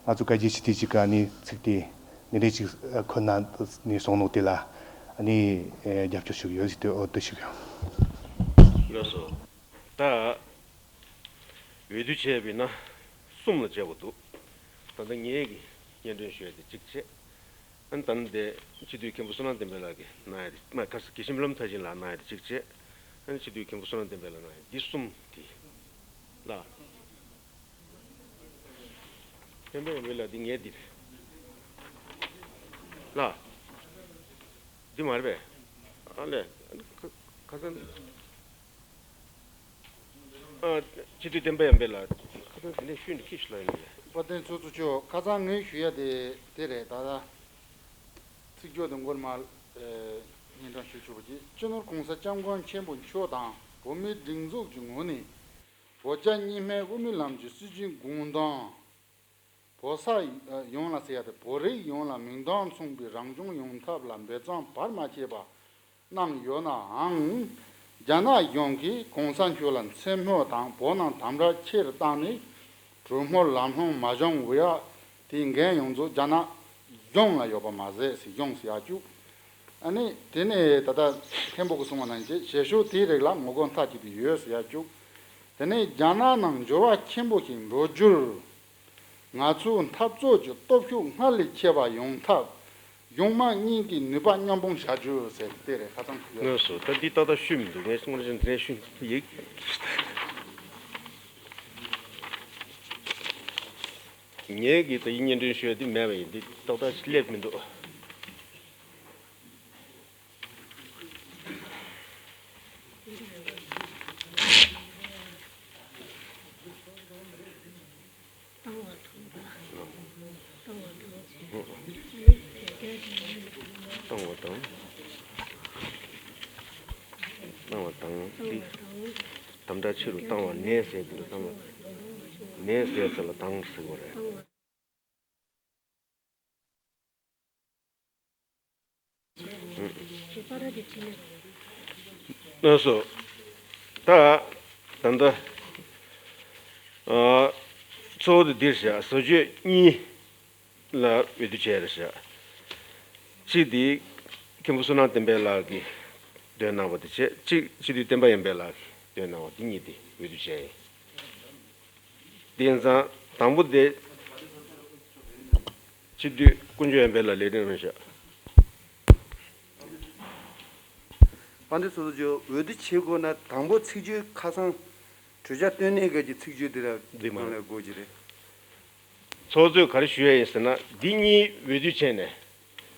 ང་ཚོ་བཀའ་བརྒྱུད་ཞུ་དུས་ཅིག་གི་ཨ་ནི་ཚིག་དེ་འདི་འདྲས་ཅིག་ཁོ་ན་ནས་གསུང་ནོ་དེ་ལ་ཨ་ནི་རྒྱབ་སྐྱོར་ཞུ་གི་ཡོད་ཟེར་དུས་འོ་དེ་ཞུ་གི་ཡོད། ལགས་སོ། ད་འོས་བསྡུ་བྱས་པ་ཡིན་ན་གསུམ་ལ་བྱེད་དགོས་འདུག་ད་ལྟ་ངས་ཀྱི་སྙན་སྒྲོན་ཞུ་ཡ་དེ་གཅིག་བྱས། ཨ་ནི་ད་ནི་དེ་སྤྱི་འཐུས་མཁན་པོ་བསོད་ནམས་བསྟན་འཕེལ་ལགས་ཀྱིས་གནང་ཡ་དེ་མ་ཁ་སང་དགེ་བཤེས་སྨོན་ལམ་མཐར་ཕྱིན་ལགས་གནང་ཡ་དེ་གཅིག་བྱས། ཨ་ནི་སྤྱི་འཐུས་མཁན་པོ་བསོད་ནམས་བསྟན་འཕེལ་ལགས་གནང་ཡ་འདི་གསུམ་དེ་ལ། བསྟན་འཕེལ་ཡོང་འཕེལ་ལགས་འདི་ངས་འདིར་ལ། འདི་མ་རེད་པས། ཨ་ལས། ཁ་ཁ་སང་། ཨ། སྤྱི་འཐུས་བསྟན་པ་ཡར་འཕེལ་ལགས། ཁ་སང་དེ་ནས་ཤུལ་ནས་ཁྱི་ཤི་ལ་ཡིན་ནས། དཔལ་ལྡན་ཚོགས་གཙོ་མཆོག་ཁ་སང་ངས་ཞུ་ཡ་དེ་དེ་རེད་ད་ལྟ། ཚིག་སྦྱོར་དེ་མགོ་མར་སྙན་སྒྲོན་ཞུ་ཆོག་པ་གྱིས། སྤྱི་ནོར་༸གོང་ས་༸སྐྱབས་མགོན་ཆེན་པོ་མཆོག་དང་བོད་མིའི་སྒྲིག་འཛུགས་ཀྱི་ངོས་ནས་བོད་རྒྱ་གཉིས་སྨན་དབུ་མའི་ལམ་གྱི་སྲིད་བྱུས་དགོངས་དོན། བོད་ས་ཡོངས་ལ་ཟེར་ཡ་དེ་བོད་རིགས་ཡོངས་ལ་མིང་དོན་མཚུངས་པའི་རང་སྐྱོང་ཡོང་ཐབས་ལ་འབད་བརྩོན་བར་མ་ཆད་པ་གནང་ཡོད་ནའང་། རྒྱ་ནག་གཞུང་གིས་གོང་ས་མཆོག་ལ་མཚན་སྨོད་དང་བོད་ནང་དམ་དྲག་ཆེ་རུ་བཏང་ནས་གྲོས་མོལ་ལམ་ལྷོང་མ་བྱུང་བའི་ཡ་དེའི་འགན་ཡོངས་རྫོགས་རྒྱ་ནག་གཞུང་ལ་ཡོད་པ་མ་ཟད་ཟེར་གཞུང་ཟེར་ཡ་བཅུག་ཨ་ནི་དེ་ནས་ད་ལྟ་མཁན་པོ་གིས་གསུངས་པ་ནང་བཞིན་བྱེད་ཕྱོགས་དེའི་རིགས་ལ་ངོ་རྒོལ་མཐའ་གཅིག་ཏུ་ཡོད་ཟེར་ཡ་བཅུག་དེ་ནས་རྒྱ་ནག་ནང་འགྱུར་བ་ཆེན་པོ་ཞིག་འགྲོ་རྒྱུར། ང་ཚོའི་འཐབ་རྩོད་ཀྱི་སྟོབས་ཤུགས་སྔར་ལས་ཆེ་བ་ཡོང་ཐབས་གཞུང་མང་གཉིས་ཀྱིས་ནུས་པ་མཉམ་སྤུངས་བྱ་རྒྱུ་ཟེར་དེ་རེད། ཁ་སང་ཞུས་ཡོད། ལགས་སོ། ད་འདི་ཏག་ཏག་ཤོད་མི་འདུག་ངས་སྔོན་ཆད་འདི་ནས་ཤོད་ཡིག་ངེད་ཀྱིས་ད་ཡིག་སྙན་སྒྲོན་ཞུ་ཡ་དེ་མེད་པ་ཡིན། འདི་ཏག་ཏག་ཅིག་སླེབས་མི་འདུག་བཏང་བ་དང་། བཏང་བ་དང་། འདི་དམ་དྲག་ཆེ་རུ་བཏང་བ་ནས་ཟེར། འདི་ལ་བཏང་བ་ནས་ཟེར་ས་ལ་དང་ཟེར་བ་རེད། ལགས་སོ། ད་ད་ལྟ་ཨ་གཙོ་བོ་དེ་འདིར་བཞག་བཟོ་བཅོས་གཉིས་ལ་འོས་བསྡུ་བྱས་རེད་བཞག་གཅིག་དེ་མཁན་པོ་བསོད་ནམས་བསྟན་འཕེལ་ལགས་ཀྱིས་འདོན་གནང་བ་དེ་བྱས། གཅིག་སྤྱི་འཐུས་བསྟན་པ་ཡར་འཕེལ་ལགས་ཀྱིས་འདོན་གནང་བ་དེ་གཉིས་དེ་འོས་བསྡུ་བྱས་ཡིན། དེ་ཡིན་ཙང་དང་པོ་དེ་སྤྱི་འཐུས་དཀོན་མཆོག་ཡར་འཕེལ་ལགས་ལས་རིམ་རང་བཞག་དཔལ་ལྡན་ཚོགས་གཙོ་མཆོག་འོས་བསྡུ་བྱེད་དགོས་ན་དང་པོ་ཚིག་བརྗོད་ཁ་སང་གྲོས་འཆར་བཏོན་གནས་སྐབས་ཀྱི་ཚིག་བརྗོད་དེ་ར་འདི་མ་རེད། གང་ལ་དགོས་ཀྱི་རེད། ཚོགས་གཙོས་ག་རེ་ཞུ་ཡ་ཡིན་ཟེར་ན། འདི་གཉིས་འོས་བསྡུ་བྱས་ནས་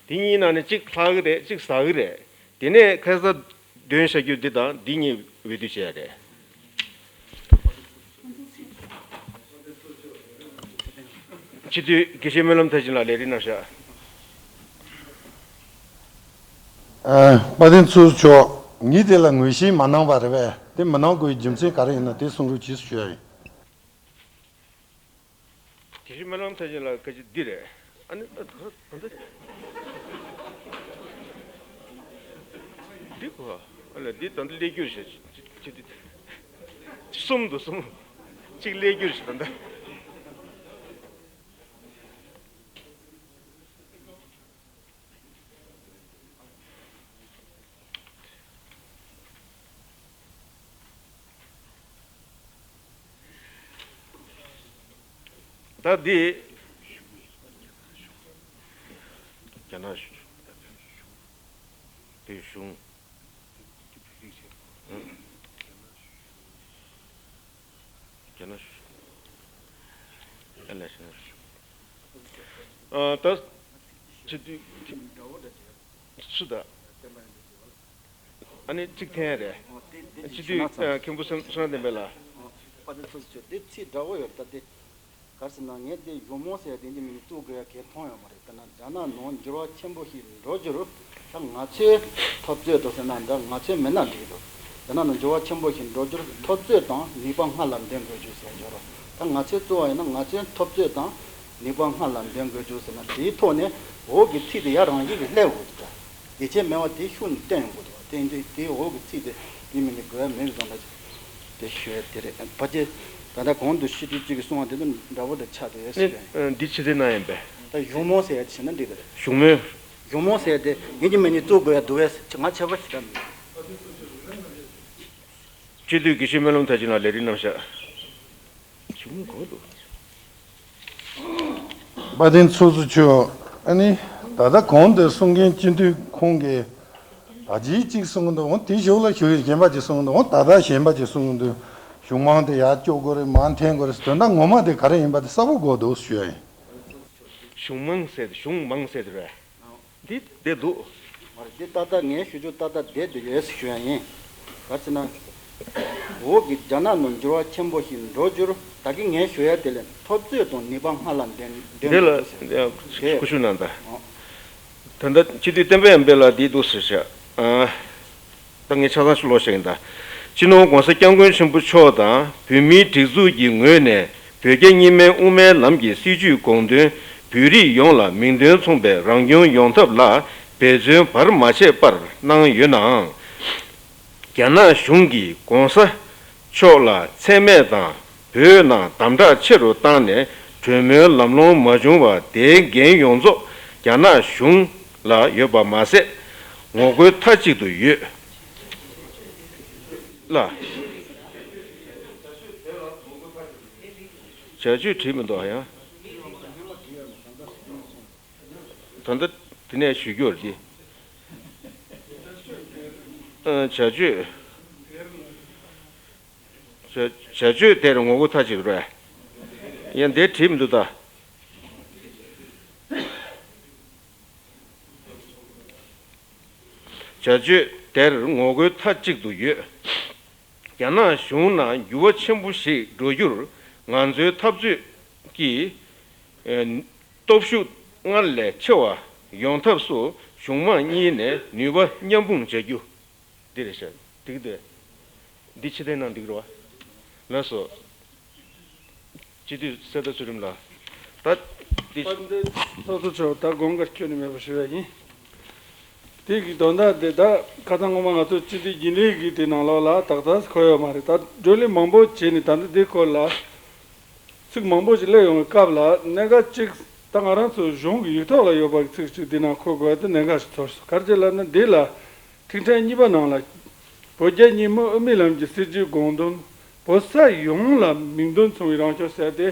འདི་གཉིས་ནང་ནས་གཅིག་ལྷག་གི་རེད། གཅིག་ཟག་གི་རེད། དེ་ནས་ཁ་སང་འདོན་བཞག་རྒྱུ་འདི་དང་འདི་གཉིས་འོས་བསྡུ་བྱས་རེད། སྤྱི་འཐུས་དགེ་བཤེས་སྨོན་ལམ་མཐར་ཕྱིན་ལགས་ལས་རིམ་རྣམས་བཞག་ཨ། དཔལ་ལྡན་ཚོགས་གཙོ་མཆོག་ངས་དེ་ལ་ངོས་བཞེས་མ་གནང་བ་རེད་པས། དེ་མི་གནང་དགོས་པའི་རྒྱུ་མཚན་ག་རེ་ཡིན་ན་དེ་གསུང་རོགས་གྱིས་ཞུ་ཡ་ཡིན། དེ་བཞིན་སྨོན་ལམ་མཐར་ཕྱིན་ལགས་སྐད་ཆ་འདི་རེད། ཨ་ནི་ད་ད་ད་འདི་གོ་ཨ་ལ་འདི་ད་ལྟ་ལས་རྒྱུར་བྱས་ཅི་ཅི་ཅི་གསུམ་འདུག་གསུམ། གཅིག་ལས་རྒྱུར་བྱས་ད་ལྟ། ད་འདི་རྒྱ་ནག་འདི་གཞུང་། རྒྱ་ནག་ཨ་ལས་ཤེས། ཨ་ད་སྤྱི་འཐུས་སུ་ད། ཨ་ནི་གཅིག་འཐེན་རེད། སྤྱི་འཐུས་མཁན་པོ་བསོད་ནམས་བསྟན་འཕེལ་ལགས། དཔལ་ལྡན་ཚོགས་གཙོ་མཆོག་འདི་ཚིག་འདྲ་བོ་ཡོད་ད་དེ། ག་རེ་ཟེར་ན་ངས་དེ་གཞུང་མང་ཟེར་ཡ་དེ་འདི་མི་ནི་བཙུགས་དགོས་ཡ་གལ་མཐོང་ཡོད་མ་རེད། ད་ན་རྒྱ་ནག་ནང་འགྱུར་བ་ཆེན་པོ་ཞིག་འགྲོ་རྒྱུར་ད་ང་ཚོའི་འཐབ་རྩོད་དུ་ཟེར་ན་འདྲ། ང་ཚོའི་མིན་ན་འགྲིག་འདུག་རྒྱ་ནག་ནང་འགྱུར་བ་ཆེན་པོ་ཞིག་འགྲོ་རྒྱུར་འཐབ་རྩོད་དང་ནུས་པ་སྔར་ལ་འདོན་དགོས་རྒྱུ་ཟེར་ཡོད་རོགས། ད་ང་ཚོའི་གཙོ་བོ་ཡིན་ན་ང་ཚོའི་འཐབ་རྩོད་དང་ནུས་པ་སྔར་ལ་འདོན་དགོས་རྒྱུ་ཟེར་ན། དེའི་ཐོག་ནས་འོག་གི་ཚིག་དེ་ཡར་རང་བཞིན་གྱིས་སླེབས་འོང་འདུག་ད། བདེ་སྐྱིད་མེད་པ་དེ་ཤུགས་ནས་བསྟན་ཡོང་གི་འདུག་དེ་འདི་དེའི་འོག་གི་ཚིག་དེ་འདི་མི་འདི་དགོས་མེད་བཟོ་འདྲ་ཅིག་དེ་ཞུ་ཡ་དེ་རེད། ཕལ་ཆེར་ད་ལྟ་གོང་དུ་སྤྱི་འཐུས་གཅིག་གིས་གསུངས་པ་དེ་དང་འདྲ་པོ་དེ་ཆགས་འདུག་ཨེ་ཟེར་ནས། འདི་ཕྱི་ཚེ་ན་ཡིན་པས། ད་གཞུང་མང་ཟེར་ཡ་དེ་བྱས་ན་འགྲིག་གི་རེད། གཞུང་མང་། གཞུང་མང་ཟེར་ཡ་དེ་ངེད་ཀྱི་མི་ནི་བཙུགས་དགོས་ཡ་འདུག་བས་ང་ཆད་པ་ཞིག་ད་མི། སྤྱི་འཐུས་དགེ་བཤེས་སྨོན་ལམ་མཐར་ཕྱིན་ལགས་ལས་རིམ་རྣམས་བཞག་བྱུང་གོ་འདུག་དཔལ་ལྡན་ཚོགས་གཙོ་མཆོག་ཨ་ནི་ད་ལྟ་གོང་དུ་གསུང་མཁན་སྤྱི་འཐུས་ཁོང་གིས་ད་ཅིག་གཅིག་གསུང་གི་འདུག་འོ་དེའི་གཞུག་ལ་ཞུ་ཡིག་གཞན་པ་ཅིག་གསུང་གི་འདུག་འོ་ད་ལྟ་གཞན་པ་ཅིག་གསུང་གི་འདུག་གཞུང་མང་དེ་ཡར་སྐྱོར་དགོས་རེད། མར་འཐེན་དགོས་རེད། དོན་དག་ངོ་མ་དེ་ག་རེ་ཡིན་པ་དེ་གསལ་པོ་དགོས་འདུག་ཞུ་ཡ་ཡིན། གཞུང་མང་ཟེར་ཏེ་གཞུང་མང་ཟེར་ཏེ་རེད། འདི་བསྡད་འདུག་མ་རེད། འདི་ཏག་ཏག་ངས་ཞུ་རྒྱུ་ཏག་ཏག་བསྡད་འདུག་ཡོད་ཞུ་ཡ་ཡིན། ག་རེ་ཟེར་ན། འོག་གི་རྒྱ་ནག་ནང་འགྱུར་བ་ཆེན་པོ་ཞིག་འགྲོ་རྒྱུར་ད་གིན་ངས་ཞུ་ཡ་དེ་ལས་འཐབ་རྩོད་དང་ནུས་པ་སྔར་ལ་འདོན་འདོན་འདི་ལ་དགོས་ཟེར། དེ་སྐུ་ཞུ་གནང་དང་། ད་ལྟ་སྤྱི་འཐུས་བསྟན་པ་ཡར་འཕེལ་ལགས་འདི་འདུག་ཟེར་ཤག་ཨ། ད་ངས་ཆ་ཚང་ཞིག་ཀློག་བཞག་ཡིན་ད། སྤྱི་ནོར་༸གོང་ས་༸སྐྱབས་མགོན་ཆེན་པོ་མཆོག་དང་བོད་མིའི་སྒྲིག་འཛུགས་ཀྱི་ངོས་ནས་བོད་རྒྱ་གཉིས་སྨན་དབུ་མའི་ལམ་གྱི་སྲིད་བྱུས་དགོངས་དོན་བོད་རིགས་ཡོངས་ལ་མིང་དོན་མཚུངས་པའི་རང་སྐྱོང་ཡོང་ཐབས་ལ་འབད་བརྩོན་བར་མ་ཆད་པར་གནང་ཡོད་ནའང་། རྒྱ་ནག་གཞུང་གིས་༸གོང་ས་མཆོག་ལ་མཚན་སྨད་དང་། བོད་ནང་དམ་དྲག་ཆེ་རུ་བཏང་ནས་གྲོས་མོལ་ལམ་ལྷོང་མ་བྱུང་བར་དེའི་འགན་ཡོངས་རྫོགས་རྒྱ་ནག་གཞུང་ལ་ཡོད་པ་མ་ཟད། ངོ་རྒོལ་མཐའ་གཅིག་ཏུ་ཡོད་ལ། བྱ་སྤྱོད་བྲིས་མི་འདུག་ཨ། ཡང་ད་ལྟ་དེ་ནས་ཞུ་རྒྱུ་རེད། ཨ། བྱ་སྤྱོད། བྱ་བྱ་སྤྱོད་དེར་ངོ་རྒོལ་མཐའ་གཅིག་རེད། ཡང་འདིར་བྲིས་མི་འདུག་ད། བྱ་སྤྱོད་དེར་ངོ་རྒོལ་མཐའ་གཅིག་ཏུ་ཡོད། རྒྱ་ནག་གཞུང་ནང་འགྱུར་བ་ཆེན་པོ་ཞིག་འགྲོ་རྒྱུར་ང་ཚོའི་འཐབ་རྩོད་ཀྱི་སྟོབས་ཤུགས་སྔར་ལས་ཆེ་བ་ཡོང་ཐབས་སུ་གཞུང་མང་གཉིས་ནས་ནུས་པ་མཉམ་སྤུངས་བྱ་རྒྱུ། འདི་རེད་ཤག་འགྲིག་གི་འདུག་འདི་ཕྱིར་འཐེན་གནང་འགྲིག་རེད་བ། ལགས་སོ། སྤྱི་འཐུས་གསེར་རྟ་ཚུལ་ཁྲིམས་ལགས། ད་འདི། དཔལ་ལྡན་ཚོགས་གཙོ་མཆོག་ད་དགོངས་ཀ་སྐྱོན་ནས་མེད་པ་ཞུ་ཡ་ཡིན། དེ་གི་དོན་དག་དེ་ད་ཁ་སང་སྔོན་མ་ང་ཚོ་སྤྱི་འཐུས་རྒྱུན་ལས་ཀྱི་དེ་ནང་ལོགས་ལ་ཏག་ཏག་གོ་ཡོད་མ་རེད། ད་བགྲོ་གླེང་མང་པོ་བྱས་ནས་ད་ལྟ་འདི་སྐོར་ལ་ཚིག་མང་པོ་ཞིག་སླེབས་ཡོང་བའི་སྐབས་ལ་གནད་འགག་ཅིག་ད་ང་རང་ཚོ་གཞུང་གི་ཡིག་ཐོག་ལ་ཡོད་པ་གི་ཚིག་ཅིག་འདི་ནང་འཁོད་དགོས་ཡ་དེ་གནད་འགག་ཞིག་ཚོར་སོང་། ག་རེ་བྱས་ལབ་ན་འདི་ལ། ཐིག་ཕྲེང་གཉིས་པ་ནང་ལ། བོད་རྒྱ་གཉིས་སྨོན་དབུ་མའི་ལམ་གྱི་སྲིད་བྱུས་དགོངས་དོན། བོད་ས་ཡོངས་ལ་མིང་དོན་མཚུངས་པའི་རང་སྐྱོང་ཟེར་ཏེ།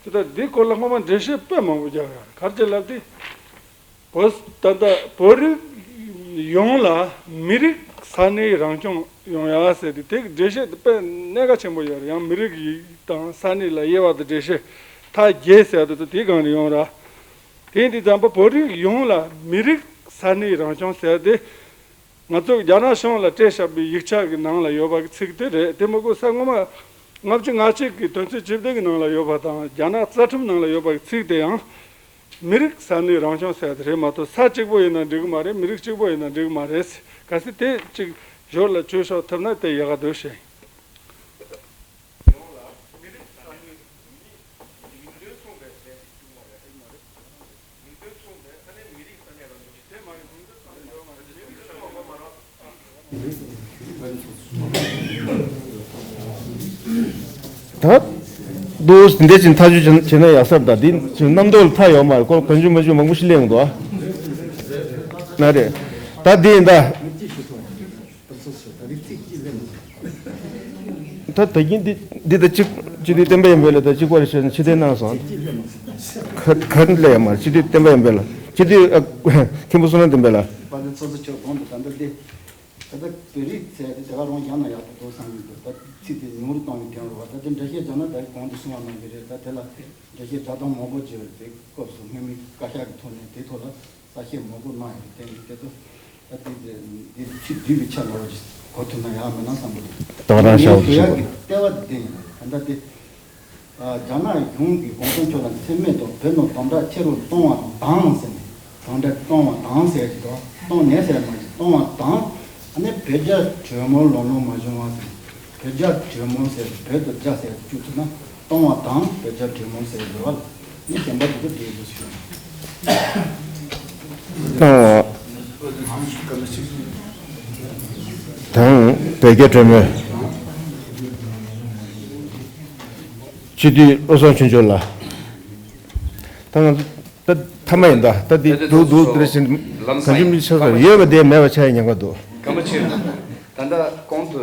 དེ་ལྟར་འདི་སྐོར་ལ་སྔོན་མ་འགྲེལ་བཤད་དཔེ་མང་པོ་རྒྱག་ཡོད་རེད། ག་རེ་བྱས་ལབ་དུས། བོད་ད་ལྟ་བོད་རིགས་ཡོངས་ལ་མི་རིགས་ས་གནས་རང་སྐྱོང་ཡོང་ཡ་ཟེར་ཏེ་དེ་གི་འགྲེལ་བཤད་དེ་དཔེ་གནད་འགག་ཆེན་པོ་ཡོད་རེད། ཡང་མི་རིགས་ཡིག་དང་ས་གནས་ལ་དབྱེ་བ་དང་འགྲེལ་བཤད་མཐའ་རྒྱས་ཟེར་དེ་ཚོ་དེའི་སྒང་ནས་ཡོང་ར། དེ་ཡིན་དུས་ཙམ་པ་བོད་རིགས་ཡོངས་ལ་མི་རིགས་ས་གནས་རང་སྐྱོང་ཟེར་ཏེ། ང་ཚོ་རྒྱ་ནག་གཞུང་ལ་སྤྲད་བཞག་པའི་ཡིག་ཆ་གི་ནང་ལ་ཡོད་པ་གི་ཚིག་དེ་རེད། དེ་མ་གཏོགས་ས་སྔོན་མ་ལྔ་བཅུ་ང་གཅིག་གི་དོན་ཚན་བཅུ་བདུན་གི་ནང་ལ་ཡོད་པ་དང་རྒྱ་ནག་རྩ་ཁྲིམས་ནང་ལ་ཡོད་པ་གི་ཚིག་དེ་ཡང་མི་རིགས་ས་གནས་རང་སྐྱོང་ཟེར་དེ་རེད་མ་གཏོགས་ས་གཅིག་པོ་ཡིན་ན་འགྲིག་གི་མ་རེད། མི་རིགས་གཅིག་པོ་ཡིན་ན་འགྲིག་གི་མ་རེད། གལ་སྲིད་དེ་གཅིག་ཞོར་ལ་བཅོས་ཆོག་ཐུབ་ན་དེ་ཡག་ག་འདུག་ཞེས། ད་དུ་འདི་ཕྱིན་ཐག་གཅོད་བྱེད་ན་ཡག་ས་རེད། ད་འདི་ཕྱིན་རྣམ་རྟོག་ལ་མཐའ་ཡོད་མ་རེད། ཁོ་གང་བྱུང་མ་བྱུང་མང་པོ་ཞིག་གླེང་འདུག་ཨ། ན་རེད། ད་འདི་ཡིན་ད། ད་ད་གིན་འདི་འདི་ད་གཅིག་གཅིག་འདི་བསྟན་པ་ཡིན་པས་ལ་ད་གཅིག་པ་རེད་ཤག་ཕྱིར་འཐེན་གནང་སོང་། ཁ་ཁ་ལས་ཡ་མར་ཕྱིར་འཐེན་བསྟན་པ་ཡིན་པས་ལ་ཕྱིར་འཐེན་ཨ་མཁན་པོ་བསོད་ནམས་བསྟན་པས་ལ། དཔལ་ལྡན་ཚོགས་གཙོ་མཆོག་གོང་དུ་ད་ལྟ་འདི་ད་ལྟ་བོད་རིགས་ཟེར་ཏེ་དེ་ག་རང་ཡང་ན་ཡག་པོ་འདུག་བསམ་གྱི་འདུག་ད་ཚིག་དེ་ཉུང་རུ་གཏོང་བའི་དོན་རུ་བ་ད་དེ་འགྲེལ་བཤད་བྱས་ན་ད་གོང་དུ་གསུངས་པ་ནང་བཞིན་རེད། ད་དེ་ལ་འགྲེལ་བཤད་སྒྲ་གདངས་མང་པོ་བྱས་པ་རེད། དེ་སྐབས་སུ་སྔོན་མའི་བཀའ་ཤག་གི་ཐོག་ནས་དེའི་ཐོག་ལ་གསལ་བཤད་མང་པོ་གནང་ཡོད་རེད། དེ་ཡིན་དེ་ཚོ་ད་དེ་དེ་དེ་ཚིག་བསྡུས་པའི་ཆ་ལ་བ་ཞིག་གོ་ཐུབ་ན་ཡག་མིན་ན་བསམ་གྱི་འདུག་ད་རང་ཤ་བོ་ཞུ་ཡག་གི་ལྟེ་བ་དེ་ཡིན། ད་ལྟ་དེ་རྒྱ་ནག་གཞུང་གིས་གོང་ས་མཆོག་ལ་མཚན་སྨད་དང་བོད་ནང་དམ་དྲག་ཆེ་རུ་གཏོང་བ་དང་ཟེར་ནས་དམ་དྲག་གཏོང་བ་དང་ཟེར་གྱི་འདུག་གཏོང་ནས་ཟེར་མ་ཞིག་གཏོང་བ་དང་ཨ་ནི་བོད་རྒྱ་གྲོས་མོལ་ལམ་ལྷོང་མ་བྱུང་བ་ཟེར། བོད་རྒྱ་གྲོས་མོལ་ཟེར་བོད་དུ་རྒྱ་ཟེར་བཅུག་ཐུབ་ན་གཏོང་བ་དང་བོད་རྒྱ་གྲོས་མོལ་ཟེར་འདུག་བ་ལ་ནི་གཞན་པ་དེ་ཚོ་དེའི་ལུགས་སུ་ཞུ། གཏོང་བ། དང་བོད་རྒྱ་གྲོས་མོལ། སྤྱི་འཐུས་བློ་བཟང་ཆོས་འབྱོར་ལགས། ད་ང་ཚོ་ད་མཐའ་མ་ཡིན་ད། ད་འདི་འདུག་འདུག་འདིར་ཕྱིན་གང་བྱུང་མི་ཆགས་ས་ཡོད་པ་དེ་མེད་པ་ཆགས་ཡ་ཉེན་ཁ་འདུག་སྐར་མ་ཕྱེད། ད་ལྟ་གོང་དུ་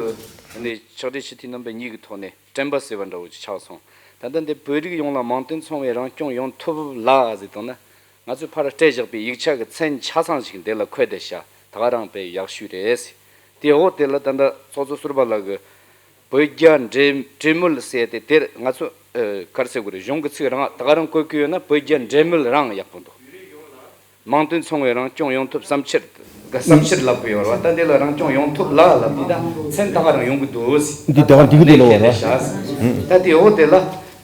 ནས་ཕྱག་སྦྲེལ་སྤྱི་འཐུས་རྣམ་པ་གཉིས་ཀྱི་ཐོག་ནས་དྲན་པ་གསོས་པ་འདྲ་བོ་ཅིག་ཆགས་སོང་། ད་ལྟ་འདི་བོད་རིགས་ཡོངས་ལ་མིང་དོན་མཚུངས་པའི་རང་སྐྱོང་ཡོང་ཐུབ་ལ་ཟེར་བཏང་ན། ང་ཚོས་ཕར་སྤྲད་བཞག་པའི་ཡིག་ཆ་གི་མཚན་ཆ་ཚང་ཞིག་འདི་ལ་འཁོད་བསྡད་ཤག་ད་ག་རང་དཔེ་ཡག་ཤོས་རེད། དེའི་འོག་དེ་ལ་ད་ལྟ་ཚོགས་གཙོ་ཟུར་པ་ལགས་ཀྱིས་བོད་རྒྱ་འབྲེལ་འབྲེལ་མོལ་ཟེར་ཏེ་དེར་ང་ཚོ་ཨ་ག་རེ་ཟེར་དགོས་རེད། གཞུང་གི་ཚིག་རང་ད་ག་རང་བཀོད་ཀྱི་ཡོད་ན་བོད་རྒྱ་འབྲེལ་མོལ་རང་ཡག་པོ་འདུག་མིང་དོན་མཚུངས་པའི་རང་སྐྱོང་ཡོང་ཐབས་བསམ་འཆར་ག་བསམ་འཆར་ལབ་དགོས་ཡོད་རེད་བ། ད་འདི་ལ་རང་སྐྱོང་ཡོང་ཐབས་ལ་ལབ་དེ་ད་མཚན་ད་ག་རང་ཡོང་གི་འདུག་འདི་ད་ག་འགྲིག་གི་འདུག་ལབ་པ་རེད། ད་དེའི་འོག་དེ་ལ་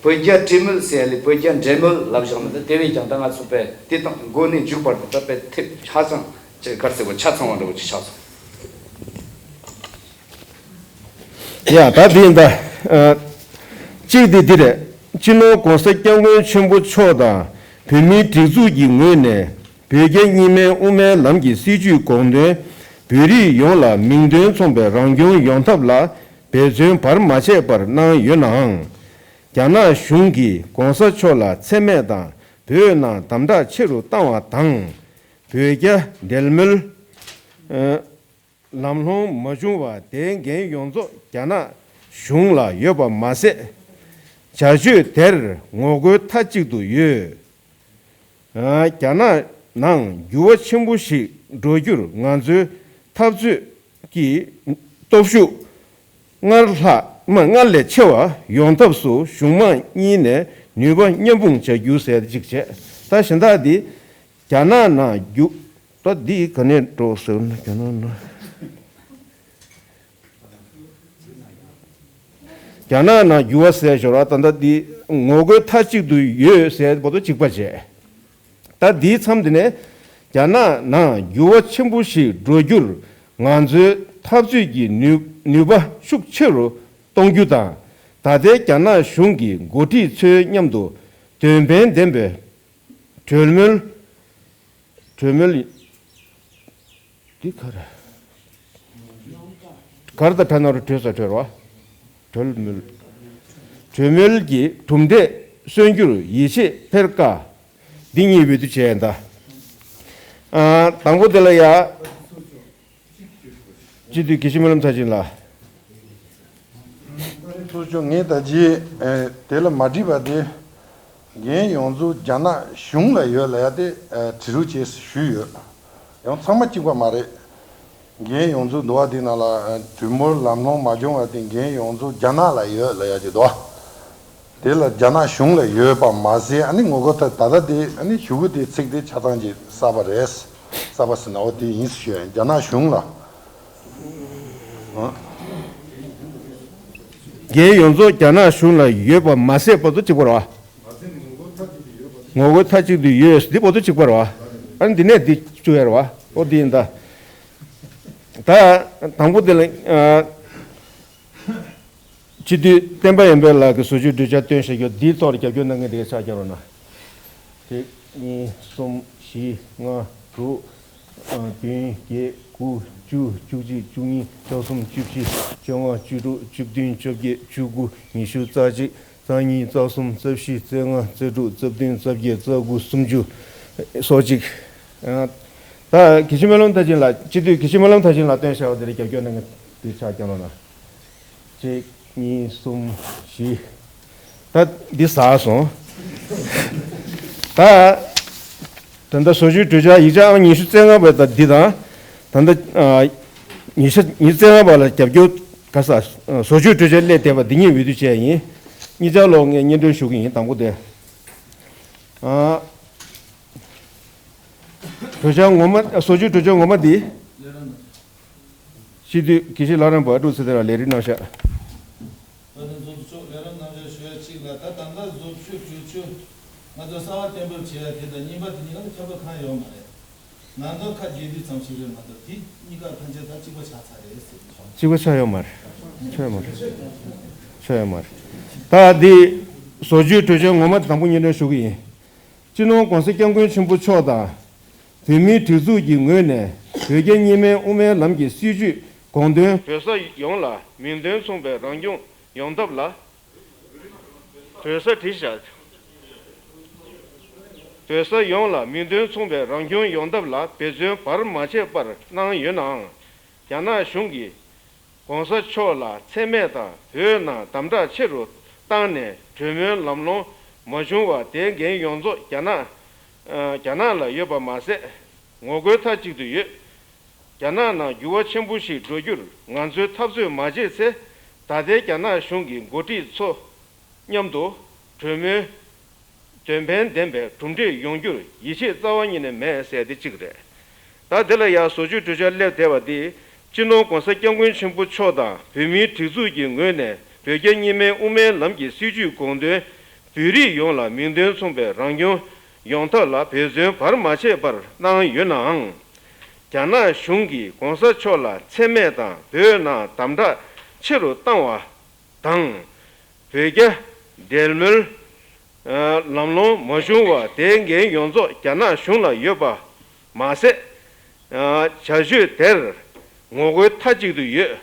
བོད་རྒྱ་འབྲེལ་མོལ་ཟེར་ཡ་ལས་བོད་རྒྱ་འབྲེལ་མོལ་ལབ་བཞག་ན་ད་དེ་བས་ཀྱང་ད་ང་ཚོ་དཔེ་དེ་དང་མགོ་ནས་མཇུག་བར་དུ་ད་དཔེ་ཐེབས་ཧ་ཅང་ཅིག་ག་རེ་ཟེར་དགོས་ཆ་ཚང་བ་འདྲ་བོ་ཅིག་ཆགས་སོང་། ཡ་ད་འདི་ཡིན་ད། ཨ། གཅིག་དེ་འདི་རེད། སྤྱི་ནོར་༸གོང་ས་༸སྐྱབས་མགོན་ཆེན་པོ་མཆོག་དང་བོད་མིའི་སྒྲིག་འཛུགས་ཀྱི་ངོས་ནས་བོད་རྒྱ་གཉིས་སྨན་དབུ་མའི་ལམ་གྱི་སྲིད་བྱུས་དགོངས་དོན་བོད་རིགས་ཡོངས་ལ་མིང་དོན་མཚུངས་པའི་རང་སྐྱོང་ཡོང་ཐབས་ལ་འབད་བརྩོན་བར་མ་ཆད་པར་གནང་ཡོད་ནའང་། རྒྱ་ནག་གཞུང་གིས་༸གོང་ས་མཆོག་ལ་མཚན་སྨད་དང་བོད་ནང་དམ་དྲག་ཆེ་རུ་བཏང་བ་དང་། བོད་རྒྱ་འབྲེལ་མོལ། ཨ། ལམ་ལྷོང་མ་བྱུང་བ་དེའི་འགན་ཡོངས་རྫོགས་རྒྱ་ནག་གཞུང་ལ་ཡོད་པ་མ་ཟད། བྱ་སྤྱོད་དེར་ངོ་རྒོལ་མཐའ་གཅིག་ཏུ་ཡོད། རྒྱ་ནག་ནང་འགྱུར་བ་ཆེན་པོ་ཞིག་འགྲོ་རྒྱུར་ང་ཚོའི་འཐབ་རྩོད་ཀྱི་སྟོབས་ཤུགས་སྔར་ལྷག་མ་སྔར་ལས་ཆེ་བ་ཡོང་ཐབས་སུ་གཞུང་མང་གཉིས་ནས་ནུས་པ་མཉམ་སྤུངས་བྱ་རྒྱུ་ཟེར་གཅིག་བྱས། ད་གཞན་དག་འདི་རྒྱ་ནག་ནང་འགྱུར། ད་འདི་ག་ནས་འགྲོ་ཟེར་ན། རྒྱ་ནག་ནང་རྒྱ་ནག་ནང་འགྱུར་བ་ཟེར་ཞོར་ད་ལྟ་འདི་ངོ་རྒོལ་མཐའ་གཅིག་ཏུ་ཡོད་ཟེར་བ་དང་གཅིག་པ་བྱས། ད་འདིའི་མཚམས་འདི་ནས་རྒྱ་ནག་ནང་འགྱུར་བ་ཆེན་པོ་ཞིག་འགྲོ་རྒྱུར་ང་ཚོའི་འཐབ་རྩོད་ཀྱི་ནུས་ནུས་པ་ཤུགས་ཆེ་རུ་གཏོང་རྒྱུ་དང་། ད་ལྟའི་རྒྱ་ནག་གཞུང་གི་འགོ་ཁྲིད་ཚོའི་མཉམ་དུ་དོན་ཕན་ལྡན་པའི་གྲོས་མོལ། གྲོས་མོལ། འདི་ག་རེ། ག་རེ་དང་བྲལ་ན་རུ་གྲོས་ས་གྲོས་རོ། གྲོས་མོལ། གྲོས་མོལ་གྱི་གྲུབ་འབྲས་སོན་རྒྱུར་ཡིད་ཆེས་འཕེར་དཀའ། འདི་གཉིས་འོས་བསྡུ་བྱས་ཡིན་ད། ཨ། དང་པོ་དེ་ལ་ཡ། སྤྱི་འཐུས་དགེ་བཤེས་སྨོན་ལམ་མཐར་ཕྱིན་ལགས། ཚོགས་གཙོ་ངས་ད་ཅི་དེ་ལ་མ་བྲིས་པ་དེ། འགན་ཡོངས་རྫོགས་རྒྱ་ནག་གཞུང་ལ་ཡོད་ལ་ཡ་དེ་བྲིས་རོགས་བྱས་ཞུས་ཡོད། ཡང་ཚང་མ་གཅིག་པ་མ་རེད། འགན་ཡོངས་རྫོགས་འདུག་བ་དེ་ནང་ལ་གྲོས་མོལ་ལམ་ལྷོང་མ་བྱུང་བ་དེ་འགན་ཡོངས་རྫོགས་རྒྱ་ནག་ལ་ཡོད་ལ་ཡ་དེ་འདུག་བ། དེ་ལ་རྒྱ་ནག་གཞུང་ལ་ཡོད་པ་མ་ཟད། ཨ་ནི་ངོ་རྒོལ་ད་ད་ལྟ་དེ་ཨ་ནི་ཞུ་གུ་དེ་ཚིག་དེ་ཆ་ཚང་གི་གསར་པ་རེད། གསར་པ་ཟེར་ན་འོ་དེ་ཡིན་ཞུ་ཡ། རྒྱ་ནག་གཞུང་ལ། ཨ། འགན་ཡོངས་རྫོགས་རྒྱ་ནག་གཞུང་ལ་ཡོད་པ་མ་ཟད་བར་དུ་གཅིག་པ་རེད་བ། ངོ་རྒོལ་མཐའ་གཅིག་ཏུ་ཡོད་འདི་བར་དུ་གཅིག་པ་རེད་བ། ཨ་ནི་འདི་ནས་འདི་བཅུག་ཡ་རེད་བ། འོ་འདི་ཡིན་ད། ད་དང་པོ་དེ་ལ། ཨ། སྤྱི་འཐུས་བསྟན་པ་ཡོན་ཕེབས་ལགས་ཀྱིས་བཟོ་བཅོས་གྲོས་འཆར་བཏོན་བཞག་རྒྱུ་འདིའི་ཐོག་ལ་རྒྱབ་སྐྱོར་གནང་མཁན་དེ་ག་ཕྱག་རྒྱག་རོགས་གནང་། གཅིག་གཉིས། གསུམ། བཞི། ལྔ། དྲུག་ཨ། བདུན། བརྒྱད། དགུ། བཅུ། བཅུ་གཅིག། བཅུ་གསུམ། བཅུ་བཞི། བཅོ་ལྔ། བཅུ་དྲུག་བཅུ་བདུན། བཅོ་བརྒྱད། བཅུ་དགུ། ཉི་ཤུ། རྩ་གཅིག་རྩ་གཉིས། རྩ་གསུམ། རྩ་བཞི། རྩ་ལྔ། རྩ་དྲུག་རྩ་བདུན། རྩ་བརྒྱད། རྩ་དགུ། སུམ་ཅུ། སོ་གཅིག་ཨ། ད་དགེ་བཤེས་སྨོན་ལམ་མཐར་ཕྱིན་ལགས། སྤྱི་འཐུས་དགེ་བཤེས་སྨོན་ལམ་མཐར་ཕྱིན་ལགས་བཏོན་བཞག་པ་དེ་ལ་རྒྱབ་སྐྱོར་གནང་མཁན་དེ་ག་ཕྱག་རྒྱག་རོགས་གནང་། གཅིག་གཉིས། གསུམ། བཞི། ད་འདི་ཟགས་སོང་། ད་ད་ལྟ་བཟོ་བཅོས་གྲོས་འཆར་ཡིག་ཆ་ཨང་ཉི་ཤུ་རྩ་ལྔ་པ་དང་འདི་དང་། ད་ལྟ་ཨ། ཉི་ཤུ། ཉི་ཤུ་རྩ་ལྔ་པ་ལ་རྒྱབ་སྐྱོར་ག་ས། བཟོ་བཅོས་གྲོས་འཆར་སླེབས་བསྡད་པ་འདི་གཉིས་འོས་བསྡུ་བྱས་ཡིན། གཉིས་ཆར་ལོག་ངས་སྙན་སྒྲོན་ཞུ་གི་ཡིན། དང་པོ་དེ། ཨ། གྲོས་འཆར་ངོ་མ། བཟོ་བཅོས་གྲོས་འཆར་ངོ་མ་འདི། སྤྱི་འཐུས་དགེ་བཤེས་ལྷ་རམས་པ་ཨ་ཀྲུག་ཚེ་བརྟན་ལགས་ལས་རིམ་གནང་ཤག་བཀའ་དྲིན་ཚོགས་གཙོ་མཆོག་ལས་རིམ་གནང་ཤག་ཞུ་ཡ་གཅིག་ལ། ད་ད་ལྟ་བཟོ་བཅོས་གྲོས་ཆོད་ང་ཚོ་གསར་པ་གཏན་འབེབས་བྱས་ཡ་དེ་དང་རྙིང་པ་དེ་གཉིས་ཀ་ཁྱད་པར་གང་ཡོད་མ་རེད། ནང་དོན་ཁ་རྒྱས་བསྡུས་ཙམ་ཞིག་རེད་མ་གཏོགས་དེ་གཉིས་ཀ་ཕན་ཆད་ད་གཅིག་པ་ཆགས་ཚར་རེད་ཟེར་གྱི་སོང་། གཅིག་པ་ཆགས་ཡོད་མ་རེད། ཆགས་ཡོད་མ་རེད། ཆགས་ཡོད་མ་རེད། ད་འདི་བཟོ་བཅོས་གྲོས་ཆོད་ངོ་མ་དང་པོ་སྙན་སྒྲོན་ཞུ་གི་ཡིན། སྤྱི་ནོར་༸གོང་ས་༸སྐྱབས་མགོན་ཆེན་པོ་མཆོག་དང་། བོད་མིའི་སྒྲིག་འཛུགས་ཀྱི་ངོས་ནས་བོད་རྒྱ་གཉིས་སྨན་དབུ་མའི་ལམ་གྱི་སྲིད་བྱུས་དགོངས་དོན། བོད་ས་ཡོངས་ལ་མིང་དོན་མཚུངས་པའི་རང་སྐྱོང་ཡོང་ཐབས་ལ། བོད་ས་བྲིས་བཞག་བོད་ས་ཡོངས་ལ་མིང་དོན་མཚུངས་པའི་རང་སྐྱོང་ཡོང་ཐབས་ལ་འབད་བརྩོན་བར་མ་ཆད་པར་གནང་ཡོད་ནའང་། རྒྱ་ནག་གཞུང་གིས་༸གོང་ས་མཆོག་ལ་མཚན་སྨད་དང་བོད་ནང་དམ་དྲག་ཆེ་རུ་བཏང་ནས་གྲོས་མོལ་ལམ་ལྷོང་མ་བྱུང་བ་དེའི་འགན་ཡོངས་རྫོགས་རྒྱ་ནག་ཨ། རྒྱ་ནག་ལ་ཡོད་པ་མ་ཟད། ངོ་རྒོལ་མཐའ་གཅིག་ཏུ་ཡོད། རྒྱ་ནག་ནང་འགྱུར་བ་ཆེན་པོ་ཞིག་འགྲོ་རྒྱུར་ང་ཚོས་འཐབ་རྩོད་མ་བྱས་ཚེ། ད་ལྟའི་རྒྱ་ནག་གཞུང་གི་འགོ་ཁྲིད་ཚོ་མཉམ་དུ་གྲོས་མོལ་དོན་ཕན་ལྡན་པའི་གྲུབ་འབྲས་ཡོང་རྒྱུར་ཡིད་ཆེས་རྩ་བ་ཉིད་ནས་མེད་ཟེར་དེ་གཅིག་རེད། ད་དེ་ལ་ཡང་བཟོ་བཅོས་གྲོས་འཆར་སླེབས་བསྡད་པ་འདི། སྤྱི་ནོར་༸གོང་ས་༸སྐྱབས་མགོན་ཆེན་པོ་མཆོག་དང་བོད་མིའི་སྒྲིག་འཛུགས་ཀྱི་ངོས་ནས་བོད་རྒྱ་གཉིས་སྨན་དབུ་མའི་ལམ་གྱི་སྲིད་བྱུས་དགོངས་དོན་བོད་རིགས་ཡོངས་ལ་མིང་དོན་མཚུངས་པའི་རང་སྐྱོང་ཡོང་ཐབས་ལ་འབད་བརྩོན་བར་མ་ཆད་པར་གནང་ཡོད་ནའང་། རྒྱ་ནག་གཞུང་གིས་༸གོང་ས་མཆོག་ལ་མཚན་སྨད་དང་བོད་ནང་དམ་དྲག་ཆེ་རུ་བཏང་བ་དང་། བོད་རྒྱ་འབྲེལ་མོལ་ལམ་ལྷོང་མ་བྱུང་བ་དེའི་འགན་ཡོངས་རྫོགས་རྒྱ་ནག་གཞུང་ལ་ཡོད་པ་མ་ཟད། བྱ་སྤྱོད་དེར་ངོ་རྒོལ་མཐའ་གཅིག་ཏུ་ཡོད།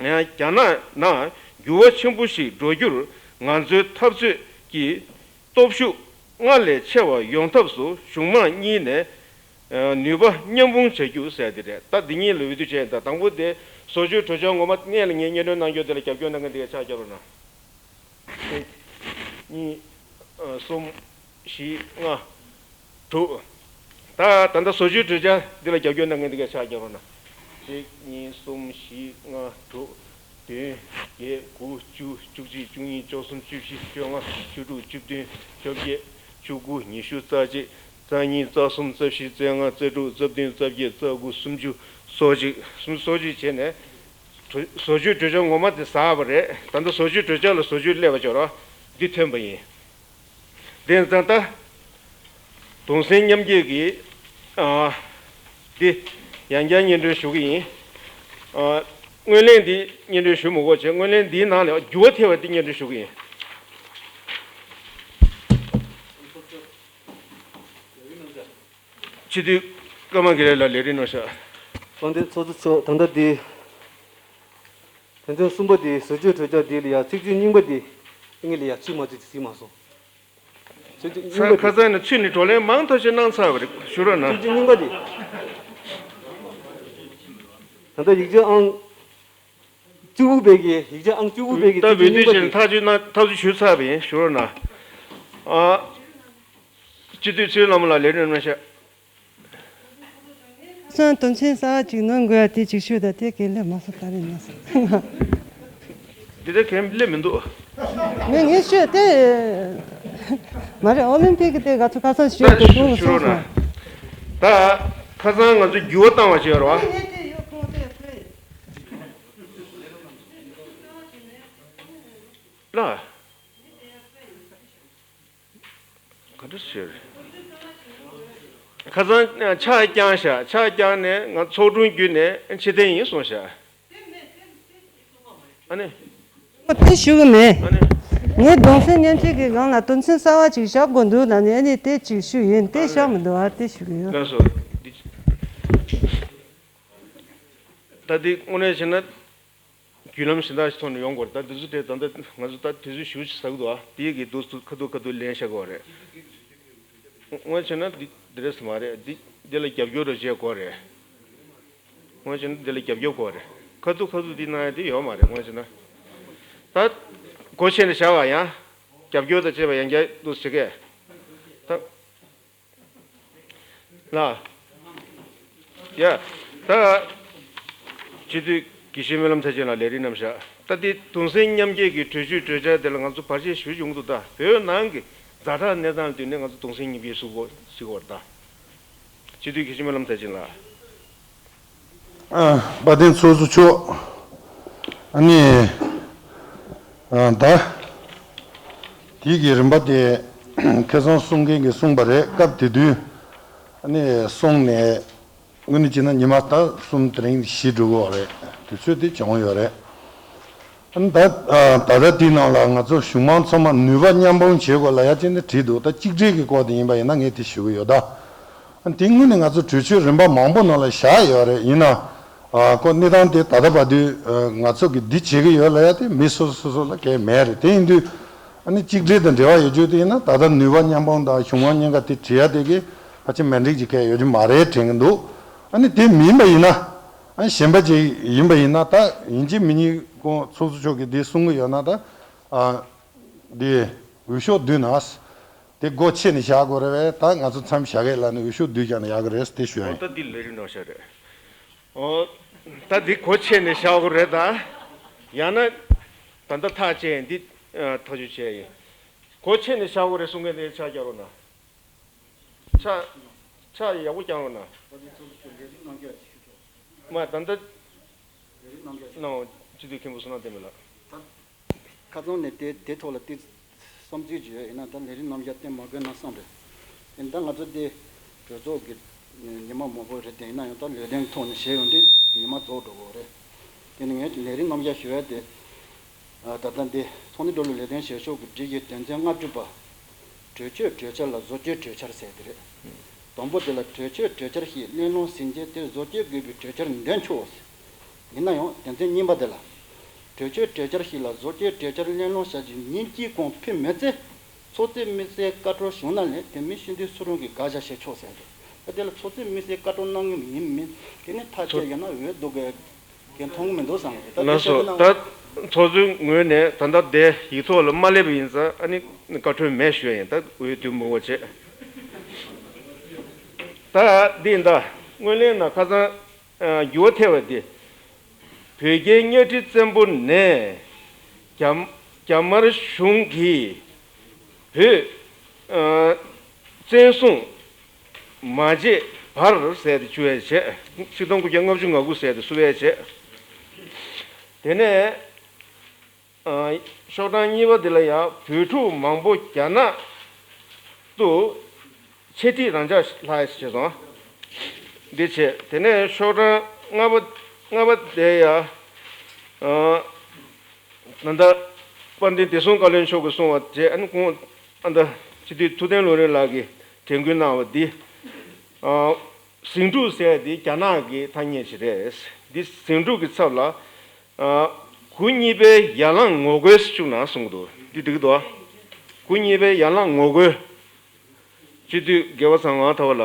རྒྱ་ནག་ནང་འགྱུར་བ་ཆེན་པོ་ཞིག་འགྲོ་རྒྱུར་ང་ཚོའི་འཐབ་རྩོད་ཀྱི་སྟོབས་ཤུགས་སྔར་ལས་ཆེ་བ་ཡོང་ཐབས་སུ་གཞུང་མང་གཉིས་ནས་ནུས་པ་མཉམ་སྤུངས་བྱ་རྒྱུ་ཟེར་ཡ་དེ་རེད། ད་འདི་གཉིས་ལ་འོས་བསྡུ་བྱས་ཡིན། ད་དང་པོ་དེ་བཟོ་བཅོས་གྲོས་འཆར་ངོ་མ་སྔོན་ལ་ངས་སྙན་སྒྲོན་གནང་རྒྱུ་དེ་ལ་རྒྱབ་སྐྱོར་གནང་མཁན་དེ་ག་ཕྱག་རྒྱག་རོགས་གནང་། གཅིག་གཉིས། གསུམ། བཞི། ལྔ། དྲུག་ད་ད་ལྟ་བཟོ་བཅོས་གྲོས་འཆར་འདི་ལ་རྒྱབ་སྐྱོར་གནང་མཁན་འདི་ག་ཕྱག་རྒྱག་རོགས་གནང་། གཅིག་གཉིས། གསུམ། བཞི། ལྔ། དྲུག་བདུན། བརྒྱད། དགུ། བཅུ། བཅུ་གཅིག་བཅུ་གཉིས། བཅུ་གསུམ། བཅུ་བཞི། བཅོ་ལྔ། བཅུ་དྲུག་བཅུ་བདུན། བཅོ་བརྒྱད། བཅུ་དགུ། ཉི་ཤུ། རྩ་གཅིག་རྩ་གཉིས། རྩ་གསུམ། རྩ་བཞི། རྩ་ལྔ། རྩ་དྲུག། རྩ་བདུན། རྩ་བརྒྱད། རྩ་དགུ། སུམ་ཅུ། སོ་གཅིག་སུམ་ཅུ། སོ་གཅིག་བྱས་ནས་བཟོ་བཅོས་གྲོས་འཆར་ངོ་མ་དེ་ཟ་བ་རེད། ད་ལྟ་བཟོ་བཅོས་གྲོས་འཆར་ལ་བཟོ་བཅོས་སླེབས་པ་བྱོས་རོགས། འདི་ཐོན་པ་ཡིན། དེ་ཙང་ད་གདུང་སེམས་མཉམ་སྐྱེད་ཀྱི་ཨ་འདི་ཡང་བསྐྱར་སྙན་སྒྲོན་ཞུ་གི་ཡིན། ཨ་སྔོན་གླེང་འདི་སྙན་སྒྲོན་ཞུ་མི་དགོས་བྱས། སྔོན་གླེང་འདིའི་ནང་ནས་འགྱུར་བ་ཐེབས་པ་འདི་སྙན་སྒྲོན་ཞུ་གི་ཡིན། སྤྱི་འཐུས་ཀརྨ་དགེ་ལེགས་ལགས་ལས་རིམ་གནང་ཤག་དཔལ་ལྡན་ཚོགས་གཙོ་མཆོག་ད་ལྟ་འདི་དོན་ཚན་གསུམ་པ་འདི་བཟོ་བཅོས་གྲོས་འཆར་འདི་ལ་ཡང་ཚིག་བརྗོད་རྙིང་པ་འདི་ངེད་ལ་ཡང་ཚུད་མ་ཚུད་དེ་གཟིགས་མ་སོང་། ཚིག་བརྗོད་རྙིང་པ་ཁ་འདི། སང་ནས་ཚུད་ནས་བགྲོ་གླེང་མང་ཐག་ཆོད་གནང་ཚར་བ་རེད། ཞུ་རོགས་གནང་། ཚིག་བརྗོད་རྙིང་པ་འདི། ད་ལྟ་ཡིག་ཆ་ཨང་བཅུ་དགུ་པའི་གི་ཡིག་ཆ་ཨང་བཅུ་དགུ་པའི་གི་ད་ཚིག་བརྗོད་འོས་བསྡུ་རྙིང་པ་བྱས་ནས་འདི། ཐག་གཅོད་གནང་། ཐག་གཅོད་ཞུས་ཚར་བ་ཡིན། ཞུ་རོགས་གནང་། ཨ་སྤྱི་འཐུས་ཚེ་རིང་ལྷ་མོ་ལགས་ལས་རིམ་གནང་ཤག་སོང་། དོན་ཚན་གསར་པ་ཅིག་གནང་དགོས་ཡ་དེ་ཅིག་ཞུ་དང་། དེ་གས་སླེབས་མ་སོང་། ད་རེས་ནས་སོང་། འདི་འདྲ་གས་སླེབས་མི་འདུག་ངས་ངས་ཞུས་ཏེ། མ་རེད། ཨོ་ལིམ་པིག་གི་དེ་ག་ཚོད་ཁ་སང་ཞུས་ཏེ་ད་དུང་ཞུ་རོགས་སོང་། གནང་། ད་ཁ་སང་ང་ཚོ་འགྱུར་བ་བཏང་བ་བྱས་རོགས། ལ། ག་འདྲ་ཟེར། ཁ་སང་ཕྱག་བརྐྱངས་ཤག་ཕྱག་བརྐྱངས་ནས་ང་ཚོགས་དྲུང་བརྒྱུད་ནས་ཕྱིར་འཐེན་ཡིན་གསུངས་ཤག་ཨ་ནི། ཨོ་དེ་ཞུ་གི་མེད། ཨ་ནི། ངས་གདུང་སེམས་མཉམ་སྐྱེད་ཀྱི་སྒང་ལ་དོན་ཚན་གསར་པ་ཅིག་བཞག་དགོས་འདུག་ལབ་ནས། ཨ་ནི་དེ་ཅིག་ཞུ་ཡིན། དེ་བཞག་མི་འདུག་ཨ་དེ་ཞུ་གི་ཡོད། ལགས་སོ། འདི། ད་འདི་དངོས་གནས་བྱས་ན། བརྒྱུད་ལམ་གཞན་དག་ཞིག་ཐོག་ནས་ཡོང་དགོས་རེད། ད་འདི་ཚོ་དེ་ད་ལྟ་ང་ཚོ་ད་དུས་ཚོད་ཞེ་པོ་ཅིག་ཟ་གི་འདུག་ཨ། དེ་གི་འདུག་སུ་ཁ་ཐུག་ཁ་ཐུག་ལན་བཤད་དགོས་རེད། དངོས་བྱས་ན་འདི་འདི་རེད་ས་མ་རེད། འདི་འདི་ལ་རྒྱབ་སྐྱོར་རེ་བྱེད་དགོས་རེད། དངོས་བྱས་ན་འདི་ལ་རྒྱབ་སྐྱོར་དགོས་རེད། ཁ་ཐུག་ཁ་ཐུག་འདི་གནང་ཡ་འདི་ཡོད་མ་རེད། དངོས་བྱས་ན་ད་སྒོ་ཕྱེ་ནས་བཞག་པ་ཡང་རྒྱབ་སྐྱོར་དང་བཅས་པ་ཡང་བསྐྱར་འདུག་བྱེད་གས་ད། ལགས། ཡ། ད། སྤྱི་འཐུས་དགེ་བཤེས་སྨོན་ལམ་ཚེ་ཆེན་ལགས་ལས་རིམ་གནང་ཤག་ད་འདི་གདུང་སེམས་མཉམ་སྐྱེད་ཀྱི་གྲོས་ཆོད་གྲོས་འཆར་དེ་ལ་ང་ཚོ་བར་ཆད་ཞུ་ཡོང་གི་འདུག་ད་བོད་ནང་གི་ཛ་དྲག་གནས་སྟངས་ལ་བསྟུན་ནས་ང་ཚོ་གདུང་སེམས་མཉམ་སྐྱེད་ཞུ་དགོས་ཞུ་དགོས་རེད་ད། སྤྱི་འཐུས་དགེ་བཤེས་སྨོན་ལམ་ཚེ་ཆེན་ལགས། ཨ། དཔལ་ལྡན་ཚོགས་གཙོ་མཆོག་ཨ་ནི། ཨ། ད། དེ་གི་རིམ་པ་དེ་ཁ་སང་གསུང་མཁན་གྱིས་གསུངས་པ་རེད། སྐབས་དེ་དུས་ཨ་ནི་སོང་ནས་དངོས་གནས་བྱས་ན་ཉི་མ་ད་གསུམ་དེ་རིང་བཞི་འགྲོ་གི་ཡོད་རེད། དུས་ཚོད་དེ་བྱུང་ཡོད་རེད། ཨ་ནི་ད། ཨ། ད་ལྟ་དེའི་ནང་ལ་ང་ཚོ་གཞུང་མང་ཚང་མ་ནུས་པ་མཉམ་སྤུངས་བྱེད་དགོས་ལབ་ཡ་ཅིག་ནི་བྲིས་འདུག་ད་གཅིག་སྒྲིལ་གྱི་སྐོར་དེ་ཡིན་པ་ཡིན་ན་ངས་དེ་ཞུ་གི་ཡོད་ད། དེ་སྔོན་ནས་ང་ཚོ་གྲོས་ཆོད་རིམ་པ་མང་པོ་ནང་ལ་བཞག་ཡོད་རེད། ཡིན་ན། ཨ། ཁོ་གནས་སྟངས་དེ་ད་ལྟ་བར་དུ་ང་ཚོ་གིས་འདི་བྱེད་ཀྱི་ཡོད་ལབ་ཡ་དེ་མི་སོ་སོ་སོ་སོ་ལ་གལ་མེད་རེད། དེ་ཡིན་དུས་ཨ་ནི་གཅིག་སྒྲིལ་དང་འབྲེལ་བ་ཡོད་རྒྱུ་དེ་ཡིན་ན། ད་ལྟ་ནུས་པ་མཉམ་སྤུངས་དང་གཞུང་མང་གཉིས་ཀ་དེ་བྲིས་ཡ་དེ་གི་ཕལ་ཆེར་མི་འགྲིག་ཅིག་གལ་ཡོད་རྒྱུ་མ་རེད་དྲན་གྱི་འདུག་ཨ་ནི་དེ་མིན་པ་ཡིན་ན། ཨ་ནི་གཞན་པ་ཅིག་ཡིན་པ་ཡིན་ན། ད་ཡིན་གཅིག་མིན་གཉིས་ཁོང་ཚོགས་གཙོ་མཆོག་གིས་འདི་གསུང་གི་ཡོད་ན། ད། ཨ། འདི་འོས་ཤོག་བསྡུས་ན། དེ་སྒོ་ཕྱེ་ནས་བཞག་དགོས་རེད་པས། ད་ང་ཚོ་མཚམས་བཞག་གི་ལབ་ནས་འོས་ཤོག་བསྡུས་བཞག་ན་ཡག་གི་རེད་དེ་ཞུ་ཡ་ཡིན། ད་འདི་ལས་རིམ་ནང་བཞག་རེད། ཨོ། ད་འདི་སྒོ་ཕྱེ་ནས་བཞག་དགོས་རེད་ད། ཡང་ན། ད་ལྟ་ཐག་བཅད་འདི། ཨ། ཐག་གཅོད་བྱས་ཡིན། སྒོ་ཕྱེ་ནས་བཞག་དགོས་རེད་གསུང་མཁན་དེ་ཕྱག་རྒྱག་རོགས་གནང་། ཕྱག་ཕྱག་ཡག་པོ་རྒྱག་རོགས་གནང་། མ་ད་ལྟ། གནང་བ་སྤྱི་འཐུས་མཁན་པོ་བསོད་ནམས་བསྟན་འཕེལ་ལགས། ཁ་སང་ནས་དེ་དེ་ཐོག་ལ་ཏིག་བསམ་ཚུལ་ཅིག་ཡོད། ཡིན་ན་ད་ལས་རིམ་རྣམ་གཞག་བསྟན་མ་དགོས་ན་བསམ་རེད། ཡིན་ད་ང་ཚོ་དེ་གྲོས་ཚོགས་ཀྱི་ཉི་མ་མང་པོ་རེད་དེ། ཡིན་ན་ཡང་ད་ལས་རིམ་ཐོག་ནས་བྱས་ཡོང་དུས་ཉི་མ་རྫོགས་འགྲོ་གི་རེད། དེ་ནི་ངས་ལས་རིམ་རྣམ་གཞག་ཞུ་ཡ་དེ། ད་ལྟ་འདི་ཚོགས་འདུ་འགྲོ་ལུགས་ལས་དོན་བྱེད་ཕྱོགས་ཀྱི་སྒྲིག་གཞིའི་དོན་ཚན་ལྔ་བཅུ་པ། གྲོས་ཆོད་གྲོས་འཆར་ལ་བཟོ་བཅོས་གྲོས་འཆར་ཟེར་དེ་རེད། དང་པོ་དེ་ལ་གྲོས་ཆོད་གྲོས་འཆར་ཞིག་གླེང་སློང་ཟིན་རྗེས་དེ་བཟོ་བཅོས་དགོས་པའི་གྲོས་འཆར་འདོན་ཆོག་ཡིན་ན་ཡང་དོན་ཚན་གཉིས་པ་དེ་ལ། གྲོས་ཆོད་གྲོས་འཆར་ཞིག་ལ་བཟོ་བཅོས་གྲོས་འཆར་གླེང་སློང་བྱ་རྒྱུའི་ཉིན་གཅིག་གོང་ཕུལ་མེད་ཚེ། ཚོགས་གཙོས་དམིགས་བསལ་བཀའ་འཁྲོལ་བྱུང་ན་ལས་དེ་མི་སྤྱི་འཐུས་སུ་རུང་གིས་དགག་བྱ་བྱེད་ཆོག་ཟེར་འདུག་ད་དེ་ལ་ཚོགས་གཙོས་དམིགས་བསལ་བཀའ་འཁྲོལ་གནང་མཁན་ཡིན་མིན་དེ་ནི་ཐག་བཅད་ཡོད་ན་འོས་ལྡུག་གི་གན་མཐོང་གི་མི་འདུག་བསམ་གི་རེད། ད་དེ་ལགས་སོ། ཤོད་ན། ད་ཚོགས་གཙོའི་ངོས་ནས་ད་ལྟ་དེ་ཡིག་ཐོག་ལ་མ་སླེབས་པ་ཡིན་ཙང་ཨ་ནི་བཀའ་འཁྲོལ་མེད་ཞུ་ཡ་ཡིན། ད་འོས་བསྡུ་མི་དགོས་བྱས། ད་འདི་ཡིན་ད། སྔོན་གླེང་ནང་ཁ་སང་འགྱུར་བ་ཐེབས་པ་དེ། བོད་རྒྱའི་གཉའ་ཁྲི་བཙན་པོ་ནས་རྒྱ་རྒྱ་དམར་གཞུང་གིས་བོད་བཙན་བཟུང་ མ་བརྗེད་པར་ཟེར་ཏེ་བཅུ་བས་བྱས། ཆིག་སྟོང་དགུ་བརྒྱ་ལྔ་བཅུ་ང་དགུ་ཟེར་ཏེ་གསུམ་བས་བྱས། དེ་ནས་ཨ་ཤོག་གྲངས་གཉིས་པ་འདི་ལ་ཡང་བོད་ཕྲུག་མང་པོ་རྒྱ་ནག་ཏུ་འཆད་ཁྲིད་རང་འཇགས་ལྷག་ཡས་བྱས་སོང་། འདི་བྱས། དེ་ནས་ཤོག་གྲངས་ལྔ་པ་ལྔ་པ་དེ་ཡང་ཨ་ད་ལྟ་དཔལ་ལྡན་བདེ་སྲུང་བཀའ་བློན་མཆོག་གིས་གསུངས་པ་བྱས། ཨ་ནི་ཁོང་ཨ་ད་སྤྱི་འཐུས་ཐུབ་བསྟན་ལུང་རིགས་ལགས་ཀྱིས་དྲན་སྐུལ་གནང་བ་འདི། ཨ་ཟིང་འཁྲུག་ཟེར་ཡ་འདི་རྒྱ་ནག་གི་ཐ་སྙད་ཅིག་རེད། འདི་ཟིང་འཁྲུག་གི་ཚབ་ལ་ཨ་གུ་གཉིས་པའི་ཡར་ལངས་ངོ་རྒོལ་ཟེར་བཅུག་ན་གསུང་གི་འདུག། འདི་འགྲིག་གི་འདུག། གུ་གཉིས་པའི་ཡར་ལངས་ངོ་རྒོལ། སྤྱི་འཐུས་དགེ་བ་བཟང་ངག་ཐོག་ལ།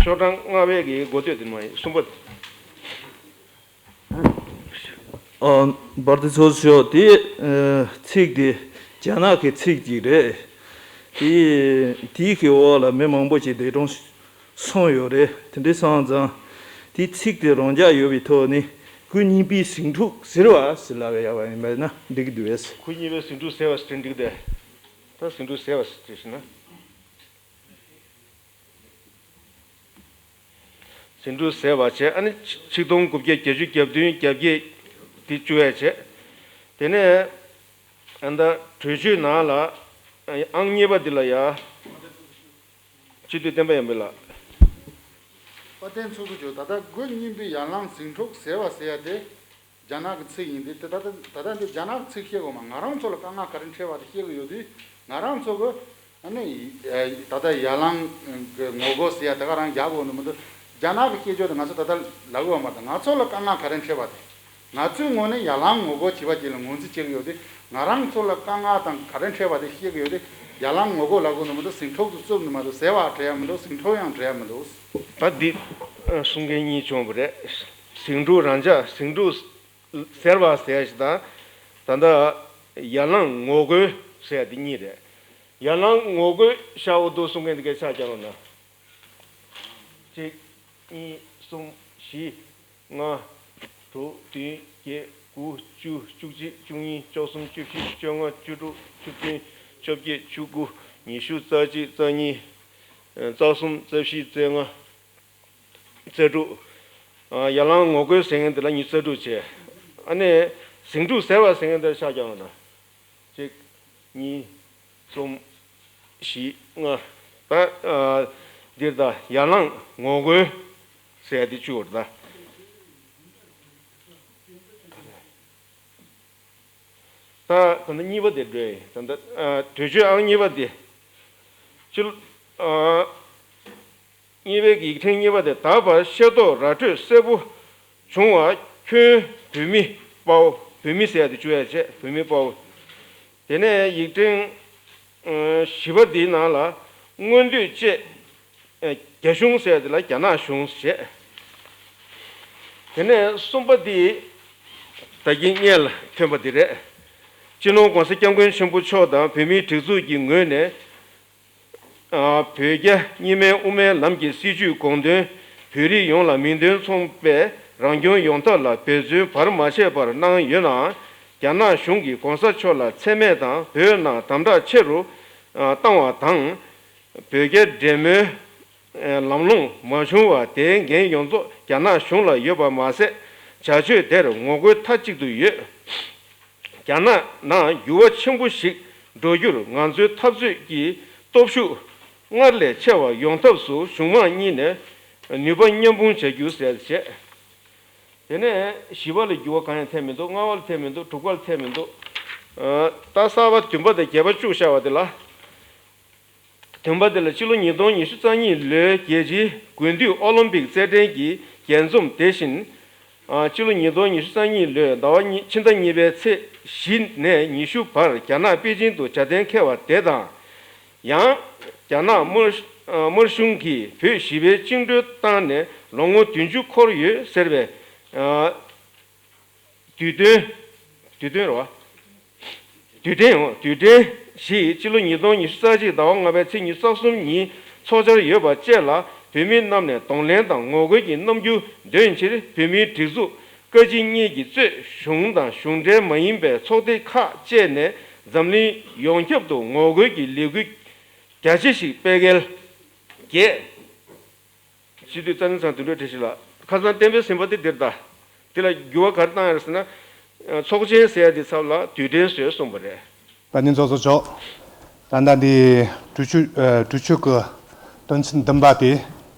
ཤོག་གྲངས་ལྔ་པའི་གི་འགོ་སྟོད་དེ་མ་ཡིན། གསུམ་པ། ཨ་བར་དུ་ཚོགས་ཤོག་དེ་ཨ་ཚིག་དེ་རྒྱ་ནག་གི་ཚིག་ཅིག་རེད། དེ་དེའི་གི་འོག་ལ་མི་མང་པོ་ཞིག་འདས་གྲོངས་སོང་ཡོད་རེད། དེ་འདྲ་སོང་ཙང་དེ་ཚིག་དེ་རང་འཇགས་ཡོད་པའི་ཐོག་ནས་གུ་གཉིས་པའི་ཟིང་འཁྲུག་ཟེར་བ་ཟེར་ལབ་ཡག་པ་ཡིན་པ་ན་འགྲིག་གི་འདུག་བས། གུ་གཉིས་པའི་ཟིང་འཁྲུག་ཟེར་བ་ཟེར་འགྲིག་དེ། ད་ཟིང་འཁྲུག་ཟེར་བ་ཟེར་ཞེ་ན། ཟིང་འཁྲུག་ཟེར་བ་བྱས། ཨ་ནི་ཆིག་སྟོང་དགུ་བརྒྱ་བརྒྱད་ཅུ་གྱ་བདུན་གྱ་བརྒྱད་དེ་བཅུ་བས་བྱས། དེ་ནས་ཨ་ད་གྲོས་ཆོད་ནང་ལ་ཨང་གཉིས་པ་འདི་ལ་ཡ། སྤྱི་འཐུས་བསྟན་པ་ཡར་འཕེལ་ལགས། དཔལ་ལྡན་ཚོགས་གཙོ་མཆོག། ད་ལྟ་གུ་གཉིས་པའི་ཡར་ལངས་ཟིང་འཁྲུག་ཟེར་བ་ཟེར་ཡ་དེ་རྒྱ་ནག་གི་ཚིག་ཡིན་ཏེ། དེ་ད་ལྟ་ད་ལྟ་འདི་རྒྱ་ནག་གི་ཚིག་བཤད་དགོས་མ། ང་རང་ཚོ་ལ་དཀའ་ངལ་ག་རེ་འཕྲད་པ་དེ་བཤད་གི་ཡོད་དུས། ང་རང་ཚོ་གི་ཨ་ནི་ད་ལྟ་ཡར་ལངས་གི་ངོ་རྒོལ་ཟེར་ཡ་དེ་ག་རང་རྒྱག་དགོས་ནི་མི་འདུག། རྒྱ་ནག་གི་སྐད་ཆ་དེ་ང་ཚོ་ད་ལྟ་ལབ་དགོས་མ་རེད། ང་ཚོ་ལ་དཀའ་ངལ་ག་རེ་འཕྲད་པ་དེ། ང་ཚོའི་ངོས་ནས་ཡར་ལངས་ངོ་རྒོལ་བྱེད་པ་ཅིག་ལ་ངོས་འཛིན་བྱེད་ཀྱི་ཡོད་དེ། ང་རང་ཚོ་ལ་དཀའ་ངལ་དང་ག་རེ་འཕྲད་པ་དེ་བཤད་ཀྱི་ཡོད་དེ། ཡར་ལངས་ངོ་རྒོལ་ལབ་དགོས་ནི་མ་གཏོགས་ཟིང་འཁྲུག་ཏུ་བཙུགས་ནི་མ་གཏོགས་ཟེར་བ་འཕྲད་ཡ་མི་འདུག། ཟིང་འཁྲུག་ཡང་འཕྲད་ཡ་མི་འདུག། ད་འདི་གསུང་མཁན་གཉིས་བྱུང་བ་རེད། ཟིང་འཁྲུག་རང་འཇགས། ཟིང་འཁྲུག་ཟེར་བ་ཟེར་ཞིག་དང་། ད་ལྟ་ཡར་ལངས་ངོ་རྒོལ་ཟེར་ཡ་འདི་གཉིས་རེད། ཡར་ལངས་ངོ་རྒོལ་ཤར་འོ་འདུག་གསུང་མཁན་འདི་གའི་ཕྱག་རྒྱག་རོགས་གནང་། གཅིག་གཉིས། གསུམ། བཞི། ལྔ། དྲུག་བདུན། བརྒྱད། དགུ། བཅུ། བཅུ་གཅིག་བཅུ་གཉིས། བཅུ་གསུམ། བཅུ་བཞི། བཅོ་ལྔ། བཅུ་དྲུག་བཅུ་བདུན། བཅོ་བརྒྱད། བཅུ་དགུ། ཉི་ཤུ། རྩ་གཅིག་རྩ་གཉིས། རྩ་གསུམ། རྩ་བཞི། རྩ་ལྔ། རྩ་དྲུག། ཡར་ལངས་ངོ་རྒོལ་ཟེར་མཁན་དེ་ལ་ཉི་ཤུ་རྩ་དྲུག་བྱས། ཨ་ནི་ཟིང་འཁྲུག་ཟེར་བ་ཟེར་མཁན་དེ་ལ་ཕྱག་རྒྱག་རོགས་གནང་། གཅིག་གཉིས། གསུམ། བཞི། ལྔ། ད་ཨ་འདིར་ད་ཡར་ལངས་ངོ་རྒོལ་ཟེར་ཡ་དེ་བཅུག་པ་རེད་ད། ད་ད་ལྟ་གཉིས་པ་དེ་འགྲོ་ཡིན། ད་ལྟ་ཨ་གྲོས་ཆོད་ཨང་གཉིས་པ་དེ། སྤྱི་ལོ་ཨ་གཉིས་པའི་ཡིག་ཕྲེང་གཉིས་པ་དེ། ད་བར་ཤེས་རྟོགས་ར་སྤྲོད་གསལ་པོ་བྱུང་བ་ཁྱོན་བོད་མི་དཔའ་བོ། བོད་མི་ཟེར་ཡ་དེ་བཅུག་ཡ་བྱས། བོད་མི་དཔའ་བོ། དེ་ནས་ཡིག་ཕྲེང་ཨ་བཞི་པ་འདིའི་ནང་ལ་མངོན་འདོད་བཅས་ཨ་རྒྱ་གཞུང་ཟེར་ཡ་དེ་ལ་རྒྱ་ནག་གཞུང་བྱས། དེ་ནས་གསུམ་པ་འདི་ད་གིན་སྔོན་ལ་ཐོན་པ་འདི་རེད། སྤྱི་ནོར་༸གོང་ས་༸སྐྱབས་མགོན་ཆེན་པོ་མཆོག་དང་བོད་མིའི་སྒྲིག་འཛུགས་ཀྱི་ངོས་ནས། ཨ་བོད་རྒྱ་གཉིས་སྨན་དབུ་མའི་ལམ་གྱི་སྲིད་བྱུས་དགོངས་དོན་བོད་རིགས་ཡོངས་ལ་མིང་དོན་མཚུངས་པའི་རང་སྐྱོང་ཡོང་ཐབས་ལ་འབད་བརྩོན་བར་མ་ཆད་པར་གནང་ཡོད་ནའང་། རྒྱ་ནག་གཞུང་གིས་༸གོང་ས་མཆོག་ལ་མཚན་སྨད་དང་བོད་ནང་དམ་དྲག་ཆེ་རུ་ཨ་བཏང་བ་དང་། བོད་རྒྱ་འབྲེལ་མོལ་ཨ་ལམ་ལྷོང་མ་བྱུང་བར་དེའི་འགན་ཡོངས་རྫོགས་རྒྱ་ནག་གཞུང་ལ་ཡོད་པ་མ་ཟད། བྱ་སྤྱོད་དེར་ངོ་རྒོལ་མཐའ་གཅིག་ཏུ་ཡོད། རྒྱ་ནག་ནང་འགྱུར་བ་ཆེན་པོ་ཞིག་འགྲོ་རྒྱུར་ང་ཚོའི་འཐབ་རྩོད་ཀྱི་སྟོབས་ཤུགས་སྔར་ལས་ཆེ་བ་ཡོང་ཐབས་སུ་གཞུང་མང་གཉིས་ནས་ནུས་པ་མཉམ་སྤུངས་བྱ་རྒྱུ་ཟེར་བྱས། དེ་ནས་བཞི་པ་ལ་འགྱུར་བ་གང་ཡང་ཐེབས་མི་འདུག། ལྔ་པ་ལ་ཐེབས་མི་འདུག། དྲུག་པ་ལ་ཐེབས་མི་འདུག། ཨ་ད་གསར་པ་བདུན་པ་དང་བརྒྱད་པ་བཅུག་བཞག་པ་དེ་ལ། བདུན་པ་དེ་ལ་སྤྱི་ལོ་ཉིས་སྟོང་ཉི་ཤུ་རྩ་གཉིས་ལོའི་རྒྱལ་སྤྱིའི་དགུན་དུས་ཨོ་ལིམ་པིག་རྩེད་འགྲན་གྱི་རྒྱས་འཛོམས་དེ་བཞིན། ཨ་སྤྱི་ལོ་ཉིས་སྟོང་ཉི་ཤུ་རྩ་གཉིས་ལོའི་ཟླ་བ་གཉིས། ཕྱི་ཟླ་གཉིས་པའི་ཚེས་བཞི་ནས་ཉི་ཤུ་བར་རྒྱ་ནག་པེ་ཅིང་དུ་བྱ་གཏན་འཁེལ་བ་དེ་དང་། ཡང་རྒྱ་ནག་དམར་ཨ་དམར་གཞུང་གིས་བོད་ཞི་བའི་བཅིངས་འགྲོལ་བཏང་ནས་ལོ་ངོ་བདུན་ཅུ་འཁོར་ཡོད་ཟེར་བའི་ཨ་དུས་སྟོན། དུས་སྟོན་རེད་བ། དུས་དྲན། འོ་དུས་དྲན་ཞིག་སྤྱི་ལོ་ཉིས་སྟོང་ཉི་ཤུ་རྩ་གཅིག་ཟླ་བ་ལྔ་པའི་ཚེས་ཉི་ཤུ་རྩ་གསུམ་ཉིན་འཚོགས་འཆར་ཡོད་པ་བཅས་ལ་བོད་མི་རྣམས་ནས་གདོང་ལེན་དང་ངོ་རྒོལ་གྱི་རྣམ་འགྱུར་འདོན་ཕྱིར། བོད་མིའི་སྒྲིག་འཛུགས་བཀའ་སྤྱི་གཉིས་ཀྱི་གཙོས་གཞུང་དང་གཞུང་འབྲེལ་མ་ཡིན་པའི་ཚོགས་སྡེ་ཁག་བཅས་ནས་འཛམ་གླིང་ཡོངས་ཁྱབ་ཏུ་ངོ་རྒོལ་གྱི་ལས་འགུལ་རྒྱ་ཆེ་ཞིག་སྤེལ་གལ། བརྒྱད། སྤྱི་འཐུས་རྩ་གཉིས་ཚང་དོན་གྲུབ་བཀྲ་ཤིས་ལགས། ཁ་སང་གཏན་འབེབས་ཟིན་པ་དེ་འདིར་གདའ། དེ་ལ་འགྱུར་བ་ག་རེ་བཏང་ཡོད་ཟེར་ན། ཚོགས་ཆེན་ཟེར་ཡ་དེ་ཚབ་ལ་དུས་དྲན་བཟོས་གསུངས་པ་རེད། དཔལ་ལྡན་ཚོགས་གཙོ་མཆོག་ད་ལྟ་འདི་གྲོས་ཆོད་ཨ་གྲོས་ཆོད་ཀྱི་དོན་ཚན་བདུན་པ་དེ་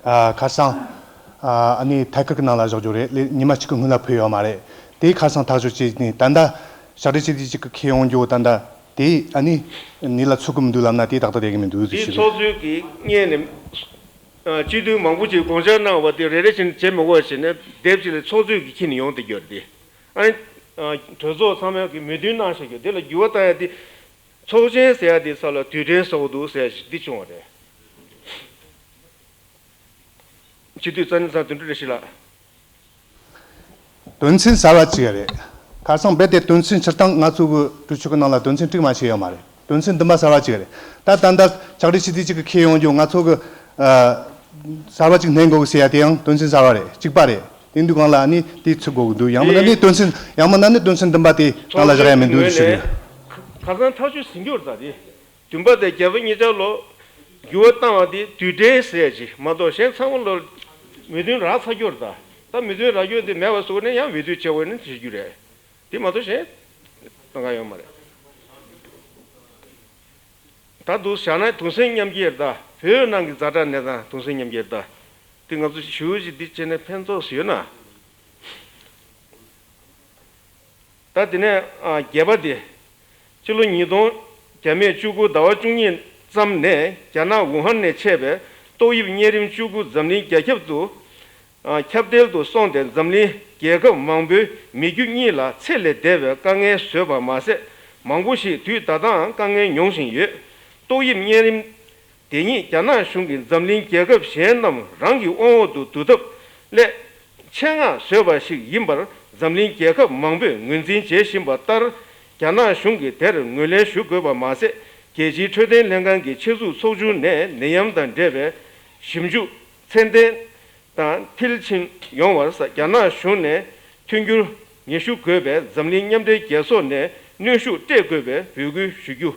ཨ་ཁ་སང་ཨ་ཨ་ནི་ཐད་ཀར་གྱི་ནང་ལ་བཞག་རྒྱུ་རེད། ལས་ཉི་མ་གཅིག་གི་སྔོན་ལ་ཕུལ་ཡོད་མ་རེད། དེ་ཁ་སང་ཐག་གཅོད་བྱས་ནས་ད་ལྟ་ཕྱག་སྦྲེལ་སྤྱི་འཐུས་གཅིག་གི་འཁྱེར་ཡོང་རྒྱུ་ད་ལྟ་དེ་ཨ་ནི་ནི་ལ་ཚུད་ཀྱི་མི་འདུག་ལབ་ན་དེ་ཏག་ཏག་བསྡད་ཀྱི་མི་འདུག་ཟེར་ཞུ་གི། ཚོགས་གཙོས་ཀྱི་སྔོན་ནས་སྤྱི་འཐུས་མང་པོ་ཅིག་དགོངས་འཆར་གནང་བ་དེ་རེ་རེ་བཞིན་བྱེད་མི་དགོས་བྱས་ནས་དེབ་ཅིག་ལ་ཚོགས་གཙོས་ཀྱི་འཁྱེར་ནས་ཡོང་བསྡད་རྒྱུ་རེད་དེ། ཨ་ནི་གྲོས་ཚོགས་ཚང་མས་ཀྱི་མོས་མཐུན་གནང་བཞག་རྒྱུ་དེ་ལ་འགྱུར་བ་བཏང་ཡ་དེ། ཚོགས་ཆེན་ཟེར་ཡ་དེ་ས་ལ་དུས་དྲན་ཟེར་བ་འདུག་ཟེར་ཡ་ཞིག་འདི་བྱུང་བ་རེད། སྤྱི་འཐུས་རྩ་གཉིས་ཚང་དོན་གྲུབ་བཀྲ་ཤིས་ལགས། དོན་ཚན་གསར་བ་གཅིག་རེད། ཁ་སང་རྦད་དེ་དོན་ཚན་སྤྱིར་བཏང་ང་ཚོ་གི་གྲོས་ཆོད་ཀྱི་ནང་ལ་དོན་ཚན་དཀྲུག་མ་བྱས་ཡོད་མ་རེད། དོན་ཚན་བདུན་པ་གསར་བ་གཅིག་རེད། ད་ད་ལྟ་ཕྱག་སྦྲེལ་སྤྱི་འཐུས་གཅིག་གི་འཁྱེར་ཡོང་རྒྱུ་ང་ཚོ་གི་ཨ་གསར་བ་གཅིག་བསྣན་དགོས་ཟེར་ཡ་དེ་ཡང་དོན་ཚན་གསར་བ་རེད། གཅིག་པ་རེད། དེ་འདུག་གང་ལ་ཨ་ནི་དེ་ཚུད་དགོས་ཀྱི་འདུག་ཡང་མིན་ན་ནི་དོན་ཚན་ཡང་མིན་ན་ནི་དོན་ཚན་བདུན་པ་དེ་ནང་ལ་བཞག་ཡ་མི་འདུག་ཞུ་གི། ཁ་སང་ཐག་གཅོད་ཟིན་རྒྱུ་རེད་ད་དེ། བདུན་པ་དང་བརྒྱད་པ་གཉིས་ཆར་ལོ་འགྱུར་བ་བཏང་བ་དེ་དུས་དྲན་ཟེར་ཡ་ཅིག་མ་གཏོགས་གཞན་ཚང་མ་ལོ་མོས་མཐུན་རག་ཚར་རྒྱུ་རེད་ད། ད་མོས་མཐུན་རག་རྒྱུ་དེ་མེད་པ་བཟོ་ནས་ཡང་འོས་བསྡུ་བྱེད་དགོས་ན་བྱེད་རྒྱུ་རེད། དེ་མ་གཏོགས་གཞན་གང་ག་ཡོད་མ་རེད། ད་འདུག་བཞག་ན་གདུང་སེམས་མཉམ་སྐྱེད་རེད་ད། བོད་ནང་གི་ཛ་དྲག་གནས་སྟངས་གདུང་སེམས་མཉམ་སྐྱེད་རེད་ད། དེ་ང་ཚོ་ཞུ་ཞིག་འདི་བྱས་ནས་ཕན་ཐོགས་སུ་ཡོད་ན། ད་དེ་ནས་ཨ་བརྒྱད་པ་དེ། ཕྱི་ལོ་ཉིས་སྟོང་བརྒྱ་མེད་བཅུ་དགུ་ཟླ་བ་བཅུ་གཉིས་ཙམ་ནས་རྒྱ་ནག་ཝུ་ཧན་ནས་མཆེད་པའི་ཏོག་དབྱིབས་གཉན་རིམས་བཅུ་དགུ་འཛམ་གླིང་རྒྱ་ཁྱབ་ཏུ་ཨ་ཁྱབ་གདལ་དུ་སོང་སྟེ་འཛམ་གླིང་རྒྱལ་ཁབ་མང་པོའི་མི་རྒྱུ་གཉིས་ལ་ཚེ་ལས་འདས་པའི་དཀའ་ངལ་བཟོས་པ་མ་ཟད། མང་པོ་ཞིག་དུས་ད་ལྟའང་དཀའ་ངལ་མྱོང་བཞིན་ཡོད། ཏོག་དབྱིབས་གཉན་རིམས་དེ་ཉིད་རྒྱ་ནག་གཞུང་གིས་འཛམ་གླིང་རྒྱལ་ཁབ་གཞན་རྣམས་རང་གི་དབང་འོག་ཏུ་བསྡུ་ཐབས་སླད་ཆེད་མངགས་བཟོས་པ་ཞིག་ཡིན་པར་འཛམ་གླིང་རྒྱལ་ཁབ་མང་པོས་ངོས་འཛིན་བྱེད་བཞིན་པ་ལྟར། རྒྱ་ནག་གཞུང་གིས་དེར་ངོས་ལེན་ཞུ་དགོས་པ་མ་ཟད། རྒྱལ་སྤྱིའི་འཕྲོད་བསྟེན་ལྷན་ཁང་གི་ཆེད་འཛུགས་ཚོགས་ཆུང་ནས་ནད་ཡམས་དང་འབྲེལ་བའི་ཞིབ་འཇུག་ཚད་ལྡན་དང་མཐིལ་ཕྱིན་ཡོང་བར་རྒྱ་ནག་གཞུང་ནས་མཐུན་འགྱུར་ངེས་ཞུ་དགོས་པའི་འཛམ་གླིང་མཉམ་འབྲེལ་རྒྱལ་ཚོགས་ནས་གནོན་ཤུགས་སྤྲད་དགོས་པའི་འབོད་སྐུལ་ཞུ་རྒྱུ།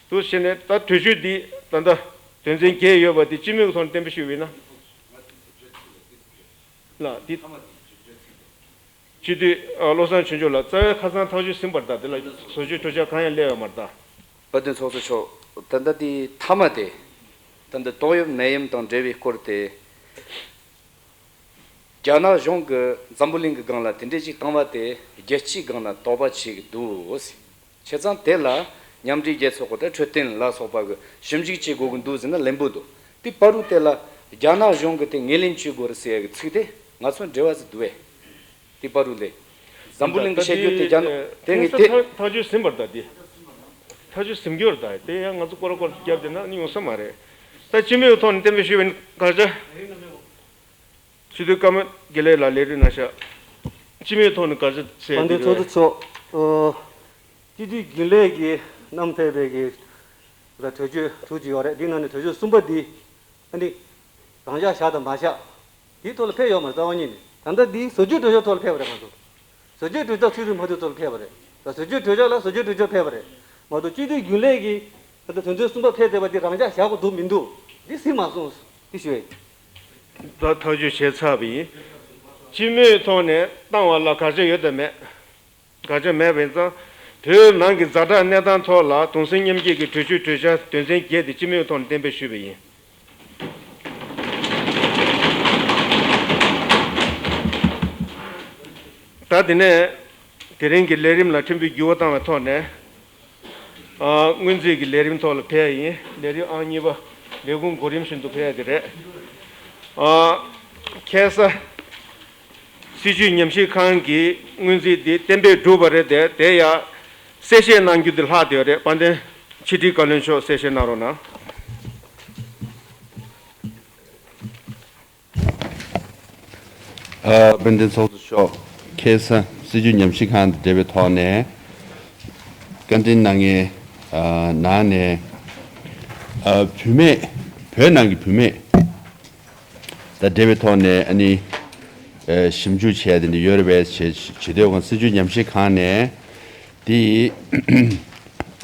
དུ་བྱས་ནས་ད་གྲོས་ཆོད་འདི་ད་ལྟ་དོན་ཚན་བརྒྱད་ཡོད་པ་འདི་སྤྱི་མོས་ཀྱི་ཐོག་ནས་གཏན་འབེབས་ཞུས་པ་ཡིན་ན། ལ་འདི་སྤྱི་འཐུས་ཨ་བློ་བཟང་ཆོས་འབྱོར་ལགས་རྩ་བའི་ཁ་སང་ཐག་གཅོད་ཟིན་པ་རེད་ད། དེ་ལ་བཟོ་བཅོས་གྲོས་འཆར་གང་ཡང་སླེབས་ཡོད་མ་རེད་ད། དཔལ་ལྡན་ཚོགས་གཙོ་མཆོག་ད་ལྟ་འདི་མཐའ་མ་དེ་ད་ལྟ་ཏོག་དབྱིབས་ནད་ཡམས་དང་འབྲེལ་བའི་སྐོར་དེ། རྒྱ་ནག་གཞུང་གིས་འཛམ་བུ་གླིང་གི་སྒང་ལ་དེ་འདྲས་ཅིག་བཏང་བ་དེ་རྒྱལ་སྤྱིའི་སྒང་ལ་དོགས་པ་བྱེད་ཀྱི་འདུག་ཟེར། བྱས་ཙང་དེ་ལ་མཉམ་འབྲེལ་རྒྱལ་ཚོགས་ཀྱི་ད་འཕྲོད་བསྟེན་ལ་སོགས་པ་གི་ཞིབ་འཇུག་བྱེད་དགོས་ཀྱི་འདུག་ཟེར་ན་ལན་པོ་འདུག་དེ་བར་དུ་དེ་ལ་རྒྱ་ནག་གཞུང་གིས་དེ་ངོས་ལེན་བྱེད་དགོས་རེད་ཟེར་ཡ་གི་ཚིག་དེ་ང་ཚོ་འབྲེལ་བ་ཟིག་འདུག་བས། དེ་བར་དུ་ལས་འཛམ་བུ་གླིང་གི་བཤད་རྒྱུ་དེ་རྒྱ་ནག་དེ་ངས་དེ་ཐག་གཅོད་ཟིན་པ་རེད་ད། དེ་ཐག་གཅོད་ཟིན་རྒྱུ་རེད་ད། དེ་ཡང་ང་ཚོ་སྐོར་སྐོར་བརྒྱབ་བསྡད་ན་ནི་ཡོང་ས་མ་རེད། ད་སྤྱི་མོས་ཐོག་ནས་གཏན་འབེབས་ཞུས་པ་ཡིན། དཀར་ཆག་སྤྱི་འཐུས་ཀརྨ་དགེ་ལེགས་ལགས་ལས་རིམ་གནང་ཤག་སྤྱི་མོས་ཐོག་ནས་དཀར་ཆག་ཟེར། དཔལ་ལྡན་ཚོགས་གཙོ་མཆོག་ཨོ། སྤྱི་འཐུས་རྒྱུན་ལས་ཀྱིས་བསྣམས་ཕེབས་པའི་གི་ད་གྲོས་ཆོད་དྲུག་ཅིག་ཡོད་རེད། འདི་ནང་ནས་གྲོས་ཆོད་གསུམ་པ་འདི་ཨ་ནི་རང་འཇགས་བཞག་དང་མ་བཞག་དེའི་ཐོག་ལ་ཕེབས་ཡོད་མ་རེད། རྩ་བ་ཉིད་ནས་ད་ལྟ་འདི་བཟོ་བཅོས་གྲོས་ཆོད་ཐོག་ལ་ཕེབས་པ་རེད། ང་ཚོ་བཟོ་བཅོས་གྲོས་ཆོད་ཚིག་འཛིན་མ་ཐུབ་ཐོག་ལ་ཕེབས་པ་རེད། ད་བཟོ་བཅོས་གྲོས་ཆོད་ལ་བཟོ་བཅོས་གྲོས་ཆོད་ཕེབས་པ་རེད་མ་གཏོགས་སྤྱི་འཐུས་རྒྱུན་ལས་ཀྱིས་ད་ལྟ་དོན་ཚན་གསུམ་པ་ཕེབས་བསྡད་པ་འདི་རང་འཇགས་བཞག་དགོས་འདུག་མི་འདུག་འདི་ཟིན་མ་སོང་། འདི་ཞུ་ཡས། ད་ཐག་གཅོད་བྱས་ཚར་བ་ཡིན། སྤྱི་མོས་ཐོག་ནས་བཏང་བ་ལ་དགག་བྱ་ཡོད་དམ་མེད། དགག་བྱ་མེད་པ་ཡིན་ཙང་། བོད་ནང་གི་ཛ་དྲག་གནས་སྟངས་ཐོག་ལ་གདུང་སེམས་མཉམ་སྐྱེད་ཀྱི་གྲོས་ཆོད་གྲོས་འཆར་དོན་ཚན་བརྒྱད་དེ་སྤྱི་མོས་ཐོག་ནས་གཏན་འབེབས་ཞུས་པ་ཡིན། ད་དེ་ནས་དེ་རིང་གི་ལས་རིམ་ལ་ཕྲན་བུ་འགྱུར་བ་བཏང་བའི་ཐོག་ནས། ཨ། སྔོན་རྩིས་ཀྱི་ལས་རིམ་ཐོག་ལ་ཕེབས་ཡ་ཡིན། ལས་རིམ་ཨང་གཉིས་པ་ལས་ཁུངས་གོ་རིམ་བཞིན་དུ་ཕེབས་ཡ་དེ་རེད། ཨ། ཁ་སང་སྲིད་བྱུས་ཉམས་ཞིབ་ཁང་གིས་སྔོན་རྩིས་འདི་གཏན་འབེབས་གྲུབ་པ་རེད་དེ། དེ་ཡང་གསལ་བཤད་གནང་རྒྱུ་དེ་ལྷག་བསྡད་ཡོད་རེད། དཔལ་ལྡན་ཕྱི་དྲིལ་བཀའ་བློན་མཆོག་གསལ་བཤད་གནང་རོགས་གནང་། ཨ། དཔལ་ལྡན་ཚོགས་གཙོ་མཆོག་ཁ་སང་སྲིད་བྱུས་ཉམས་ཞིབ་ཁང་དང་འབྲེལ་བའི་ཐོག་ནས་བཀའ་འདྲི་གནང་མཁན་ཨ་ནང་ནས་ཨ་བུད་མེད། བོད་ནང་གི་བུད་མེད་དང་འབྲེལ་བའི་ཐོག་ནས་ཨ་ནི་ཨ་ཞིབ་འཇུག་བྱས་དེ་འདྲ་ཡོད་རེད་པས་བྱེད་བྱེད་དུས་ཁོང་སྲིད་བྱུས་ཉམས་ཞིབ་ཁང་ནས་དེ་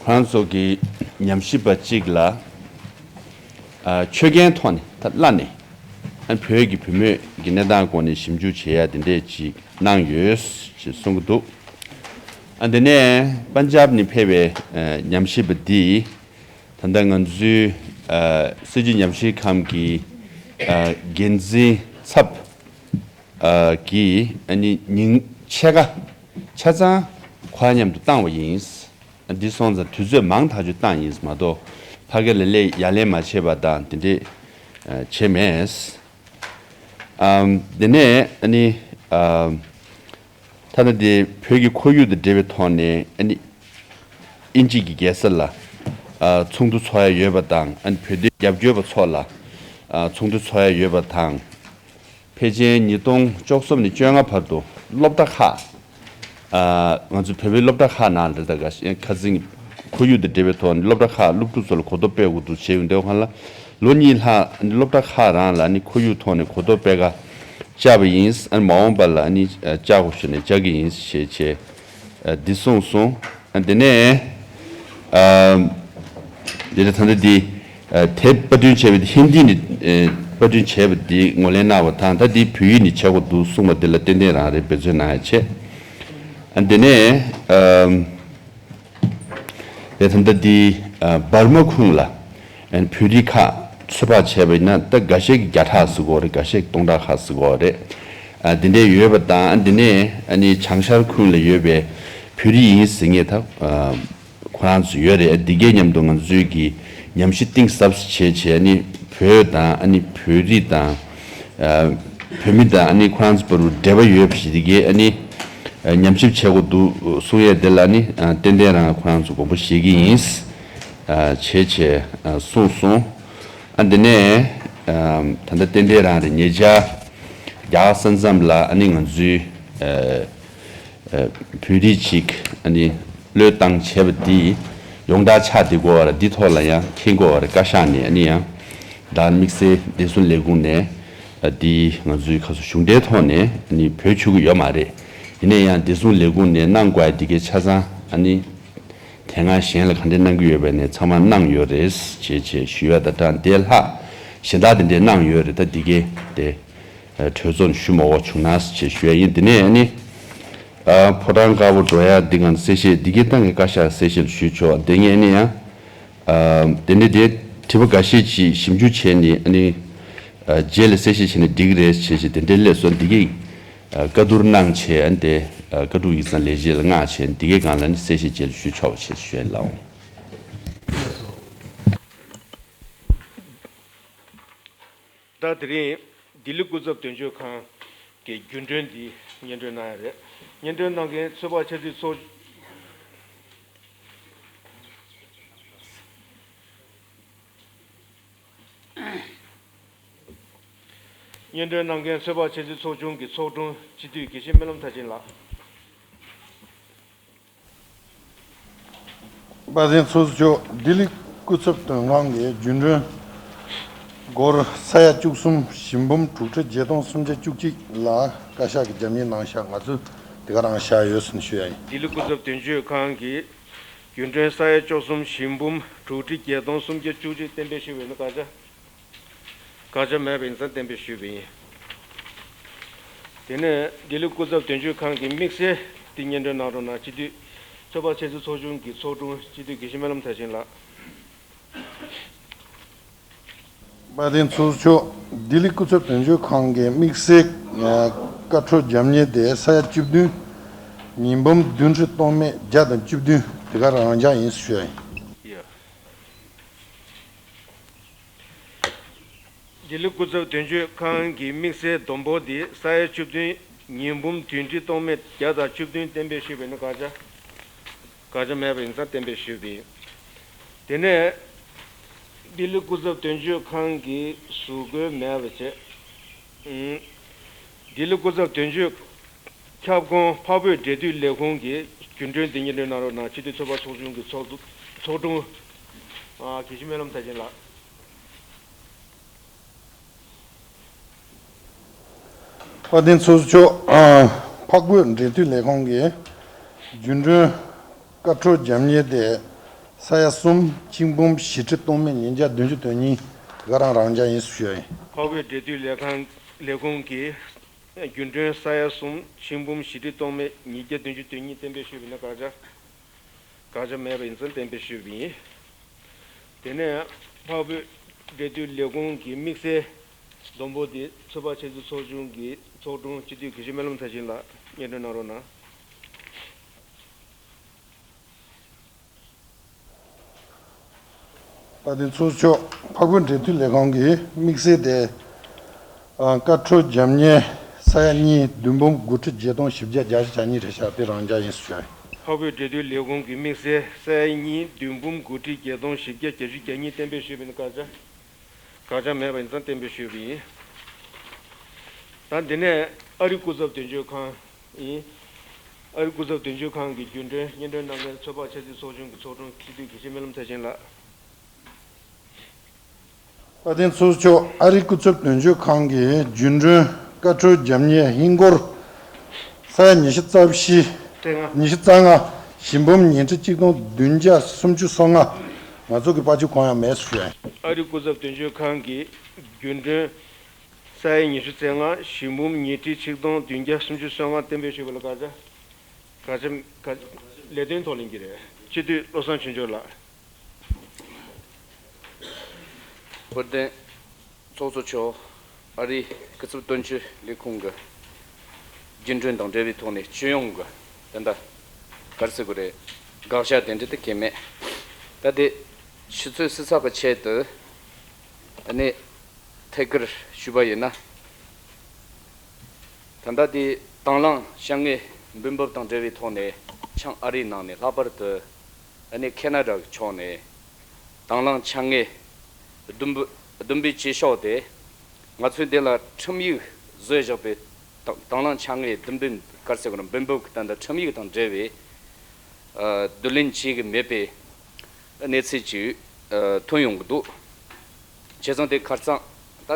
ཁོ་རང་ཚོ་གི་ཉམས་ཞིབ་པ་གཅིག་ལ། ཨ་ཆོད་མཁན་ཐོག་ནས་ད་བླངས་ནས་ཨ་བོད་ཀྱི་བུད་མེད་ཀྱི་གནས་སྟངས་སྐོར་ནས་ཞིབ་འཇུག་བྱེད་ཡ་དེ་འདྲས་ཅིག་གནང་ཡོད་ཅེས་གསུང་གི་འདུག་ཨ་དེ་ནས་པན་ཇབ་ནས་ཕེབས་པའི་ཨ་ཉམས་ཞིབ་པ་འདིས་ད་ལྟ་ང་ཚོའི་ཨ་སྲིད་བྱུས་ཉམས་ཞིབ་ཁང་གི་ཨ་འགན་འཛིན་ཚབ་ཨ་གིས་ཨ་ནི་ཉིན་ཕྱེད་ཀ་ཆ་ཚང་ཁོ་མཉམ་དུ་བཏང་བ་ཡིན། འདི་སོང་ཙང་དུས་ཚོད་མང་ཐག་ཆོད་བཏང་ཡིན་མ་གཏོགས་ཕ་གི་ལ་ལས་ཡ་ལན་མ་བྱས་པ་དང་དེ་འདྲས་ཨ་བྱས་མེད། ཨམ་དེ་ནས་ཨ་ནི་ཨམ་ཐ་ན་དེ་བོད་ཀྱི་ཁོར་ཡུག་དང་འབྲེལ་བའི་ཐོག་ནས་ཨ་ནི་དབྱིན་ཇི་གི་རྒྱལ་ས་ལ་ཨ་ཚོགས་འདུ་ཚོགས་ཡ་ཡོད་པ་དང་ཨ་ནི་བོད་དོན་རྒྱབ་སྐྱོར་བ་ཚོ་ལ་ཨ་ཚོགས་འདུ་ཚོགས་ཡ་ཡོད་པ་དང་། ཕལ་ཆེར་ཉིས་སྟོང་བཅུ་གསུམ་ནས་བཅོ་ལྔ་བར་དུ་སློབ་གྲྭ་ཁག་ཨ་ང་ཚོ་བོད་པའི་སློབ་གྲྭ་ཁག་ནང་ལ་ད་ག་ཁ་སང་ཁོར་ཡུག་དང་འབྲེལ་བའི་ཐོག་ནས་སློབ་གྲྭ་ཁག་སློབ་ཕྲུག་ཚོ་ལ་གོ་རྟོགས་སྤེལ་དགོས་འདུག་བྱས་ཡོང་དུས་སྒང་ལ་ལོ་གཉིས་ལྷག་སློབ་གྲྭ་ཁག་རང་ལ་ནི་ཁོར་ཡུག་ཐོག་ནས་གོ་རྟོགས་སྤེལ་ག་བཅར་བ་ཡིན། ཨ་མ་འོངས་པ་ལ་ནི་བཅར་དགོས་ཞུས་ནས་བཅར་གྱི་ཡིན་ཞེས་བྱས་འདི་གསུངས་སོང་། ཨ་དེ་ནས་ཨ་དེ་ནས་ད་ལྟ་འདི་ཨ་དེབ་པར་སྐྲུན་བྱས་པ་འདི་ཧིན་དི་ནས་ཨ་པར་སྐྲུན་བྱས་པ་འདི་ངོས་ལེན་གནང་བ་དང་ད་འདི་བོད་ཡིག་ནས་བྱེད་དགོས་འདུག་གསུངས་པ་འདི་ལ་ཏན་ཏན་རང་རེད་འབད་བརྩོན་གནང་ཡ་བྱས། ཨ་དེ་ནས་ཨ་དེ་ད་ལྟ་འདི་ཨ་འབར་མ་ཁུངས་ལ་ཨ་བོད་རིགས་ཁག་ཚོད་དཔག་བྱས་པ་ཡིན་ན་ད་འགའ་ཤས་ཀྱིས་བརྒྱ་ཕྲག་ཟེར་གྱི་ཡོད་རེད། འགའ་ཤས་ཀྱིས་སྟོང་ཕྲག་ཁག་ཟེར་གྱི་ཡོད་རེད། ཨ་འདི་འདྲས་ཡོད་པ་དང་ཨ་འདི་ནས་ཨ་ནི་བྱང་ཤར་ཁུངས་ལ་ཡོད་པའི་བོད་རིགས་ཡིན་ཟེར་མཁན་ད་ཨ་ཁོ་རང་ཚོ་ཡོད་རེད། འདི་གའི་མཉམ་དུ་ང་ཚོའི་གི་ཉམས་ཞིབ་གཏིང་ཟབ་བྱས་བྱས་ནི་བོད་དང་ཨ་ནི་བོད་རིགས་དང་ཨ་བོད་མི་དང་ཨ་ནི་ཁོ་རང་ཚོ་བར་དུ་འབྲེལ་བ་ཡོད་པ་ཞིག་འདི་གའི་ཨ་ནི་ཨ་ཉམས་ཞིབ་བྱེད་དགོས་འདུག་གསུང་ཡས་དེ་ལ་ནི་ཨ་ཏན་ཏན་རང་ཁོ་རང་ཚོ་དགོངས་པ་བཞེས་ཀྱི་ཡིན་ཨ་བྱས་བྱས་ཨ་གསུངས་སོང་། ཨ་འདི་ནས་ཨ་ད་ལྟ་ཏན་ཏན་རང་རེད། ཉེ་ཆར་རྒྱ་གར་ས་མཚམས་ལ་ཨ་ནི་ང་ཚོའི་ཨ། ཨ་བོད་རིགས་ཅིག་ཨ་ནི་བློས་བཏང་བྱས་པ་འདི་ཡོངས་གྲགས་ཆགས་བསྡད་ཀྱི་ཡོད་རེད། འདི་ཐོག་ལ་ཡང་མཁྱེན་གྱི་ཡོད་རེད། བཀའ་ཤག་ནས་ཨ་ནི་ཡང་ད་དམིགས་བསལ་བདེ་སྲུང་ལས་ཁུངས་ནས་ཨ་འདི་ང་ཚོའི་ཁ་སོ་གཞུང་འབྲེལ་ཐོག་ནས་ཨ་ནི་བོད་ཆོག་གི་ཡོད་མ་རེད། ཡིན་ན་ཡང་བདེ་སྲུང་ལས་ཁུངས་ནས་གནང་དགོས་ཡ་འདི་གའི་ཆ་ཚང་ཨ་ནི་དེ་སྔ་གཞན་ལ་ག་འདྲས་གནང་གི་ཡོད་པ་ནས་ཚང་མ་གནང་ཡོད་རེད་ཅེས་བྱས་ཞུ་ཡ་དང་སྦྲགས་དེ་ལྷག་གཞན་དག་དེ་འདྲས་གནང་ཡོད་རེད། ད་འདི་གའི་དེ། གྲོས་ཚོགས་ནས་ཞུ་མ་དགོས་བྱུང་ན་ཞེས་ཞུ་ཡ་ཡིན། དེ་ནས་ཨ་ནི་ཨ་ཕོ་བྲང་དཀར་པོ་འགྲོ་ཡ་འདི་གང་གསལ་བཤད་འདི་གའི་སྟེང་གི་བཀའ་ཤག་གསལ་བཤད་ཞུས་ཆོག་དེ་ངས་ཨ་ནི་ཡང་ཨ་དེ་ནས་དེ་དྲི་བ་འགའ་ཤས་ཅིག་ཞིབ་འཇུག་བྱས་ནས་ཨ་ནི་ཨ་རྗེས་ལ་གསལ་བཤད་བྱས་ནས་འགྲིག་གི་རེད་ཞེས་ཞེས་དེ་འདྲའི་སླེབས་སོང་། འདི་གའི་ཨ་བཀའ་བསྡུར་གནང་བྱས་ཨ་ནི་དེ་ཨ་བཀའ་ཁྲུང་ཡིག་ཚང་ལས་བྱེད་ལ་མངགས་བྱས་འདི་གའི་སྒང་ལ་ནི་གསལ་བཤད་རྗེས་ལ་ཞུས་ཆོག་ཅེས་ཞུ་ཡ་ལགས། ད་དེ་རིང་ལྡི་ལི་སྐུ་ཚབ་དོན་གཅོད་ཁང་གི་རྒྱུན་གྲོན་འདི་སྙན་སྒྲོན་གནང་ཡ་རེད། སྙན་སྒྲོན་གནང་མཁན་ཚོད་དཔག་འཆར་རྩིས་ཚོགས། སྙན་སྒྲོན་གནང་མཁན་ཚོད་དཔག་འཆར་རྩིས་ཚོགས་ཆུང་གི་ཚོགས་དྲུང་སྤྱི་འཐུས་དགེ་བཤེས་སྨོན་ལམ་མཐར་ཕྱིན་ལགས། དཔལ་ལྡན་ཚོགས་གཙོ་མཆོག་ལྡི་ལི་སྐུ་ཚབ་དོན་ཁང་གི་རྒྱུན་གྲོན་སྒོར་ས་ཡ་བཅུ་གསུམ་བཞི་འབུམ་དྲུག་ཁྲི་བརྒྱད་སྟོང་སུམ་བརྒྱ་བཅུ་གཅིག་ལ་བཀའ་ཤག་གིས་རྒྱབ་གཉེར་གནང་ཤག་ང་ཚོས་དེ་ག་རང་བཞག་ཡོད་ཟེར་ནས་ཞུ་ཡ་ཡིན། ལྡི་ལི་སྐུ་ཚབ་དོན་གཅོད་ཁང་གིས་རྒྱུན་གྲོན་ས་ཡ་བཅུ་གསུམ་བཞི་འབུམ་དྲུག་ཁྲི་བརྒྱད་སྟོང་སུམ་བརྒྱ་བཅུ་གཅིག་གཏན་འབེབས་ཞུས་པ་ཡིན་ན་བཀའ་ཤག་བཀའ་ཤག་མེད་པ་ཡིན་ཙང་གཏན་འབེབས་ཞུས་པ་ཡིན། དེ་ནས་ལྡི་ལི་སྐུ་ཚབ་དོན་གཅོད་ཁང་གི་དམིགས་བསལ་འདི་སྙན་སྒྲོན་གནང་རོགས་གནང་། སྤྱི་འཐུས་ཚོད་དཔག་འཆར་རྩིས་ཚོགས་ཆུང་གི་ཚོགས་དྲུང་སྤྱི་འཐུས་དགེ་བཤེས་སྨོན་ལམ་མཐར་ཕྱིན་ལགས། དཔལ་ལྡན་ཚོགས་གཙོ་མཆོག་ལྡི་ལི་སྐུ་ཚབ་དོན་གཅོད་ཁང་གི་དམིགས་བསལ་ཨ་བཀའ་འཁྲོལ་རྒྱབ་གཉེར་དེ་ས་ཡ་བཅུ་བདུན་ཉིས་འབུམ་བདུན་ཁྲི་སྟོང་མེད་བརྒྱ་དང་བཅུ་བདུན་དེ་ག་རང་འཇགས་ཡིན་ཞུ་ཡ་ཡིན། ལྡི་ལི་སྐུ་ཚབ་དོན་གཅོད་ཁང་གི་དམིགས་བསལ་བསྡོམས་འབོར་འདི་ས་ཡ་བཅུ་བདུན་ཉིས་འབུམ་བདུན་ཁྲི་སྟོང་མེད་བརྒྱ་དང་བཅུ་བདུན་གཏན་འབེབས་ཞུས་པ་ཡིན་ན་བཀའ་ཤག་བཀའ་ཤག་མེད་པ་ཡིན་ཙང་གཏན་འབེབས་ཞུས་པ་ཡིན། དེ་ནས་ལྡི་ལི་སྐུ་ཚབ་དོན་གཅོད་ཁང་གི་གཟུགས་བཀོད་མེད་པ་བྱས། ལྡི་ལི་སྐུ་ཚབ་དོན་གཅོད་ཁྱབ་ཁོངས་འཕགས་བོད་འབྲེལ་མཐུད་ལས་ཁུངས་ཀྱི་རྒྱུན་གྲོན་འདི་སྙན་སྒྲོན་གནང་རོགས་གནང་། སྤྱི་འཐུས་ཚོགས་པ་ཚོགས་ཆུང་གི་ཚོགས་གཙོ་ཚོགས་དྲུང་ཨ་དགེ་བཤེས་སྨོན་ལམ་མཐར་ཕྱིན་ལགས། དཔལ་ལྡན་ཚོགས་གཙོ་མཆོག་ཨ་འཕགས་བོད་འབྲེལ་མཐུད་ལས་ཁུངས་ཀྱི་རྒྱུན་གྲོན་བཀའ་འཁྲོལ་རྒྱབ་གཉེར་དེ་ས་ཡ་གསུམ་གཅིག་འབུམ་བཞི་ཁྲི་སྟོང་མེད་ཉིས་བརྒྱ་བདུན་ཅུ་དོན་གཉིས་ ག་རང་རང་འཇགས་ཡིན་ཞུ་ཡ་ཡིན། འཕགས་བོད་འབྲེལ་མཐུད་ལས་ཁང་ལས་ཁུངས་ཀྱིས་རྒྱུན་གྲོན་ས་ཡ་གསུམ་ཆིག་འབུམ་བཞི་ཁྲི་སྟོང་མེད་ཉིས་བརྒྱ་བདུན་ཅུ་དོན་གཉིས་གཏན་འབེབས་ཞུས་པ་ཡིན་ན་བཀའ་རྒྱ། བཀའ་རྒྱ་མེད་པ་ཡིན་ཙང་གཏན་འབེབས་ཞུས་པ་ཡིན། དེ་ནས་འཕགས་བོད་འབྲེལ་མཐུད་ལས་ཁུངས་ཀྱི་དམིགས་བསལ་བསྡོམས་འབོར་དེ་ཚོད་དཔག་ཆབ་སྲིད་ཚོགས་ཆུང་གི་ཚོགས་དྲུང་སྤྱི་འཐུས་དགེ་བཤེས་སྨོན་ལམ་ཚེ་ཆེན་ལགས་སྙན་སྒྲོན་གནང་རོགས་གནང་། དཔལ་ལྡན་ཚོགས་གཙོ་མཆོག་འཕགས་བོད་འབྲེལ་མཐུད་ལས་ཁང་གི་དམིགས་བསལ་དེ། ཨ། བཀའ་འཁྲོལ་རྒྱབ་གཉེར་ས་ཡ་གཉིས་བདུན་འབུམ་དགུ་ཁྲི་བརྒྱད་སྟོང་བཞི་བརྒྱ་གྱ་གཉིས་རེད་ཤག་དེ་རང་འཇགས་ཡིན་ཞུ་ཡ་ཡིན། འཕགས་བོད་འབྲེལ་མཐུད་ལས་ཁུངས་ཀྱི་དམིགས་བསལ་ས་ཡ་གཉིས་བདུན་འབུམ་དགུ་ཁྲི་བརྒྱད་སྟོང་བཞི་བརྒྱ་གྱ་གཉིས་གཏན་འབེབས་ཞུས་པ་ཡིན་ན་བཀའ་རྒྱ། བཀའ་རྒྱ་མེད་པ་ཡིན་ཙང་གཏན་འབེབས་ཞུས་པ་ཡིན། ད་འདི་ནས་ཨ་རི་སྐུ་ཚབ་དོན་གཅོད་ཁང་ཡིན། ཨ་རི་སྐུ་ཚབ་དོན་གཅོད་ཁང་གི་རྒྱུན་གྲོན་སྙན་སྒྲོན་གནང་མཁན་ཚོད་དཔག་ཆབ་སྲིད་ཚོགས་ཆུང་གི་ཚོགས་དྲུང་སྤྱི་འཐུས་དགེ་བཤེས་སྨོན་ལམ་ཚེ་ཆེན་ལགས། དཔལ་ལྡན་ཚོགས་གཙོ་མཆོག་ཨ་རིའི་སྐུ་ཚབ་དོན་གཅོད་ཁང་གི་རྒྱུན་གྲོན་བཀའ་འཁྲོལ་རྒྱབ་གཉེར་ཧིན་སྒོར་ས་ཡ་ཉི་ཤུ་རྩ་བཞི། ཉི་ཤུ་རྩ་ལྔ། བཞི་འབུམ་ཉི་ཁྲི་གཅིག་སྟོང་བདུན་བརྒྱ་སུམ་ཅུ་སོ་ལྔ། ང་ཚོ་གི་པར་ཆས་གང་ཡང་མེད་ཞུ་ཡ་ཡིན། ཨ་རིའི་སྐུ་ཚབ་དོན་གཅོད་ཁང་གི་རྒྱུན་གྲོན་ས་ཡ་ཉི་ཤུ་རྩ་ལྔ། བཞི་འབུམ་ཉི་ཁྲི་ཆིག་སྟོང་བདུན་བརྒྱ་སུམ་ཅུ་སོ་ལྔ་གཏན་འབེབས་ཞུས་པ་ལ་བཀའ་རྒྱ། བཀའ་རྒྱ། བཀའ། ལས་དོན་ཐོག་གླེང་གི་རེད། སྤྱི་འཐུས་བློ་བཟང་ཆོས་འབྱོར་ལགས། དཔལ་ལྡན་ཚོགས་གཙོ་མཆོག་ཨ་རིའི་སྐུ་ཚབ་དོན་གཅོད་ལས་ཁུངས་ཀྱི་རྒྱུན་གྲོན་དང་འབྲེལ་བའི་ཐོག་ནས་སྤྱི་ཡོངས་ཀྱི་ད་ལྟ་ག་རེ་ཟེར་དགོས་རེད། དགག་བྱ་དེ་འདྲ་དེ་གལ་མེད། ད་དེ་ཆུ་ཚོད་བསུ་ཚགས་ཀྱི་ཆེད་དུ་ཨ་ནི་ཐད་ཀར་ཞུས་པ་ཡིན་ན། ད་ལྟ་དེ་དང་བླངས་དཔྱ་དངུལ་འབུལ་འབབ་དང་འབྲེལ་བའི་ཐོག་ནས་ཆང་ཨ་རིའི་ནང་ནས་ལྷག་པར་དུ་ཨ་ནི་ཁེ་ན་ཌ་གི་ཕྱོགས་ནས་དང་བླངས་དཔྱ་དངུལ་བསྡུ་འབུ་བསྡུ་འབུལ་བྱེད་ཕྱོགས་དེ་ང་ཚོས་འདི་ལ་ཁྲིམས་ཡིག་བཟོས་བཞག་པའི་དང་དང་བླངས་དཔྱ་དངུལ་བསྡུ་འབུལ་ག་རེ་ཟེར་དགོས་རེད། འབུལ་འབབ་ཀྱི་ད་ལྟ་ཁྲིམས་ཡིག་དང་འབྲེལ་བའི་ཨ་བསྡུ་ལེན་བྱེད་ཀྱི་མེད་པའི་གནས་ཚུལ་ཅིག་ཨ་ཐོན་ཡོང་གི་འདུག་བྱས་ཙང་དེ་ཁ་སང་ད་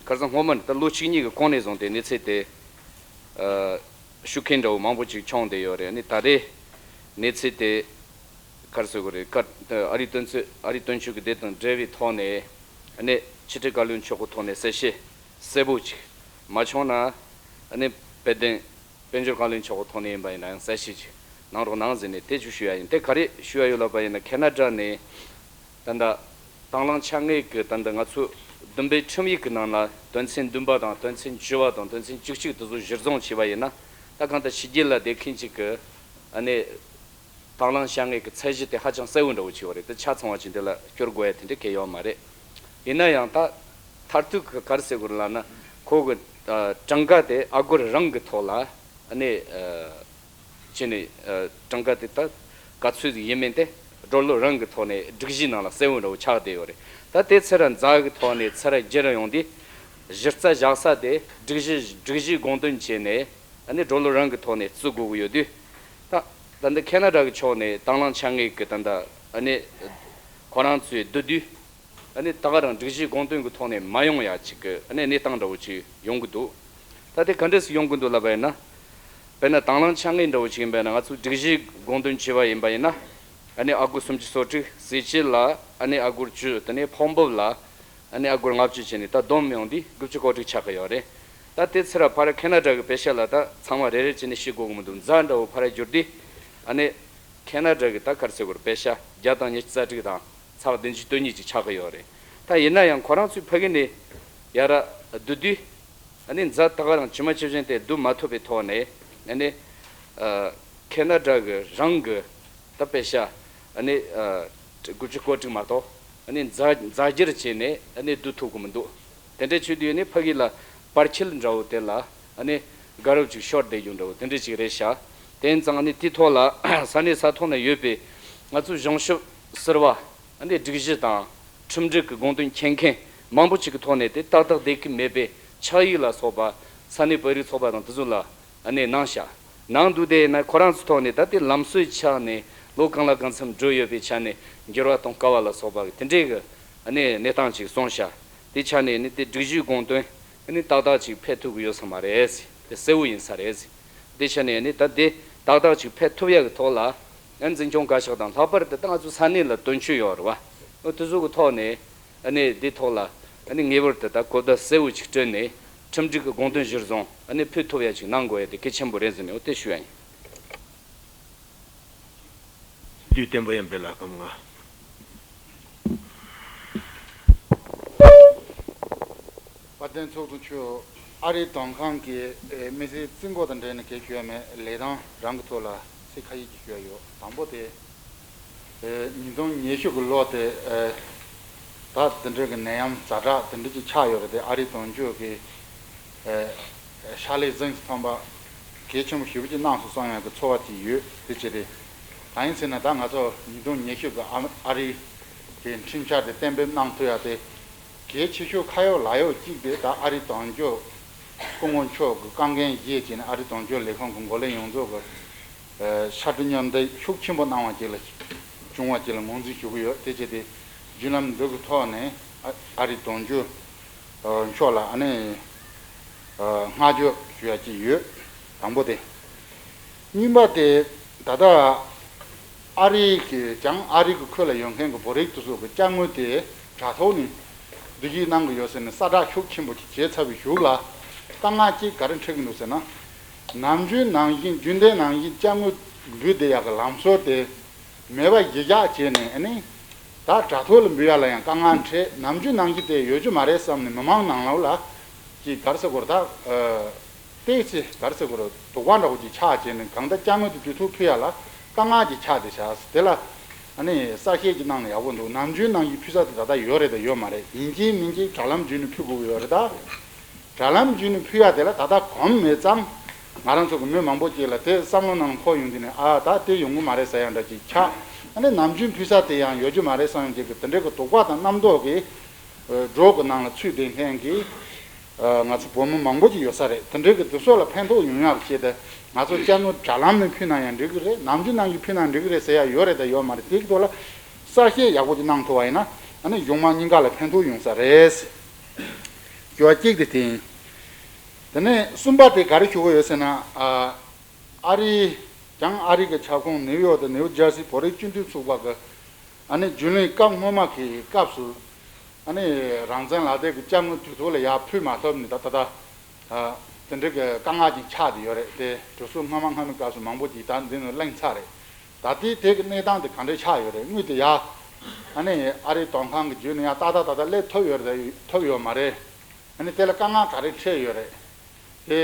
ཁ་སང་སྔོན་མ་ད་ལོ་གཅིག་གཉིས་ཀྱི་གོང་ནས་བཟུང་སྟེ་གནས་ཚུལ་དེ་ཨ་ཤུགས་རྐྱེན་འདྲ་བོ་མང་པོ་ཅིག་བྱུང་བསྡད་ཡོད་རེད། ཨ་ནི་ད་རེས་གནས་ཚུལ་དེ་ག་རེ་ཟེར་དགོས་རེད། ཀ་ཨ་རིའི་དོན་ཚོད་ཨ་རིའི་དོན་གཅོད་ཀྱི་སྡེ་དང་འབྲེལ་བའི་ཐོག་ནས་ཨ་ནི་ཕྱི་དྲིལ་བཀའ་བློན་མཆོག་གི་ཐོག་ནས་གསལ་བཤད་གསལ་པོ་ཅིག་མ་བྱུང་ན་ཨ་ནི་དཔལ་ལྡན་དཔལ་འབྱོར་བཀའ་བློན་མཆོག་གི་ཐོག་ནས་ཡིན་པ་ཡིན་ན་ཡང་གསལ་བཤད་ཅིག་གནང་རོགས་གནང་ཟེར་ནས་དེ་ཅིག་ཞུ་ཡ་ཡིན། དེ་ག་རེ་ཞུ་ཡ་ཡོད་ལབ་པ་ཡིན་ན་ཁེ་ན་ཌ་ནས་ད་ལྟ་དང་བླངས་དཔྱ་དངུལ་གྱི་ད་ལྟ་ང་ཚོ་བསྡུ་འབུལ་ཁྲིམས་ཡིག་གི་ནང་ལ་དོན་ཚན་བདུན་པ་དང་དོན་ཚན་བཅུ་པ་དང་དོན་ཚན་བཅུ་གཅིག་དེ་ཚོ་གཞིར་བཟུང་བྱས་པ་ཡིན་ན་ད་གང་ལྟར་ཕྱི་རྒྱལ་ལ་བསྡད་མཁན་ཅིག་གི་ཨ་ནི། དང་བླངས་དཔྱ་དངུལ་གྱི་ཚད་གཞི་དེ་ཧ་ཅང་གསལ་བོ་འདྲ་བོ་ཅིག་ཡོད་རེད། དེ་ཆ་ཚང་བ་ཅིག་འདི་ལ་སྐྱོར་དགོས་ཡ་དེ་འདྲ་གལ་ཡོད་མ་རེད། ཡིན་ན་ཡང་ད་མཐར་ཐུག་གི་ག་རེ་ཟེར་དགོས་རེད་ལབ་ན་ཁོ་གི་ཨ་གྲངས་ཀ་དེ་ཨ་སྒོར་རང་གི་ཐོག་ལ་ཨ་ནི་ཨ་བྱས་ནས་ཨ་གྲངས་ཀ་དེ་ད་ག་ཚོད་ཡིན་མིན་དེ་ཌོ་ལར་རང་གི་ཐོག་ནས་སྒྲིག་གཞིའི་ནང་ལ་གསལ་བོ་འདྲ་བོ་ཆགས་བསྡད་ཡོད་རེད། ད་དེ་ཚུར་འཛག་གི་ཐོག་ནས་ཚུར་བསྒྱུར་ཡོང་དུས་གཞི་རྩ་བཞག་ས་དེ་སྒྲིག་གཞི་སྒྲིག་གཞིའི་དགོངས་དོན་བྱས་ནས། ཨ་ནི་ཌོ་ལར་རང་གི་ཐོག་ནས་བརྩི་དགོས་ཀྱི་ཡོད་དུས། ད་ད་ལྟ་ཁེ་ན་ཌ་གི་ཕྱོགས་ནས་དང་བླངས་དཔྱ་དངུལ་གྱི་ད་ལྟ་ཨ་ནི་ཁོ་རང་ཚོའི་བསྡུ་དུས་ཨ་ནི་ད་ག་རང་སྒྲིག་གཞིའི་དགོངས་དོན་གྱི་ཐོག་ནས་མ་ཡོང་ཡ་ཅིག་གི་ཨ་ནི་གནས་སྟངས་འདྲ་བོ་ཅིག་ཡོང་གི་འདུག་ད་དེ་ག་འདྲས་སེ་ཡོང་གི་འདུག་ལབ་པ་ཡིན་ན། དཔེར་ན་དང་བླངས་དཔྱ་དངུལ་འདྲ་བོ་ཅིག་ཡིན་པ་ཡིན་ན་ང་ཚོ་སྒྲིག་གཞིའི་དགོངས་དོན་བྱས་པ་ཡིན་པ་ཡིན་ན། ཨ་ནི་ཨ་སྒོར་སུམ་ཅུ་སོ་དྲུག་ཟས་བཅད་ལ་ཨ་ནི་ཨ་སྒོར་བཅུ། དེ་ནས་ཕོགས་འབབ་ལ་ཨ་ནི་ཨ་སྒོར་ལྔ་བཅུ་བྱས་ནས་ད་བསྡོམས་ཡོང་དུས་དགུ་བཅུ་གོ་དྲུག་ཆགས་ཀྱི་ཡོད་རེད། ད་དེ་ཚུར་ཕར་ཁེ་ན་ཌ་གི་པེ་ཤ་ལ་ད་ཚང་མ་རེ་རེ་བྱས་ནས་ཤེས་དགོས་ཀྱི་མི་འདུག་འཛའ་འདྲ་བོ་ཕར་བསྒྱུར་དུས་ཨ་ནི་ཁེ་ན་ཌ་གི་ད་ག་རེ་ཟེར་དགོས་རེད། པེ་ཤ་བརྒྱ་དང་ཉི་ཤུ་རྩ་དྲུག་དང་ཚེག་བདུན་ཅུ་དོན་གཉིས་ཅིག་ཆགས་ཀྱི་ཡོད་རེད། ད་ཡིན་ན་ཡང་ཁོ་རང་ཚོའི་ཕ་གི་ནས་ཡ་ར་བསྡུ་དུས། ཨ་ནི་འཛའ་ད་ག་རང་ཇི་མ་ཇི་བཞིན་དེ་བསྡུ་མ་ཐུབ་པའི་ཐོག་ནས་ཨ་ནི་ཨ་ཁེ་ན་ཌ་གི་རང་གི་ད་པེ་ཤ་ཨ་ནི་ཨ་དགུ་བཅུ་གོ་དྲུག་མ་གཏོགས་ཨ་ནི་འཛའ་འཛའ་སྒྱུར་བྱས་ནས་ཨ་ནི་བསྡུ་ཐུབ་ཀྱི་མི་འདུག་དེ་འདྲ་བྱེད་དུས་ཨ་ནི་ཕ་གི་ལ་པར་ཆས་འདྲ་བོ་དེ་ལ་ཨ་ནི་དགའ་རབ་ཅིག་ཤོར་བསྡད་རྒྱུ་འདྲ་བོ་དེ་འདྲ་ཅིག་རེད་ཤག་དེ་ཡིན་ཙང་ཨ་ནི་དེའི་ཐོག་ལ་ས་གནས་ས་ཐོག་ན་ཡོད་པའི་ང་ཚོའི་གཞུང་ཞབས་ཟུར་པ། ཨ་ནི་སྒྲིག་གཞི་དང་ཁྲིམས་སྒྲིག་གི་དགོངས་དོན་མཁྱེན་མཁན་མང་པོ་ཅིག་གི་ཐོག་ནས་དེ་ཏག་ཏག་བསྡད་ཀྱི་མེད་པའི་ཕྱག་ཡིག་ལ་སོགས་པ་ས་གནས་བོད་རིགས་ཚོགས་པ་དང་དེ་ཚོ་ལ་ཨ་ནི་གནང་ཤག་གནང་འདུག་དེ་ཡིན་ན་ཁོ་རང་ཚོའི་ཐོག་ནས་ད་དེ་ལམ་སྲོལ་ཆགས་ནས་ལོ་གང་ལ་གང་འཚམ་འགྲོ་ཡོད་པའི་ཆ་ནས་འགྱུར་བ་གཏོང་དཀའ་བ་ལ་སོགས་པ་གི་དེ་འདྲའི་གི་ཨ་ནི་གནས་སྟངས་ཅིག་སོང་ཤག་དེ་ཆ་ནས་ནི་དེ་སྒྲིག་གཞིའི་དགོངས་དོན་ཨ་ནི་ཏག་ཏག་ཅིག་ཕེབས་ཐུབ་ཀྱི་ཡོད་ས་མ་རེད། དེ་གསལ་བོ་ཡིན་ས་རེད། དེ་ཆ་ནས་ནི་ད་དེ་ཏག་ཏག་ཅིག་ཕེབས་ཐུབ་ཡག་གི་ཐོག་ལ། ཨ་འཛིན་སྐྱོང་བཀའ་ཤག་དང་ལྷག་པར་དུ་ད་ང་ཚོ་ས་གནས་ལ་དོན་གཅོད་ཡོད་རེད་བ། ཨ་དེ་ཚོ་གི་ཐོག་ནས་ཨ་ནི་དེ་ཐོག་ལ་ ཨ་ནི་ངེས་པར་དུ་ད་གོ་བརྡ་གསལ་བོ་ཅིག་སྤྲད་ནས་ཁྲིམས་སྒྲིག་གི་དགོངས་དོན་གཞིར་བཟུང་ཨ་ནི་ཕུལ་ཐུབ་ཡ་ཅིག་གནང་དགོས་ཡ་དེ་གལ་ཆེན་པོ་རེད་ཟེར་ནས་འོ་དེ་ཞུ་ཡ་ཡིན། དུས་བསྟན་པ་ཡང་འབེལ་ལ་ཁམས་ང་། དཔལ་ལྡན་ཚོགས་གཙོ་མཆོག་ཨ་རིའི་དོན་ཁང་གི་ཨེ་མི་སེར་རྩིས་འགོ་དང་འབྲེལ་ནས་གལ་ཞུ་ཡ་མེད། ལས་སྟངས་རང་གི་ཐོག་ལ་ཚིག་ཁ་ཤས་ཅིག་ཞུ་ཡ་ཡོད། དང་པོ་དེ། ཨེ་ཉིས་སྟོང་ཉི་ཤུ་གི་ལོ་དེ་ཨེ་ད་འདི་འདྲའི་གི་ནད་ཡམས་ཛ་དྲག་དེ་འདྲ་ཅིག་ཆགས་ཡོད་རེད་དེ། ཨ་རིའི་དོན་གཅོད་ཀྱི་ཨེ་ཕྱག་ལས་གཟེངས་སུ་ཐོན་པ་གལ་ཆེན་པོ་ཞེ་པོ་ཅིག་གནང་སོང་བསམ་ཡག་གི་ཚོར་བ་ཅིག་ཡོད། དེ་ཅི་རེད། གང་ཡིན་ཟེར་ན་ད་ང་ཚོ་ཉིས་སྟོང་ཉི་ཤུ་གི་ཨ་ཨ་རི་གི་ཁྲིམས་འཆར་དེ་གཏན་འབེབས་གནང་ཐུབ་ཡག་དེ་གལ་ཆེ་ཤོས་ཁ་ཡོག་ལག་ཡོག་གཅིག་དེ་ད་ཨ་རིའི་དོན་གཅོད་སྐུ་ངོ་མཆོག་གི་བཀའ་འགན་བཞེས་བྱས་ནས་ཨ་རིའི་དོན་གཅོད་ལས་ཁུངས་ཀྱི་འགོ་ལས་ཡོངས་རྫོགས་ཀྱི་ཕྱག་བྲིས་མཉམ་འདེགས་ཤུགས་ཆེན་པོ་གནང་བ་ཅིག་ལ་བྱུང་བ་ཅིག་ལ་ངོས་འཛིན་ཞུ་གི་ཡོད། དེ་བྱས་ཏེ་བརྒྱུད་ལམ་འདི་གི་ཐོག་ནས་ཨ་ཨ་རིའི་དོན་གཅོད་མཆོག་ལ་ཨ་ནི་བསྔགས་བརྗོད་ཞུ་ཡ་ཅིག་ཡོད། དང་པོ་དེ། གཉིས་པ་དེ་ད་ལྟ་ཨ་རི་གི་བྱང་ཨ་རི་གི་ཁུལ་ལ་ཡོད་མཁན་གྱི་བོད་རིགས་དེ་ཚོ་གི་ཅ་དངོས་དེ་དྲ་ཐོག་ནས་བསྡུ་སྐྱེལ་གནང་གི་ཡོད་ཟེར་ནས་གསལ་བསྒྲགས་ཤུགས་ཆེན་པོ་ཅིག་བྱས་ཚར་བའི་གཞུག་ལ་དཀའ་ངལ་གཅིག་ག་རེ་འཕྲད་ཀྱི་འདུག་ཟེར་ན། ནམ་རྒྱུན་ནང་བཞིན་རྒྱུན་ལྡན་ནང་བཞིན་ཅ་དངོས་འབུལ་བསྡད་ཡག་གི་ལམ་སྲོལ་དེ་མེད་པ་གཞི་བཞག་བྱས་ནས་ཨ་ནི་ད་དྲ་ཐོག་ལ་འབུལ་ཡག་ལ་ཡང་དཀའ་ངལ་འཕྲད། ནམ་རྒྱུན་ནང་བཞིན་དེ་ཡོད་རྒྱུ་མ་རེད་བསམ་ནས་མི་མང་ནང་ལོགས་ལ་ཅིག་ག་རེ་ཟེར་དགོས་རེད་ད། ཏོག་ཙམ་ག་རེ་ཟེར་དགོས་རེད། དོགས་པ་འདྲ་བོ་ཅིག་ཆགས་བྱས་ནས་གང་ལྟར་ཅ་དངོས་དེ་དུས་ཐོག་ཕུལ་ཡག་ལ་དཀའ་ངལ་ཅིག་ཆགས་བསྡད་ཤག་དེ་ལ་ཨ་ནི་གསལ་བཤད་ཅིག་གནང་ན་ཡག་པོ་འདུག་ནམ་རྒྱུན་ནང་བཞིན་ཕུལ་ས་དེ་ད་ལྟ་ཡོད་རེད་དང་ཡོད་མ་རེད། ཡིན་གཅིག་མིན་གཅིག་དྲ་ལམ་བརྒྱུད་ནས་ཕུལ་དགོས་ཀྱི་ཡོད་རེད་ད། དྲ་ལམ་བརྒྱུད་ནས་ཕུལ་ཡག་དེ་ལ་ད་ལྟ་གོམས་མེད་ཙང་ང་རང་ཚོ་གི་མི་མང་པོ་ཅིག་ལ་དེ་བསམ་བློ་ནང་འཁོར་ཡོང་དུས་ནས་ཨ་ད་དེ་ཡོང་གི་མ་རེད་ཟེར་ཡག་འདྲ་ཅིག་ཆགས། ཨ་ནི་ནམ་རྒྱུན་ཕུལ་ས་དེ་ཡང་ཡོད་རྒྱུ་མ་རེད་བསམ་ཡག་ཅིག་གི་དེ་འདྲའི་གི་དོགས་པ་དང་རྣམ་རྟོག་གི་སྒྲོག་གི་ནང་ལ་ཚུད་བསྡད་མཁན་གྱི་ང་ཚོ་བོད་མི་མང་པོ་ཅིག་ཡོད་ས་རེད། དེ་འདྲའི་གི་དེ་ཚོ་ལ་ཕན་ཐོགས་ཡོང་ཡག་ཆེད་དུ་ང་ཚོ་ཅ་དངོས་དྲ་ལམ་ནས་ཕུལ་ན་ཡང་འགྲིག་གི་རེད། ནམ་རྒྱུན་ནང་བཞིན་ཕུལ་ན་འགྲིག་གི་རེད་ཟེར་ཡག་ཡོད་རེད་དང་ཡོད་མ་རེད། དེ་གི་ཐོག་ལ་གསལ་བཤད་ཡག་པོ་ཅིག་གནང་ཐུབ་པ་ཡིན་ན་ཨ་ནི་གཞུང་མང་གཉིས་ཀ་ལ་ཕན་ཐོགས་ཡོང་ས་རེད། ཞུ་བ་གཅིག་དེ་དེ་ཡིན། དེ་ནས་གསུམ་པ་དེ་ག་རེ་ཞུ་གི་ཡོད་ཟེར་ན། ཨ་རི་བྱང་ཨ་རི་གི་ཁྱབ་ཁོངས་ནེའུ་ཡོག་དང་ནེའུ་ཇར་སི་བོད་རིགས་སྤྱི་མཐུན་ཚོགས་པ་གི་ཨ་ནི་རྒྱུན་ལས་སྐབས་སྔོན་མ་གི་སྐབས་སུ་ཨ་ནི་རང་བཙན་ལག་དེབ་ཀྱི་ཅ་དངོས་དུས་ཐོག་ལ་ཡར་ཕུལ་མ་ཐུབ་ནས་ད་ད་ད་དེ་འདྲའི་གི་དཀའ་ངལ་ཅིག་ཆགས་བསྡད་ཡོད་རེད་དེ། གྲོས་ཚོགས་སྔ་མ་སྔ་མའི་སྐབས་སུ་མང་པོ་ཅིག་ད་འདི་ནས་གླེང་ཚར་རེད། ད་ལྟའི་དེ་གི་གནས་སྟངས་དེ་ག་འདྲ་ཆགས་ཡོད་རེད། དངུལ་དེ་ཡར་ཨ་ནི་ཨ་རིའི་དོན་ཁང་གི་བརྒྱུད་ནས་ཡར་ཏག་ཏག་ཏག་ཏག་སླེབས་ཐུབ་ཡོད་རེད་ཐུབ་ཡོད་མ་རེད། ཨ་ནི་དེ་ལ་དཀའ་ངལ་ག་རེ་འཕྲད་ཡོད་རེད། དེ་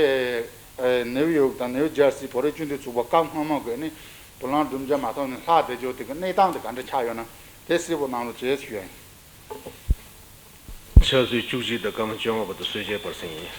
ཨེ་ནེའུ་ཡོག་དང་ནེའུ་ཇར་སི་བོད་རིགས་སྤྱི་མཐུན་ཚོགས་པ་སྐབས་སྔ་མ་གི་ནི་བུ་ལོན་སྒྲུབ་འཇལ་མ་ཐོབ་ནས་ལྷག་བསྡད་རྒྱུ་དེ་གི་གནས་སྟངས་དེ་ག་འདྲ་ཆགས་ཡོད་ན་དེ་གསལ་པོ་གནང་རོགས་བྱེད་ཞུ་ཡ་ཡིན། ཕྱག་ཚོད་བཅུ་གཅིག་དང་སྐར་མ་བཅོ་ལྔ་བར་དུ་གསོལ་ཇའི་བར་གསེང་ཡིན།